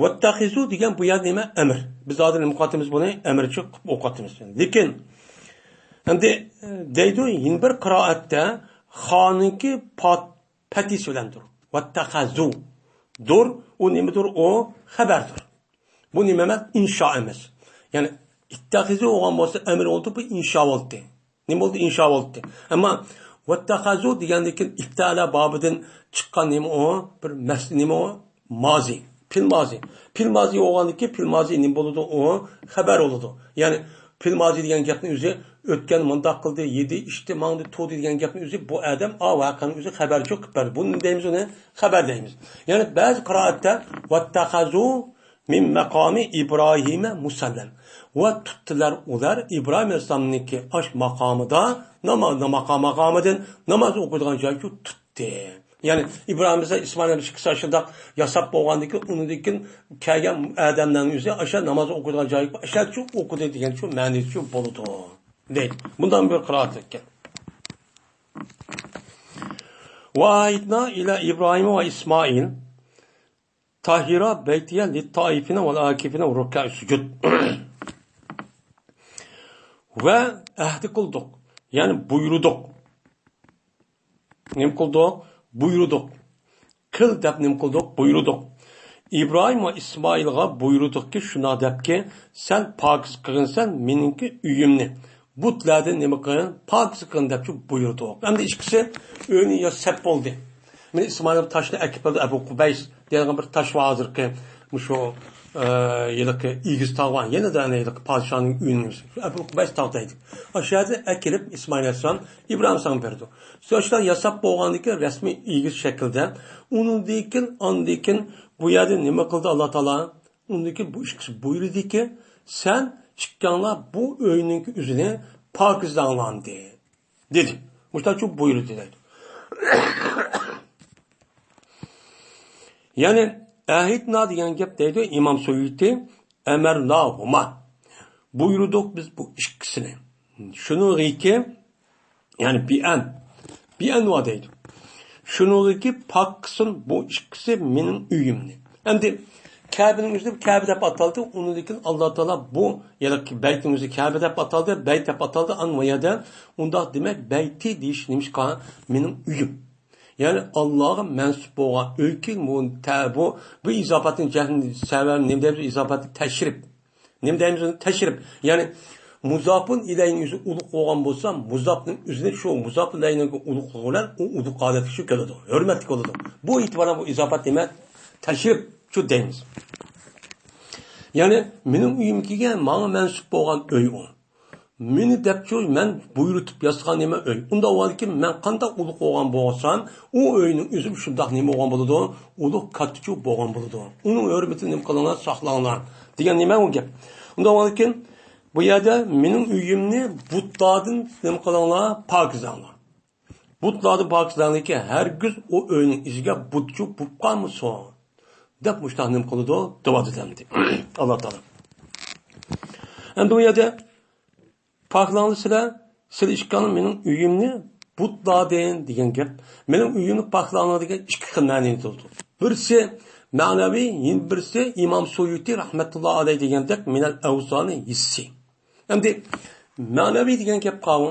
ۋەتتەخىزۇ دېگەن بۇ يەردە نېمە؟ ئەمر. بىز ھازىر نېمە قىلىۋاتىمىز بۇنى؟ ئەمرچە قىلىپ ئوقۇۋاتىمىز. لېكىن ئەمدى، ئە، دەيدۇ، يەنە بىر قىرائەتتە خانىڭكى پات-، پەتھىسى بىلەن دۇر. ۋەتتەخەزۇ. دۇر، ئۇ نېمىدۇر؟ ئۇ خەبەردۇر. بۇ نېمە ئەمەس؟ ئىنشا ئەمەس. يەنى ئىتتەخىزۇ بولغان بولسا ئەمر بولدى، بۇ ئىنشا بولدى. نېمە بولدى؟ ئىنشا بولدى. ئەمما ۋەتتەخەزۇ دېگەندىن كېيىن ئىپتەئەلە بابىدىن چىققان نېمە ئۇ؟ بىر مەس-، نېمە ئۇ؟ مازى. پېئىل مازى. پېئىل مازى بولغاندىن كېيىن پېئىل مازى نېمە بولىدۇ؟ ئۇ خەبەر بولىدۇ. يەنى پېئىل مازى دېگەن گەپنىڭ ئۆزى ئۆتكەن، مۇنداق قىلدى، يېدى، ئىچتى، ماڭدى، تۇردى دېگەن گەپنىڭ ئۆزى بۇ ئادەم ئا ۋەقەنىڭ ئۆزى خەبەرچۇ قىلىپ بەردى. بۇنى دەيمىز، ئۇنى خەبەر دەيمىز. يەنى بەزى قىرائەتتە ۋەتتەخەزۇ مىن مەقامى ئىبراھىمە مۇسەللەن. ۋە تۇتتىلەر ئۇلار ئىبراھىم ئەلەيھىسسالامنىڭكى ئاش ماقامىدا، ناما-، ماقام-، ماقامىدىن ناماز ئوقۇيدىغان جايچۇ تۇتتى. يەنى ئىبراھىم ئەلەيھىسسالام، ئىسمائىل ئەلەيھىسسالام ئىككىسى ئاشۇنداق ياساپ بولغاندىن كېيىن، ئۇنىڭدىن كېيىن كەلگەن ئادەملەرنىڭ ئۆزى ئاشۇ ناماز ئوقۇيدىغان جايغا ئاشۇ ئوقۇدى دېگەن شۇ مەنىسى شۇ بولىدۇ. دەيدۇ. بۇنداق بىر قىرائەت ئىكەن. ۋە ئەھدنا ئىلە ئىبراھىم ۋە ئىسمائىل تاھىرا بەيتىيە لىتتائىفىنە ۋەل ئاكىفىنە ۋە رۇككەئىس سۇجۇد. ۋە ئەھدى قىلدۇق، يەنى بۇيرۇدۇق. نېمە قىلدۇق؟ بۇيرۇدۇق. قىل دەپ نېمە قىلدۇق؟ بۇيرۇدۇق. ئىبراھىم ۋە ئىسمائىلغا بۇيرۇدۇقكى، شۇنداق دەپكى، سەن پاكىز قىلغىنسەن مېنىڭكى ئۆيۈمنى. بۇتلاردىن نېمە قىلغىن؟ پاكىز قىلغىن دەپ شۇ بۇيرۇدۇق. ئەمدى ئىككىسى ئۆينى ياساپ بولدى. مانا ئىسمائىل تاشنى ئەكىپ بەردى، ئەبۇ قۇبەيس دېگەن بىر تاش بار ھازىرقى مۇشۇ، ئە، ھېلىقى ئېگىز تاغ بار. يەنە دە ئەنە ھېلىقى پادىشاھنىڭ ئۆيىنىڭ ئۆزى. شۇ ئەبۇ قۇبەيس تاغ دەيدۇ. ئاشۇ يەردە ئەكېلىپ ئىسمائىل ئەلەيھىسسالام ئىبراھىم ساڭا بەردى. سۆشلەر ياساپ بولغاندىن كېيىن رەسمىي ئېگىز شەكىلدە. ئۇنىڭدىن كېيىن، ئاندىن كېيىن بۇ يەردە نېمە قىلدى ئاللا تائالا؟ ئۇنىڭدىن كېيىن بۇ ئىككىسى بۇيرۇدىكى، سەن ئىككىڭلار بۇ ئۆينىڭكى ئۆزىنى پاكىزلاڭلار دېدى. مۇشۇنداق بۇيرۇدى دەيدۇ. يەنى ئەھىدنا دېگەن گەپ دەيدۇ ئىمام سۇيۇتى، ئەمەرناھۇما. بۇيرۇدۇق بىز بۇ ئىككىسىنى. شۇنىڭغىكى، يەنى بىئەن، بىئەنۋا دەيدۇ. شۇنىڭغىكى پاك قىلسۇن بۇ ئىككىسى مېنىڭ ئۆيۈمنى. ئەمدى كەبىنىڭ ئۆزى كەبە دەپ ئاتالدى، ئۇنىڭدىن كېيىن ئاللا تائالا بۇ، يەنى بەيتنىڭ ئۆزى كەبە دەپ ئاتالدى، بەيت دەپ ئاتالدى، ئان بۇ يەردە ئۇنداق دېمەك، بەيتى دېيىش نېمىشقا؟ مېنىڭ ئۆيۈم. يەنى ئاللاغا مەنسۇپ بولغان ئۆيكى، بۇ تە-، بۇ، بۇ ئىزاپاتنىڭ جەھلىنى سەۋەب نېمە دەيمىز؟ ئىزاپاتى تەشرىپ. نېمە دەيمىز ئۇنى؟ تەشرىپ. يەنى مۇزاپۇن ئىلەينىڭ ئۆزى ئۇلۇغ بولغان بولسا، مۇزاپنىڭ ئۆزىنى شۇ مۇزاپۇن ئىلەينىڭ ئۇلۇغلۇقى بىلەن ئۇ ئۇلۇغ ھالەتكە شۇ كېلىدۇ. ھۆرمەتلىك بولىدۇ. بۇ ئېتىبار بىلەن بۇ ئىزاپات نېمە؟ تەشرىپ شۇ دەيمىز. يەنى مېنىڭ ئۆيۈمكىگە ماڭا مەنسۇپ بولغان ئۆي ئۇ. مېنى دەپچۇ، مەن بۇيرۇتۇپ ياسىغان نېمە ئۆي. ئۇنداق بولغاندىكىن مەن قانداق ئۇلۇغ بولغان بولسام، ئۇ ئۆينىڭ ئۆزى شۇنداق نېمە بولغان بولىدۇ؟ ئۇلۇغ كاتتىچۇ بولغان بولىدۇ. ئۇنىڭ ھۆرمىتىنى نېمە قىلىڭلار، ساقلاڭلار دېگەن نېمە ئۇ گەپ. ئۇنداق بولغاندىكىن بۇ يەردە مېنىڭ ئۆيۈمنى بۇتلاردىن نېمە قىلىڭلار، پاكىزلاڭلار. بۇتلاردىن پاكىزلاندىكى ھەرگىز ئۇ ئۆينىڭ ئىچىگە بۇتچۇ بولۇپ قالمىسۇن دەپ مۇشۇنداق نېمە قىلىدۇ؟ دەۋاتىدۇ ئەمدى ئاللا تائالا. ئەمدى بۇ يەردە پاكلاڭلار سىلەر، سىلەر ئىككىڭلار مېنىڭ ئۆيۈمنى بۇتلاردىن دېگەن گەپ. مېنىڭ ئۆيۈمنى پاكلاڭلار دېگەن ئىككى خىل مەنىنى بىلدۈرىدۇ. بىرسى مەنىۋى، يەنە بىرسى ئىمام سۇيۇتى رەھمەتۇللا ئەلەيھ دېگەندەك مىنەل ئەۋسانى ھېسسىي. ئەمدى مەنىۋى دېگەن گەپ قاۋۇ.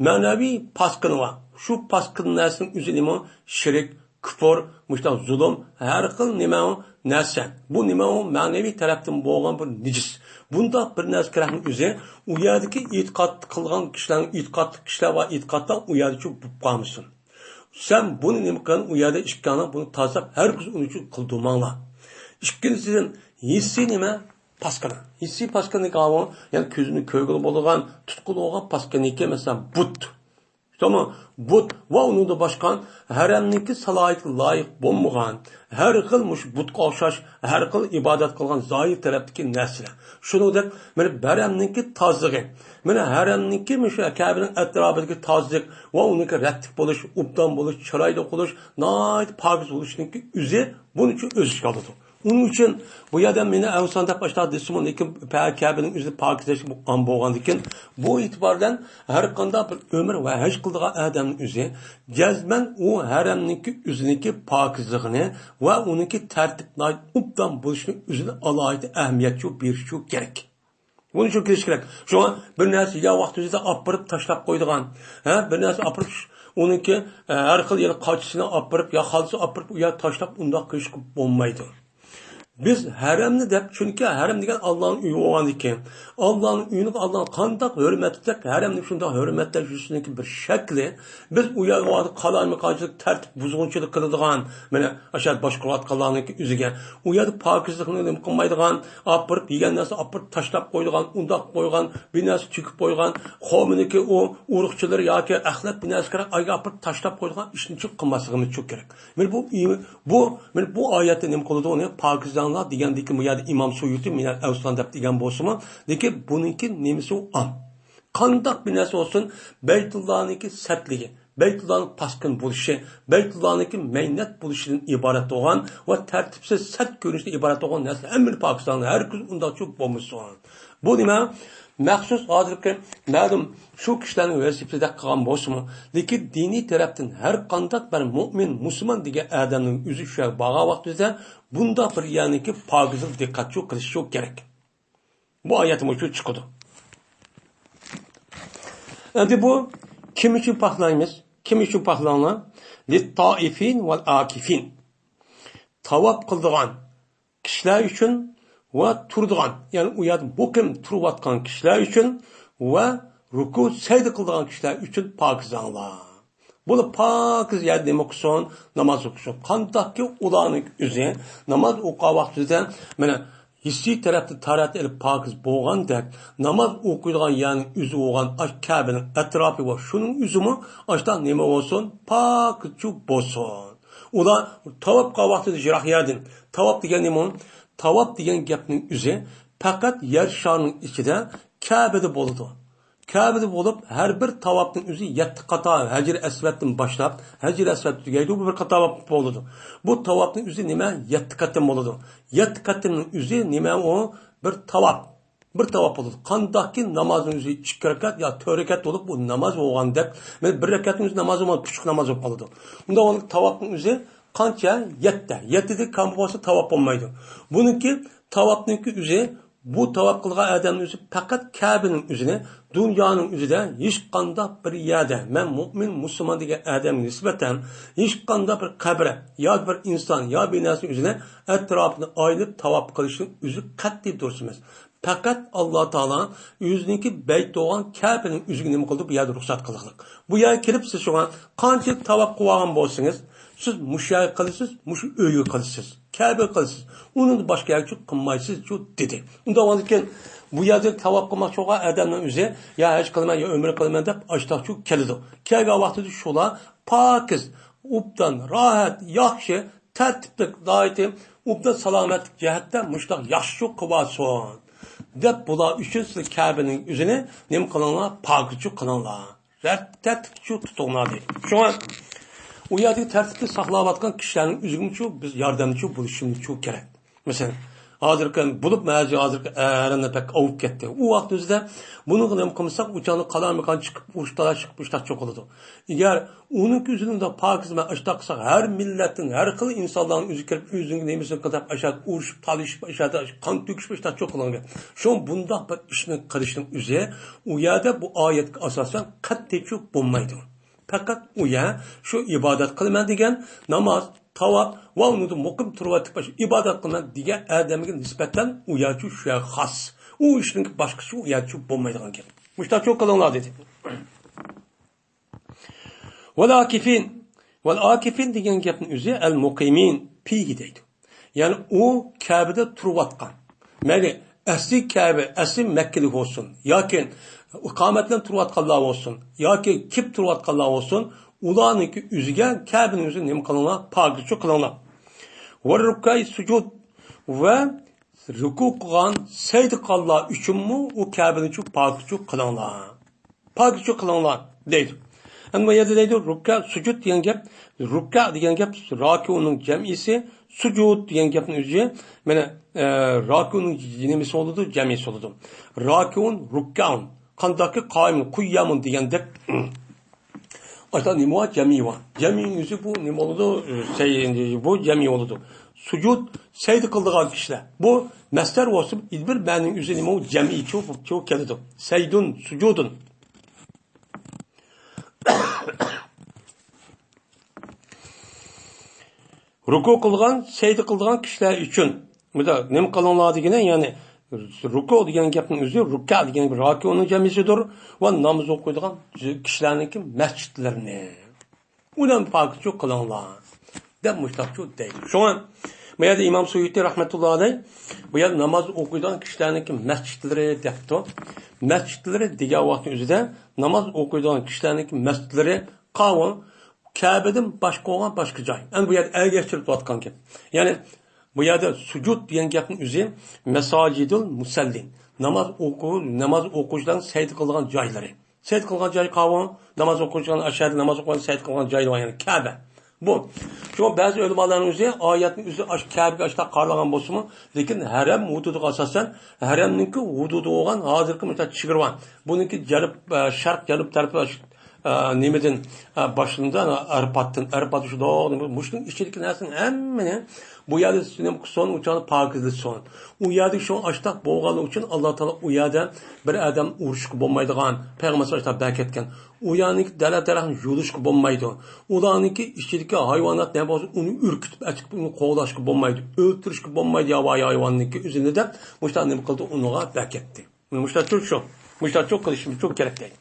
مەنىۋى پاسكىنا بار. شۇ پاسكىنا نەرسىنىڭ ئۆزى نېمە؟ شىرك، كۇپۇر، مۇشۇنداق زۇلۇم، ھەر خىل نېمە ئۇ نەرسە. بۇ نېمە ئۇ؟ مەنىۋى تەرەپتىن بولغان بىر نىجىس. بۇنداق بىر نەرسە كېرەكنىڭ ئۆزى ئۇ يەردىكى ئېتىقاد قىلغان كىشىلەرنىڭ، ئېتىقادلىق كىشىلەر بار، ئېتىقادلار ئۇ يەردە شۇ بولۇپ قالمىسۇن. سەن بۇنى نېمە قىلغىن؟ ئۇ يەردە ئىككىڭلار بۇنى تازىلاپ، ھەرگىز ئۇنى شۇ قىلدۇرماڭلار. ئىككىنچىدىن، ھېسسىي نېمە؟ پاسكىنا. ھېسسىي پاسكىنا دېگەن ئۇ، يەنى كۆزنى كۆرگىلى بولىدىغان، تۇتقىلى بولغان پاسكىنىكى، مەسىلەن، بۇت. تامام. بۇت ۋە ئۇنىڭدىن باشقا ھەرەمنىڭكى سالاھىيىتىگە لايىق بولمىغان، ھەر خىل مۇشۇ بۇتقا ئوخشاش، ھەر خىل ئىبادەت قىلغان زاھىر تەرەپتىكى نەرسىلەر. شۇنىڭدەك مانا ھەرەمنىڭكى تازىلىقى، مانا ھەرەمنىڭكى مۇشۇ كەبىنىڭ ئەتراپىدىكى تازىلىق ۋە ئۇنىڭكى رەتلىك بولۇش، ئوبدان بولۇش، چىرايلىق بولۇش، ناھايىتى پاكىز بولۇشنىڭكى ئۆزى بۇنى شۇ ئۆز ئىچىگە ئالىدۇ. ئۇنىڭ ئۈچۈن بۇ يەردە مېنى ئەۋسان دەپ ئاشۇنداق دېسىمۇ، لېكىن پە-، كەبىنىڭ ئۆزىنى پاكىزلەش بۇ ئام بولغاندىكىن، بۇ ئېتىبار بىلەن ھەر قانداق بىر ئۆمرە ۋە ھەج قىلىدىغان ئادەمنىڭ ئۆزى جەزمەن ئۇ ھەرەمنىڭكى ئۆزىنىڭكى پاكىزلىقىنى ۋە ئۇنىڭكى تەرتىپ ناھايىتى ئوبدان بولۇشىنى ئۆزىنى ئالاھىدە ئەھمىيەت بېرىشى كېرەك. بۇنى شۇ كېلىشى كېرەك. شۇڭا بىر نەرسە يا ۋاقتى ئۆزىدە ئاپىرىپ تاشلاپ قويىدىغان، ھە، بىر نەرسە ئاپىرىپ، ئۇنىڭكى، ئە، ھەر خىل يەنە قاچىسىنى ئاپىرىپ، يا خالىسا ئاپىرىپ، ئۇ يەردە تاشلاپ، ئۇنداق قىلىشقا بولمايدۇ. بىز ھەرەمنى دەپ، چۈنكى ھەرەم دېگەن ئاللانىڭ ئۆيى بولغاندىكىن، ئاللانىڭ ئۆيىنى ئاللانى قانداق ھۆرمەتلىسەك، ھەرەمنى شۇنداق ھۆرمەتلەش يۈزىسىنىڭكى بىر شەكلى. بىز ئۇ يەرگە قالايمىقانچىلىق، تەرتىپ بۇزغۇنچىلىق قىلىدىغان، مانا ئاشۇ باشقۇرۇۋاتقانلارنىڭكى ئۆزىگە، ئۇ يەردە پاكىزلىقنى نېمە قىلمايدىغان، ئاپىرىپ يېگەن نەرسە ئاپىرىپ تاشلاپ قويىدىغان، ئۇنداق قويغان، بىر نەرسە چۆكۈپ قويغان، قومىنىڭكى ئۇ ئۇرۇقچىلىرى ياكى ئەخلەت بىر نەرسە كېرەك، ئايگە ئاپىرىپ تاشلاپ قويىدىغان ئىشنى چوق قىلماسلىقىمىز چوق كېرەك. مانا بۇ، بۇ، مانا بۇ ئايەتتە نېمە قىلىدۇ؟ ئۇنى پاكىزلاڭلار دېگەندىكى بۇ يەردە ئىمام سۇيۇتى مىنەل ئەۋسان دەپ دېگەن بولسىمۇ، لېكىن بۇنىڭكى نېمىسى ئۇ ئام. قانداق بىر نەرسە بولسۇن، بەيتۇللانىڭكى سەتلىكى، بەيتۇللانىڭ پاسكىنا بولۇشى، بەيتۇللانىڭكى مەينەت بولۇشىدىن ئىبارەت بولغان ۋە تەرتىپسىز سەت كۆرۈنۈشتىن ئىبارەت بولغان نەرسە ھەممىنى پاكىزلاڭلار، ھەرگىز ئۇنداقچە بولمىسۇن. بۇ نېمە؟ مەخسۇس ھازىرقى مەلۇم شۇ كىشىلەرنىڭ ۋەزىپىسىدەك قىلغان بولسىمۇ، لېكىن دىنىي تەرەپتىن ھەر قانداق بىر مۇئمىن، مۇسۇلمان دېگەن ئادەمنىڭ ئۆزى شۇ يەرگە بارغان ۋاقتىدا بۇنداق بىر يەرنىڭكى پاكىزلىق دىققەت شۇ قىلىشى شۇ كېرەك. بۇ ئايەتتىن مۇشۇ چىقىدۇ. ئەمدى بۇ كىم ئۈچۈن پاكلايمىز؟ كىم ئۈچۈن پاكلىنىڭلار؟ لىتتائىفىن ۋەل ئاكىفىن. تاۋاپ قىلىدىغان كىشىلەر ئۈچۈن ۋە تۇرىدىغان، يەنى ئۇ يەردە مۇقىم تۇرۇۋاتقان كىشىلەر ئۈچۈن ۋە رۇكۇ، سەجدە قىلىدىغان كىشىلەر ئۈچۈن پاكىزاڭلار. بۇلار پاكىز يەردە نېمە قىلسۇن؟ ناماز ئوقۇسۇن. قانداقكى ئۇلارنىڭ ئۆزى ناماز ئوقۇغان ۋاقتىدا، مانا، ھېسسىي تەرەپتىن تاھارەت ئېلىپ پاكىز بولغاندەك، ناماز ئوقۇيدىغان يەرنىڭ ئۆزى بولغان ئاش كەبىنىڭ ئەتراپى ۋە شۇنىڭ ئۆزىمۇ ئاشتا نېمە بولسۇن؟ پاكىزچۇ بولسۇن. ئۇلار تاۋاپ قىلغان ۋاقتىدا يىراق يەردىن. تاۋاپ دېگەن نېمە؟ تاۋاپ دېگەن گەپنىڭ ئۆزى پەقەت يەر شارىنىڭ ئىچىدە، كەبىدە بولىدۇ. كەبىدە بولۇپ، ھەر بىر تاۋاپنىڭ ئۆزى يەتتە قاتا ھەجىر ئەسۋەدتىن باشلاپ، ھەجىر ئەسۋەد تۈگەيدۇ، بۇ بىر قاتا تاۋاپ بولىدۇ. بۇ تاۋاپنىڭ ئۆزى نېمە؟ يەتتە قېتىم بولىدۇ. يەتتە قېتىمنىڭ ئۆزى نېمە ئۇ؟ بىر تاۋاپ. بىر تاۋاپ بولىدۇ. قانداقكى نامازنىڭ ئۆزى ئىككى رەكەت يا تۆت رەكەت بولۇپ، بۇ ناماز بولغاندەك، مەن بىر رەكەتنىڭ ئۆزى ناماز بولمايدۇ، پۇچۇق ناماز بولۇپ قالىدۇ. ئۇنداق بولغاندا تاۋاپنىڭ ئۆزى قانچە؟ يەتتە. يەتتىدىن كام بولسا تاۋاپ بولمايدۇ. بۇنىڭكى تاۋاپنىڭكى ئۆزى، بۇ تاۋاپ قىلغان ئادەمنىڭ ئۆزى پەقەت كەبىنىڭ ئۆزىنى، دۇنيانىڭ ئۆزىدە ھېچقانداق بىر يەردە، مەن مۇئمىن، مۇسۇلمان دېگەن ئادەمگە نىسبەتەن ھېچقانداق بىر قەبرە ياكى بىر ئىنسان يا بىر نەرسىنىڭ ئۆزىنى ئەتراپىنى ئايلىنىپ تاۋاپ قىلىشنىڭ ئۆزى قەتئىي دۇرۇس ئەمەس. پەقەت ئاللا تائالا ئۆزىنىڭكى بەيت بولغان كەبىنىڭ ئۆزىگە نېمە قىلدى؟ بۇ يەردە رۇخسەت قىلغانلىق. بۇ يەرگە كېلىپ سىز شۇڭا قانچە تاۋاپ قىلىۋالغان بولسىڭىز، سىز مۇشۇ يەرگە قىلىسىز، مۇشۇ ئۆيگە قىلىسىز، كەبىگە قىلىسىز. ئۇنىڭدىن باشقا يەرگىچۇ قىلمايسىزچۇ، دېدى. ئۇنداق بولغاندىكىن بۇ يەردە تاۋاپ قىلماقچى بولغان ئادەمنىڭ ئۆزى يا ھەج قىلىمەن، يا ئۆمرە قىلىمەن دەپ ئاشتاقچۇ كېلىدۇ. كەلگەن ۋاقتىدا شۇلار پاكىز، ئوبدان، راھەت، ياخشى، تەرتىپلىك، ناھايىتى ئوبدان سالامەتلىك جەھەتتە مۇشۇنداق ياخشىچۇ قىلىۋالسۇن دەپ، بۇلار ئۈچۈن سىلەر كەبىنىڭ ئۆزىنى نېمە قىلىڭلار؟ پاكىزچۇ قىلىڭلار. تەرتىپچۇ تۇتۇڭلار دەيدۇ. شۇڭا ئۇ يەردىكى تەرتىپنى ساقلاۋاتقان كىشىلەرنىڭ ئۆزىگىمۇچۇ بىز ياردەمچى بولۇشىمىزچۇ كېرەك. مەسىلەن، ھازىرقى بولۇپمۇ ھازىر، ھازىرقى ئەرەنلەر بەك ئاۋۇپ كەتتى. ئۇ ۋاقىت ئۆزىدە بۇنىڭغا نېمە قىلمىساق، ئۇ چاغدا قالايمىقان چىقىپ، ئۇرۇش تالاش چىقىپ، ئۇشتاق چوقۇلىدۇ. ئەگەر ئۇنىڭكى ئۆزىنى مۇنداق پاكىز بىلەن ئاشتاق قىلساق، ھەر مىللەتنىڭ، ھەر خىل ئىنسانلارنىڭ ئۆزى كىرىپ، ئۆزىنىڭ نېمىسىنى قىلىپ، ئاشاق ئۇرۇشۇپ، تالىشىپ، ئاشاق قان تۆكۈشۈپ، ئاشتاق چوقۇلىدۇ. شۇڭا بۇنداق بىر ئىشنى قىلىشنىڭ ئۆزى ئۇ يەردە بۇ ئايەتكە ئاساسەن قەتئىيچۇ بولمايدۇ. پەقەت ئۇ يەر شۇ ئىبادەت قىلىمەن دېگەن ناماز، تاۋاپ ۋە ئۇنىڭدا مۇقىم تۇرۇۋېتىپ ئىبادەت قىلىمەن دېگەن ئادەمگە نىسبەتەن ئۇ يەرچۇ شۇ يەر خاس. ئۇ ئىشنىڭ باشقىسى ئۇ يەرچۇ بولمايدىغان گەپ. مۇشتاچۇ قىلىڭلار دېدى. ۋەل ئاكىفىن. ۋەل ئاكىفىن دېگەن گەپنىڭ ئۆزى ئەل مۇقىمىن پىھى دەيدۇ. يەنى ئۇ كەبىدە تۇرۇۋاتقان. مەيلى ئەسلى كەبە، ئەسلى مەككىلىك بولسۇن، ياكى ئىقامەت بىلەن تۇرۇۋاتقانلار بولسۇن، ياكى كېلىپ تۇرۇۋاتقانلار بولسۇن، ئۇلارنىڭكى ئۆزىگە كەبىنىڭ ئۆزىگە نېمە قىلىڭلار؟ پاكىزچۇ قىلىڭلار. ۋە رۇككەي سۇجۇد ۋە رۇكۇ قىلغان، سەجدە قىلغانلار ئۈچۈنمۇ ئۇ كەبىنىچۇ پاكىزچۇ قىلىڭلار. پاكىزچۇ قىلىڭلار دەيدۇ. ئەمما بۇ يەردە دەيدۇ، رۇككە، سۇجۇد دېگەن گەپ، رۇككە دېگەن گەپ راكىئۇننىڭ جەمئىسى، سۇجۇد دېگەن گەپنىڭ ئۆزى، مانا، ئە، راكىئۇننىڭ نېمىسى بولىدۇ؟ جەمئىسى بولىدۇ. راكىئۇن، رۇككەئۇن. قانداقكى قائىمۇن، قۇييامۇن دېگەندەك. ئاشۇنداق نېمە بار؟ جەمئىي بار. جەمئىينىڭ ئۆزى بۇ نېمە بولىدۇ؟ سەي-، بۇ جەمئىي بولىدۇ. سۇجۇد، سەجدە قىلىدىغان كىشىلەر. بۇ مەسدەر بولسا، بىر مەنىنىڭ ئۆزى نېمە؟ جەمئىيچۇ، چۇ كېلىدۇ. سەيدۇن، سۇجۇدۇن. رۇكۇ قىلغان، سەجدە قىلىدىغان كىشىلەر ئۈچۈن. بۇدا نېمە قىلىڭلار دېگىنى، يەنى رۇكۇ دېگەن گەپنىڭ ئۆزى، رۇككە دېگەن راكىئۇننىڭ جەمئىسىدۇر. ۋە ناماز ئوقۇيدىغان كىشىلەرنىڭكى مەسچىتلىرىنى. ئۇلارنى پاكىزچۇ قىلىڭلار دەپ مۇشتاقچۇ دەيدۇ. شۇڭا بۇ يەردە ئىمام سۇيۇتى رەھمەتۇللا ئەلەيھ بۇ يەردە ناماز ئوقۇيدىغان كىشىلەرنىڭكى مەسچىتلىرى دەپتۇ. مەسچىتلىرى دېگەن ۋاقىتنىڭ ئۆزىدە ناماز ئوقۇيدىغان كىشىلەرنىڭكى مەسچىتلىرى قاۋۇ، كەبىدىن باشقا بولغان باشقا جاي. ئەمدى بۇ يەردە ئەگەشتۈرۈپ تۇرۇۋاتقان گەپ. يەنى بۇ يەردە سۇجۇد دېگەن گەپنىڭ ئۆزى مەساجىدۇل مۇسەللىن. ناماز ئوقۇ-، ناماز ئوقۇغۇچىلارنىڭ سەجدە قىلىدىغان جايلىرى. سەجدە قىلغان جاي قاۋۇ، ناماز ئوقۇغۇچىلارنىڭ ئاشۇ يەردە ناماز ئوقۇغان، سەجدە قىلغان جايلار، يەنى كەبە. بۇ. شۇڭا بەزى ئۆلىمالارنىڭ ئۆزى ئايەتنىڭ ئۆزى ئاشۇ كەبىگە ئاشۇنداق قارىلىغان بولسىمۇ، لېكىن ھەرەم ھۇدۇدىغا ئاساسەن، ھەرەمنىڭكى ھۇدۇدى بولغان ھازىرقى مۇشۇنداق چېگرا بار. بۇنىڭكى جەنۇب، ئە، شەرق، جەنۇب تەرىپى ئاشۇ ئە، نېمىدىن، ئە، باشلىنىدۇ؟ ئەنە ئەرپاتتىن. ئەرپات شۇنداق، مۇشۇنىڭ ئىچىدىكى نەرسىنىڭ ھەممىنى بۇ يەردە نېمە قىلسۇن، ئۇچانى پاكىزلىسۇن. ئۇ يەردىكى شۇ ئاشتاق بولغانلىقى ئۈچۈن ئاللا تائالا ئۇ يەردە بىر ئادەم ئۇرۇشقا بولمايدىغان، پەيغەمبەر ئاشتاق بەكەتكەن. ئۇ يەرنىڭكى دەرەخ-دەرەخنى يۇلۇشقا بولمايدۇ. ئۇلارنىڭكى ئىچىدىكى ھايۋانات نېمە بولسا، ئۇنى ئۈركۈتۈپ ئەتىپ، ئۇنى قوغلاشقا بولمايدۇ. ئۆلتۈرۈشكە بولمايدۇ ياۋايى ھايۋاننىڭكى ئۆزىنى دەپ، مۇشۇنداق نېمە قىلدى، ئۇنىڭغا بەكەتتى. مۇشۇنداق شۇ، مۇشۇنداق شۇ قىلىشىمىز شۇ كېرەك دەيدۇ.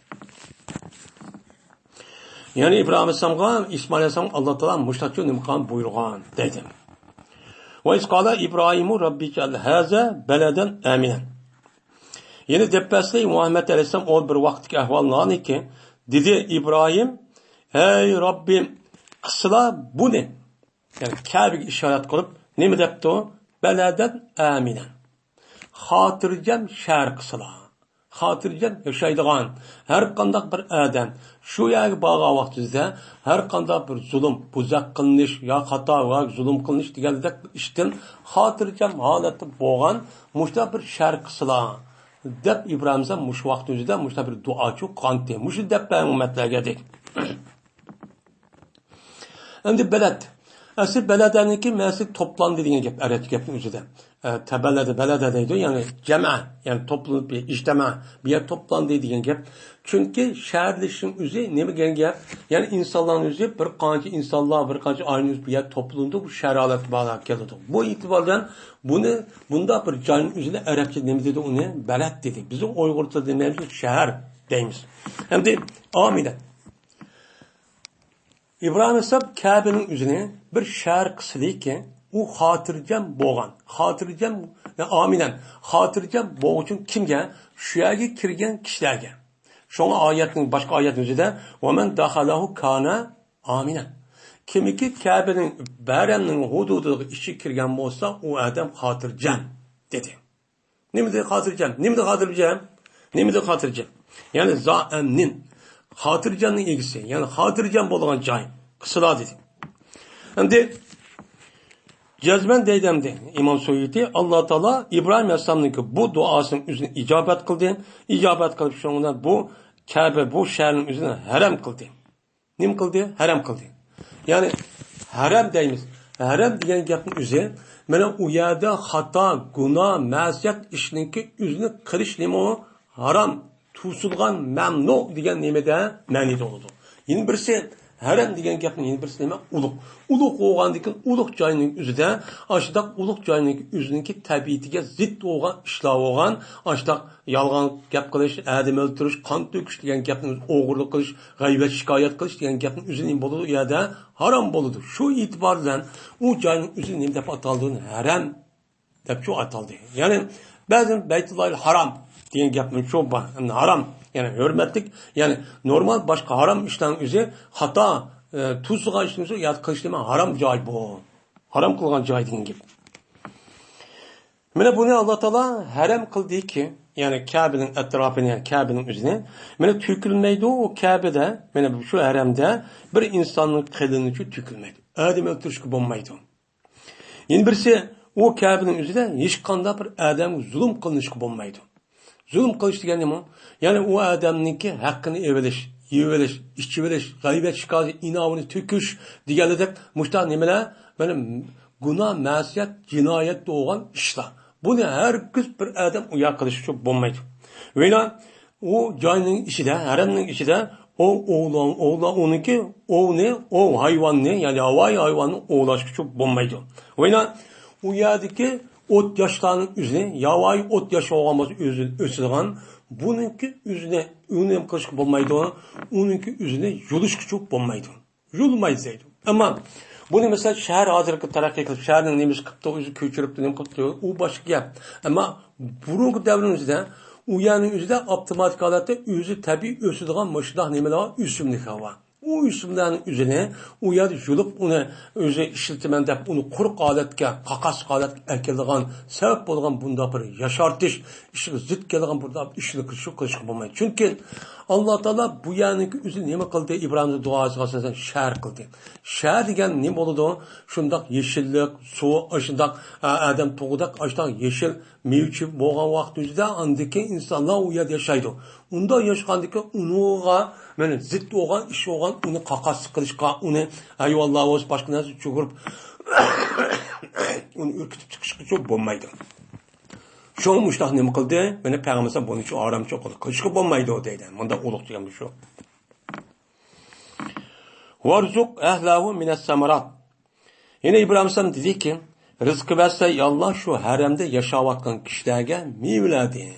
يەنى ئىبراھىم ئەلەيھىسسالامغا، ئىسمائىل ئەلەيھىسسالامغا ئاللا تائالا مۇشۇنداق شۇ نېمە قىلغان، بۇيرۇغان دەيدۇ. ۋە ئىز قالا ئىبراھىمۇ رەببىجئەل ھازا بەلەدەن ئامىنەن. يەنە دەپ بەرسىلەي، مۇھەممەد ئەلەيھىسسالام ئۇ بىر ۋاقىتتىكى ئەھۋاللارنىكى، دېدى ئىبراھىم، ھەي رەببىم، قىلسىلا بۇنى، يەنى كەبىگە ئىشارەت قىلىپ، نېمە دەپتۇ؟ بەلەدەن ئامىنەن. خاتىرجەم شەھەر قىلسىلا. خاتىرجەم ياشايدىغان ھەر قانداق بىر ئادەم شۇ يەرگە بارغان ۋاقتىدا ھەر قانداق بىر زۇلۇم، بۇزاق قىلىنىش يا خاتا ۋە زۇلۇم قىلىنىش دېگەندەك ئىشتىن خاتىرجەم ھالەتتە بولغان مۇشۇنداق بىر شەھەر قىلسىلا، دەپ ئىبراھىم ئەلەيھىسسالام مۇشۇ ۋاقىت ئۆزىدە مۇشۇنداق بىر دۇئاچۇ قىلغانتى. مۇشۇ دەپ بەرمەڭ مەتلەرگە دەيدۇ. ئەمدى بەلەد. ئەسلى بەلەدەنىڭكى مەنىسى توپلاندى دېگەن گەپ، ئەرەبچە گەپنىڭ ئۆزىدە. ئە، تەبەلەدە، بەلەدە دەيدۇ، يەنى جەمە، يەنى توپلىنىپ، ئىجتەمە، بۇ يەر توپلاندى دېگەن گەپ. چۈنكى شەھەرلىشىشنىڭ ئۆزى نېمە دېگەن گەپ؟ يەنى ئىنسانلارنىڭ ئۆزى، بىر قانچە ئىنسانلار، بىر قانچە ئائىلىنىڭ ئۆزى بۇ يەر توپلىنىدۇ، بۇ شەھەر ھالەتتە بارلار كېلىدۇ. بۇ ئېتىبار بىلەن بۇنى، بۇنداق بىر جاينىڭ ئۆزىنى ئەرەبچە نېمە دېدى ئۇنى؟ بەلەد دېدى. بىزنىڭ ئۇيغۇر تىلىدا نېمە دەيمىز؟ شەھەر دەيمىز. ئەمدى ئامىنە. ئىبراھىم ئەلەيھىسسالام كەبىنىڭ ئۆزىنى بىر شەھەر قىلسىلىكى، ئۇ خاتىرجەم بولغان. خاتىرجەم، ئامىنەن. خاتىرجەم بولغۇچۇن كىمگە؟ شۇ يەرگە كىرگەن كىشىلەرگە. شۇڭا ئايەتنىڭ، باشقا ئايەتنىڭ ئۆزىدە، ۋەمەن دەخەلەھۇ كانە ئامىنەن. كىمكى كەبىنىڭ، ھەرەمنىڭ ھۇدۇدىغا ئىچىگە كىرگەن بولسا، ئۇ ئادەم خاتىرجەم، دېدى. نېمە دېدى خاتىرجەم؟ نېمە دېدى خاتىرجەم؟ نېمە دېدى خاتىرجەم؟ يەنى زا ئەمنىن. خاتىرجەمنىڭ ئىگىسى. يەنى خاتىرجەم بولىدىغان جاي قىلسىلا دېدى. ئەمدى جەزمەن دەيدۇ ئەمدى ئىمام سۇيۇتى، ئاللا تائالا ئىبراھىم ئەلەيھىسسالامنىڭكى بۇ دۇئاسىنىڭ ئۆزىنى ئىجابەت قىلدى. ئىجابەت قىلىپ شۇنىڭ بىلەن بۇ كەبە، بۇ شەھەرنىڭ ئۆزىنى ھەرەم قىلدى. نېمە قىلدى؟ ھەرەم قىلدى. يەنى ھەرەم دەيمىز. ھەرەم دېگەن گەپنىڭ ئۆزى، مانا ئۇ يەردە خاتا، گۇناھ، مەسىيەت ئىشنىڭكى ئۆزىنى قىلىش نېمە ئۇ؟ ھارام، توسۇلغان، مەمنۇ دېگەن نېمىدە مەنىدە بولىدۇ. يەنە بىرسى، ھەرەم دېگەن گەپنىڭ يەنە بىرسى نېمە؟ ئۇلۇغ. ئۇلۇغ بولغاندىن كېيىن ئۇلۇغ جاينىڭ ئۆزىدە، ئاشۇنداق ئۇلۇغ جاينىڭ ئۆزىنىڭكى تەبىئىتىگە زىت بولغان ئىشلار بولغان، ئاشۇنداق يالغان گەپ قىلىش، ئادەم ئۆلتۈرۈش، قان تۆكۈش دېگەن گەپنىڭ، ئوغرىلىق قىلىش، غەيۋەت شىكايەت قىلىش دېگەن گەپنىڭ ئۆزى نېمە بولىدۇ؟ ئۇ يەردە ھارام بولىدۇ. شۇ ئېتىبار بىلەن ئۇ جاينىڭ ئۆزى نېمە دەپ ئاتالدى؟ ھەرەم دەپچۇ ئاتالدى. يەنى بەزى بەيتۇللاھىل ھارام دېگەن گەپمۇ شۇ بار. ھەم ھارام، يەنى ھۆرمەتلىك، يەنى نورمال باشقا ھارام ئىشلارنىڭ ئۆزى خاتا، ئە، توسۇلغان ئىشنىڭ ئۆزى يا قىلىش نېمە؟ ھارام جاي بۇ. ھارام قىلغان جاي دېگەن گەپ. مانا بۇنى ئاللا تائالا ھەرەم قىلدىكى، يەنى كەبىنىڭ ئەتراپىنى، يەنى كەبىنىڭ ئۆزىنى، مانا تۆكۈلمەيدۇ ئۇ كەبىدە، مانا شۇ ھەرەمدە بىر ئىنساننىڭ قېلىنىچۇ تۆكۈلمەيدۇ. ئادەم ئۆلتۈرۈشكە بولمايدۇ. يەنە بىرسى، ئۇ كەبىنىڭ ئۆزىدە ھېچقانداق بىر ئادەمگە زۇلۇم قىلىنىشقا بولمايدۇ. زۇلۇم قىلىش دېگەن نېمە؟ يەنى ئۇ ئادەمنىڭكى ھەققىنى ئېلىۋېلىش، يەۋېلىش، ئىچىۋېلىش، غەيۋەت شىكايىتى، ئىناۋىنى تۆكۈش دېگەنلىك مۇشۇنداق نېمىلەر، مانا گۇناھ، مەسىيەت، جىنايەت بولغان ئىشلار. بۇنى ھەرگىز بىر ئادەم ئۇياق قىلىشقا بولمايدۇ. ۋەيلا ئۇ جاينىڭ ئىچىدە، ھەرەمنىڭ ئىچىدە ئوۋ، ئوۋلا-، ئوۋلا-، ئۇنىڭكى ئوۋنى، ئوۋ ھايۋاننى، يەنى ياۋايى ھايۋاننى ئوۋلاشقىچۇ بولمايدۇ. ۋەيلا ئۇ يەردىكى ئوت ياشلارنىڭ ئۆزىنى، ياۋايى ئوت ياش بولغان بولسا ئۆزى ئۆسىدىغان، بۇنىڭكى ئۆزىنى ئۈنۈم قىلىشقا بولمايدۇ، ئۇنىڭكى ئۆزىنى يۇلۇشقىچۇ بولمايدۇ. يۇلمايدۇ دەيدۇ. ئەمما بۇنى مەسىلەن شەھەر ھازىرقى تەرەققىي قىلىپ، شەھەرنىڭ نېمىسى قىپتۇ، ئۆزى كۆچۈرۈپتۇ، نېمە قىپتۇ، ئۇ باشقا گەپ. ئەمما بۇرۇنقى دەۋرنىڭ ئۆزىدە ئۇ يەرنىڭ ئۆزىدە ئاپتوماتىك ھالەتتە ئۆزى تەبىئىي ئۆسىدىغان مۇشۇنداق نېمىلەر بار، ئۆسۈملۈكلەر بار. ئۇ يۈسۈپلەرنىڭ ئۆزىنى ئۇ يەردە يۇلۇپ، ئۇنى ئۆزى ئىشلىتىمەن دەپ، ئۇنى قۇرۇق ھالەتكە، قاقاسلىق ھالەتكە ئەكېلىدىغان سەۋەب بولغان بۇنداق بىر ياشارتىش، ئىشىغا زىت كېلىدىغان بۇنداق ئىشنى شۇ قىلىشقا بولمايدۇ. چۈنكى ئاللا تائالا بۇ يەرنىڭكى ئۆزى نېمە قىلدى؟ ئىبراھىمنىڭ دۇئاسىغا ئاساسەن شەھەر قىلدى. شەھەر دېگەن نېمە بولىدۇ؟ شۇنداق يېشىللىق، سۇ، ئاشۇنداق، ئە، ئادەم تۇغۇدەك، ئاشۇنداق يېشىل مېۋە-چېۋە بولغان ۋاقىت ئۆزىدە، ئاندىن كېيىن ئىنسانلار ئۇ يەردە ياشايدۇ. ئۇنداق ياشىغاندىن كېيىن ئۇنىڭغا، مانا، زىت بولغان ئىش بولغان، ئۇنى قاقاسلىق قىلىشقا، ئۇنى ھايۋانلار بولسا باشقا نەرسە چۈگۈرۈپ، ئۇنى ئۈركۈتۈپ چىقىشقىچۇ بولمايدۇ. شۇڭا مۇشۇنداق نېمە قىلدى؟ مانا، پەيغەمبەر بۇنى شۇ ئارامچە قىلدى. قىلىشقا بولمايدۇ دەيدۇ. مۇنداق ئۇلۇغ دېگەن شۇ. ۋارزۇق ئەھلەھۇ مىنەس سەمەرات. يەنە ئىبراھىم ئەلەيھىسسالام دېدىكى، رىزقى بەرسە، يا ئاللا، شۇ ھەرەمدە ياشاۋاتقان كىشىلەرگە مېۋىلەردىن،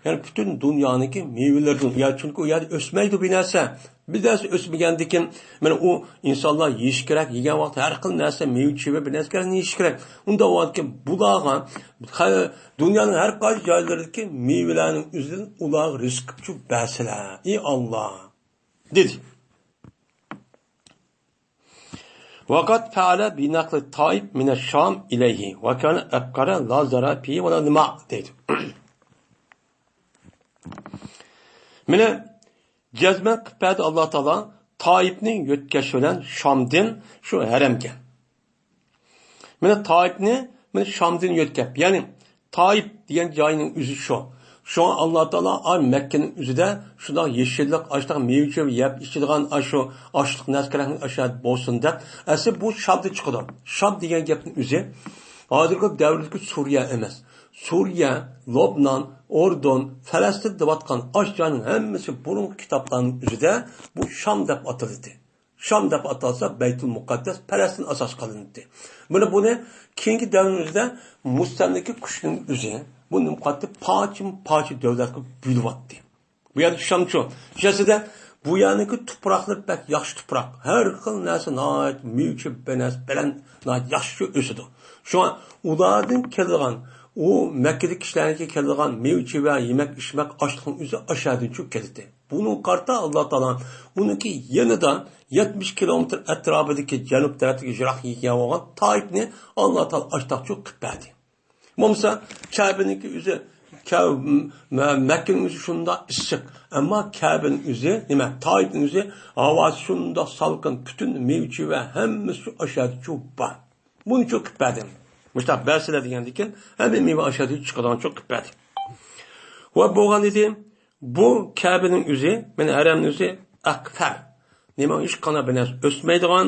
يەنى پۈتۈن دۇنيانىڭكى مېۋىلىرىدىن، يا، چۈنكى ئۇ يەردە ئۆسمەيدۇ بىر نەرسە. بىر نەرسە ئۆسمىگەندىكىن، مانا، ئۇ ئىنسانلار يېيىشى كېرەك، يېگەن ۋاقىتتا ھەر خىل نەرسە، مېۋە-چېۋە، بىر نەرسە كېرەك، يېيىشى كېرەك. ئۇنداق بولغاندىكىن بۇلارغا خە-، دۇنيانىڭ ھەر قايسى جايلىرىدىكى مېۋىلەرنىڭ ئۆزىدىن ئۇلارغا رىزىق قىلىپ بەرسىلە، ئى ئاللا، دېدى. ۋەقەد فەئەلە بىنەقلى تائىپ مىنەش شام ئىلەيھى ۋە كانە ئەبقەرە لا زەرە فىھى ۋە لا نىما دەيدۇ. مانا، جەزمەن قىلىپ بەردى ئاللا تائالا تائىپنى يۆتكەش بىلەن شامدىن شۇ ھەرەمگە. مانا، تائىپنى، مانا، شامدىن يۆتكەپ، يەنى تائىپ دېگەن جاينىڭ ئۆزى شۇ. شۇڭا ئاللا تائالا ئا مەككىنىڭ ئۆزىدە شۇنداق يېشىللىق، ئاشۇنداق مېۋە-چېۋە يەپ ئىچىدىغان ئاشۇ ئاشلىق نەرسە كېرەكلىك ئاشۇ بولسۇن دەپ، ئەسلى بۇ شامدا چىقىدۇ. شام دېگەن گەپنىڭ ئۆزى ھازىرقى دەۋردىكى سۈرىيە ئەمەس. سۈرىيە، لوبنان، ئوردۇن، فەلەستىن دەۋاتقان ئاشۇ جاينىڭ ھەممىسى بۇرۇنقى كىتابلارنىڭ ئۆزىدە بۇ شام دەپ ئاتىلىدۇ. شام دەپ ئاتالسا، بەيتۇل مۇقەددەس پەلەستىن ئاساس قىلىنىدۇ. مانا بۇنى كېيىنكى دەۋرىمىزدە مۇستەملىكە كۈچنىڭ ئۆزى بۇ نېمە قىلدى؟ پارچىمۇ پارچە دۆلەتكە بۆلۈۋەتتى. بۇ يەردە شامچۇ. ئەسلىدە بۇ يەرنىڭكى تۇپراقلىرى بەك ياخشى تۇپراق. ھەر خىل نەرسە ناھايىتى مېۋە-چېۋە، بىر نەرسە بەلەن ناھايىتى ياخشى ئۆسىدۇ. شۇڭا ئۇلاردىن كېلىدىغان، ئۇ مەككىدىكى كىشىلەرنىڭكى كېلىدىغان مېۋە-چېۋە، يېمەك-ئىچمەك، ئاشلىقنىڭ ئۆزى ئاشۇ يەردىن چۈشۈپ كېلىدۇ. بۇنىڭغا قارىتا ئاللا تائالا ئۇنىڭكى يېنىدا يەتمىش كىلومېتىر ئەتراپىدىكى جەنۇب تەرەپتىكى يىراق يەر بولغان تائىپنى ئاللا تائالا ئاشتاقچۇ قىلىپ بەردى. بولمىسا كەبىنىڭكى ئۆزى، كە-، م-، مە-، مەككىنىڭ ئۆزى شۇنداق ئىسسىق. ئەمما كەبىنىڭ ئۆزى، نېمە، تائىپنىڭ ئۆزى ھاۋاسى شۇنداق سالقىن، پۈتۈن مېۋە-چېۋە ھەممىسى شۇ ئاشۇ يەردىچۇ بار. بۇنىچۇ قىلىپ بەردىم. مۇشتاق بەرسىلە دېگەندىكىن، ھەممە مېۋە ئاشۇ يەردىن چىقىدىغانچۇ قىلىپ بەردى. ۋە بولغان ئىدى، بۇ كەبىنىڭ ئۆزى، مانا ھەرەمنىڭ ئۆزى ئەقفەر. نېمە، ھېچقانداق بىر نەرسە ئۆسمەيدىغان،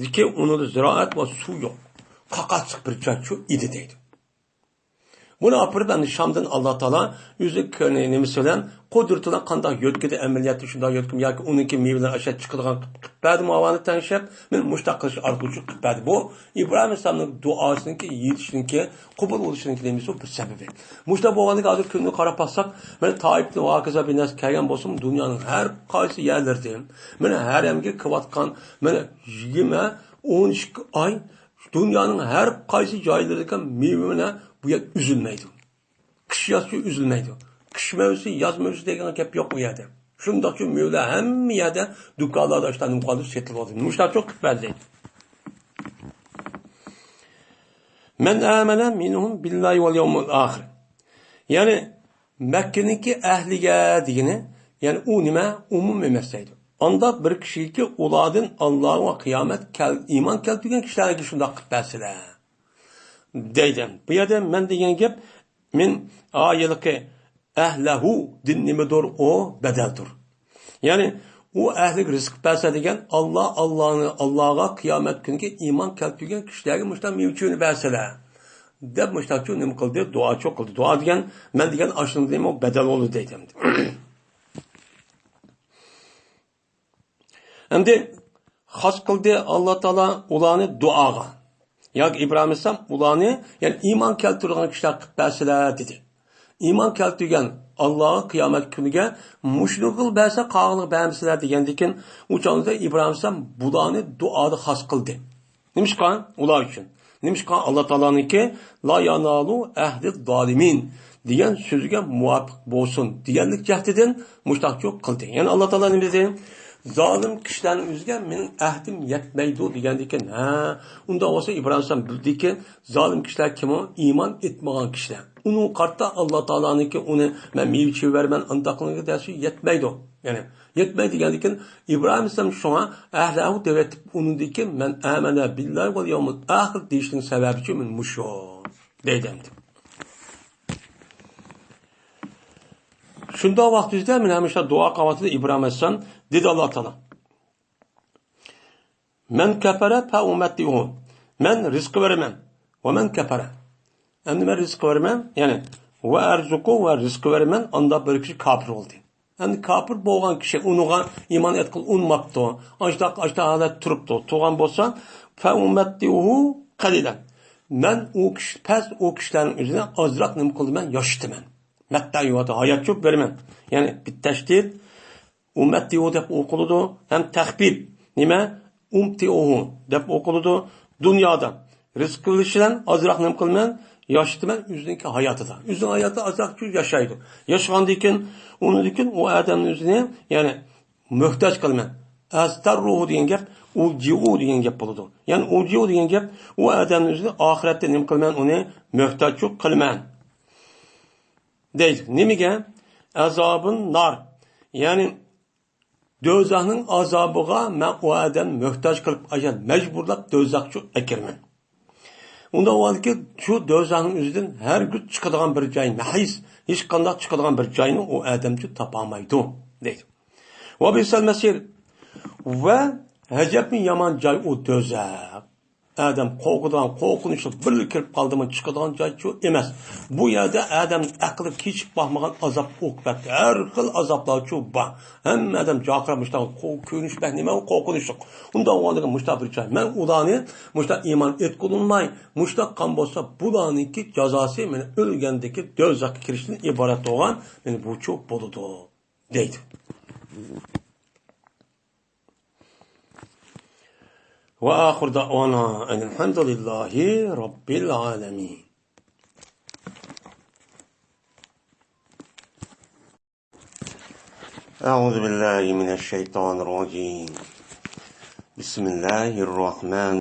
لېكىن ئۇنىڭدا زىرائەت ۋە سۇ يوق. قاقاسلىق بىر جايچۇ ئىدى دەيدۇ. بۇنى ئاپىرىپ ئەمدى شامدىن ئاللا تائالا ئۆزى كۆ-، نېمىسى بىلەن، قۇدرىتى بىلەن قانداق يۆتكىدى ئەمەلىيەتتە شۇنداق يۆتكىمۇ ياكى ئۇنىڭكى مېۋىلىرى ئاشۇ چىقىدىغان قىلىپ بەردىمۇ ھاۋانى تەڭشەپ، مانا مۇشتاق قىلىش ئارقىلىق شۇ قىلىپ بەردى. بۇ ئىبراھىم ئەلەيھىسسالامنىڭ دۇئاسىنىڭكى يېتىشىنىڭكى، قوبۇل بولۇشىنىڭكى نېمىسى بۇ بىر سەۋەبى. مۇشۇنداق بولغاندىكىن ھازىر كۈنگە قاراپ باقساق، مانا تائىپتىن ۋاكىزا بىر نەرسە كەلگەن بولسىمۇ، دۇنيانىڭ ھەر قايسى يەرلىرىدىن، مانا ھەرەمگە كېلىۋاتقان، مانا يىگىرمە، ئون ئىككى ئاي دۇنيانىڭ ھەر قايسى جايلىرىدىكى مېۋە مانا بۇ يەر ئۈزۈلمەيدۇ. قىش يازچۇ ئۈزۈلمەيدۇ. قىش مەۋسۇمى، ياز مەۋسۇمى دېگەن گەپ يوق ئۇ يەردە. شۇنداقچۇ مېۋىلەر ھەممە يەردە دۇكانلاردا ئاشۇنداق نېمە قىلىدۇ، سېتىلىۋاتىدۇ. مۇشۇنداقچۇ قىلىپ بەردى. مەن ئامەنە مىنھۇم بىللاھى ۋەل يەۋمىل ئاخىر. يەنى مەككىنىڭكى ئەھلىگە دېگىنى، يەنى ئۇ نېمە؟ ئومۇم ئەمەس دەيدۇ. ئانداق بىر كىشىكى ئۇلاردىن ئاللا ۋە قىيامەت كەل-، ئىمان كەلتۈرگەن كىشىلەرگە شۇنداق قىلىپ بەرسىلە. دەيدۇ. بۇ يەردە مەن دېگەن گەپ، مەن ئايىلقى ئەھلەھۇ دىن نېمىدۇر؟ ئۇ بەدەلدۇر. يەنى ئۇ ئەھلىگە رىزىق بەرسە دېگەن، ئاللا، ئاللانى، ئاللاغا قىيامەت كۈنىگە ئىمان كەلتۈرگەن كىشىلەرگە مۇشۇنداق مېۋە-چېۋىنى بەرسىلە. دەپ مۇشۇنداقچۇ نېمە قىلدى؟ دۇئاچۇ قىلدى. دۇئا دېگەن، مەن دېگەن ئاشۇنىڭ نېمە بەدەل بولدى دەيدۇ. ئەمدى خاس قىلدى ئاللا تائالا ئۇلارنى دۇئاغا. ياكى ئىبراھىم ئەلەيھىسسالام ئۇلارنى، يەنى ئىمان كەلتۈرىدىغان كىشىلەر قىلىپ بەرسىلە دېدى. ئىمان كەلتۈرگەن، ئاللاغا، قىيامەت كۈنىگە مۇشۇنى قىل بەرسە، قالغىنىغا بەرمىسىلە دېگەندىكىن، ئۇ چاغدا ئىبراھىم ئەلەيھىسسالام بۇلارنى دۇئادا خاس قىلدى. نېمىشقا؟ ئۇلار ئۈچۈن. نېمىشقا؟ ئاللا تائالانىڭكى لا يانالۇ ئەھدى زالىمىن دېگەن سۆزىگە مۇۋاپىق بولسۇن دېگەنلىك جەھىتىدىن مۇشۇنداقچۇ قىلدى. يەنى ئاللا تائالا نېمە دېدى؟ زالىم كىشىلەرنىڭ ئۆزىگە مېنىڭ ئەھدىم يەتمەيدۇ دېگەندىكىن، ھە، ئۇنداق بولسا ئىبراھىم ئەلەيھىسسالام بىلدىكى، زالىم كىشىلەر كىمۇ؟ ئىمان ئېيتمىغان كىشىلەر. ئۇنىڭغا قارىتا ئاللا تائالانىڭكى ئۇنى مەن مېۋە چېۋەرمەن، ئانداق قىلىڭ دېسە يەتمەيدۇ. يەنى يەتمەي دېگەندىكىن ئىبراھىم ئەلەيھىسسالام شۇڭا ئەھلەھۇ دەۋېتىپ ئۇنىڭدىكى مەن ئامەنە بىللاھى ۋەل يەۋمىل ئاخىر دېيىشنىڭ سەۋەبى شۇ، مېنى مۇشۇ دەيدۇ ئەمدى. شۇنداق ۋاقتىمىزدا مانا مۇشۇنداق دۇئا قىلىۋاتىدۇ ئىبراھىم ئەلەيھىسسالام، دېدى ئاللا تائالا. مەن كەپەرە فەئۇمەتتىئۇھۇ. مەن رىزقى بېرىمەن. ۋە مەن كەپەرە. ئەمدى مەن رىزقى بېرىمەن، يەنى ۋە ئەرزۇقۇ ۋە رىزقى بېرىمەن، ئانداق بىر كىشى كاپىر بولدى. ئەمدى كاپىر بولغان كىشى ئۇنىڭغا ئىمان ئېيتقىلى ئۇنىماپتۇ. ئاشتاق، ئاشتاق ھالەت تۇرۇپتۇ. تۇرغان بولسا، فەئۇمەتتىئۇھۇ قەلىلەن. مەن ئۇ كىشى، پەس ئۇ كىشىلەرنىڭ ئۆزىنى ئازراق نېمە قىلىمەن، ياشىتىمەن. مەتتەئۇ، ھايات چوپ بېرىمەن. يەنى بىتەشدىد، ئۇمەتتىئۇ دەپ ئوقۇلىدۇ، ھەم تەخپىپ، نېمە؟ ئۇمتىئۇھۇ دەپ ئوقۇلىدۇ. دۇنيادا رىزقى بىلىش بىلەن ئازراق نېمە قىلىمەن؟ ياشىتىمەن ئۆزىنىڭكى ھاياتىدا. ئۆزىنىڭ ھاياتىدا ئازراق ياشايدۇ. ياشىغاندىن كېيىن، ئۇنىڭدىن كېيىن ئۇ ئادەمنى ئۆزىنى، يەنى مۆھتاج قىلىمەن. ئەستەررۇھۇ دېگەن گەپ، ئۇجىئۇ دېگەن گەپ بولىدۇ. يەنى ئۇجىئۇ دېگەن گەپ، ئۇ ئادەمنى ئۆزىنى ئاخىرەتتە نېمە قىلىمەن؟ ئۇنى مۆھتاج قىلىمەن. دەيدۇ. نېمىگە؟ ئەزابىن نار. يەنى دوزاخنىڭ ئازابىغا مەن ئۇ ئادەمنى مۆھتاج قىلىپ، ئاشۇ مەجبۇرلاپ دوزاخقا ئەكىرىمەن. ئۇنداق بولغاندىكىن، شۇ دوزاخنىڭ ئۆزىدىن ھەرگىز چىقىدىغان بىر جاي، نەھىس، ھېچقانداق چىقىدىغان بىر جاينى ئۇ ئادەمچۇ تاپالمايدۇ، دەيدۇ. ۋە بىئسەل مەسىر. ۋە ئەجەبمۇ يامان جاي ئۇ دوزاخ. ئادەم قورقىدىغان، قورقۇنچلۇق، بىرلا كىرىپ قالدىمۇ چىقىدىغان جايچۇ ئەمەس. بۇ يەردە ئادەم ئەقلى كېچىپ باقمىغان ئازاب ئوقۇبەت، ھەر خىل ئازابلارچۇ بار. ھەممە ئادەم جاقىراپ مۇشۇنداق كۆ-، كۆرۈنۈش بەك نېمە قورقۇنچلۇق. ئۇنداق بولغاندىكىن مۇشۇنداق بىر جاي. مەن ئۇلارنى مۇشۇنداق ئىمان ئېيتقۇزماي، مۇشۇنداق قىلغان بولسا، بۇلارنىڭكى جازاسى مانا ئۆلگەندىكى دوزاخقا كىرىشتىن ئىبارەت بولغان مانا بۇچۇ بولىدۇ، دەيدۇ. وآخر دعوانا أن الحمد لله رب العالمين. أعوذ بالله من الشيطان الرجيم. بسم الله الرحمن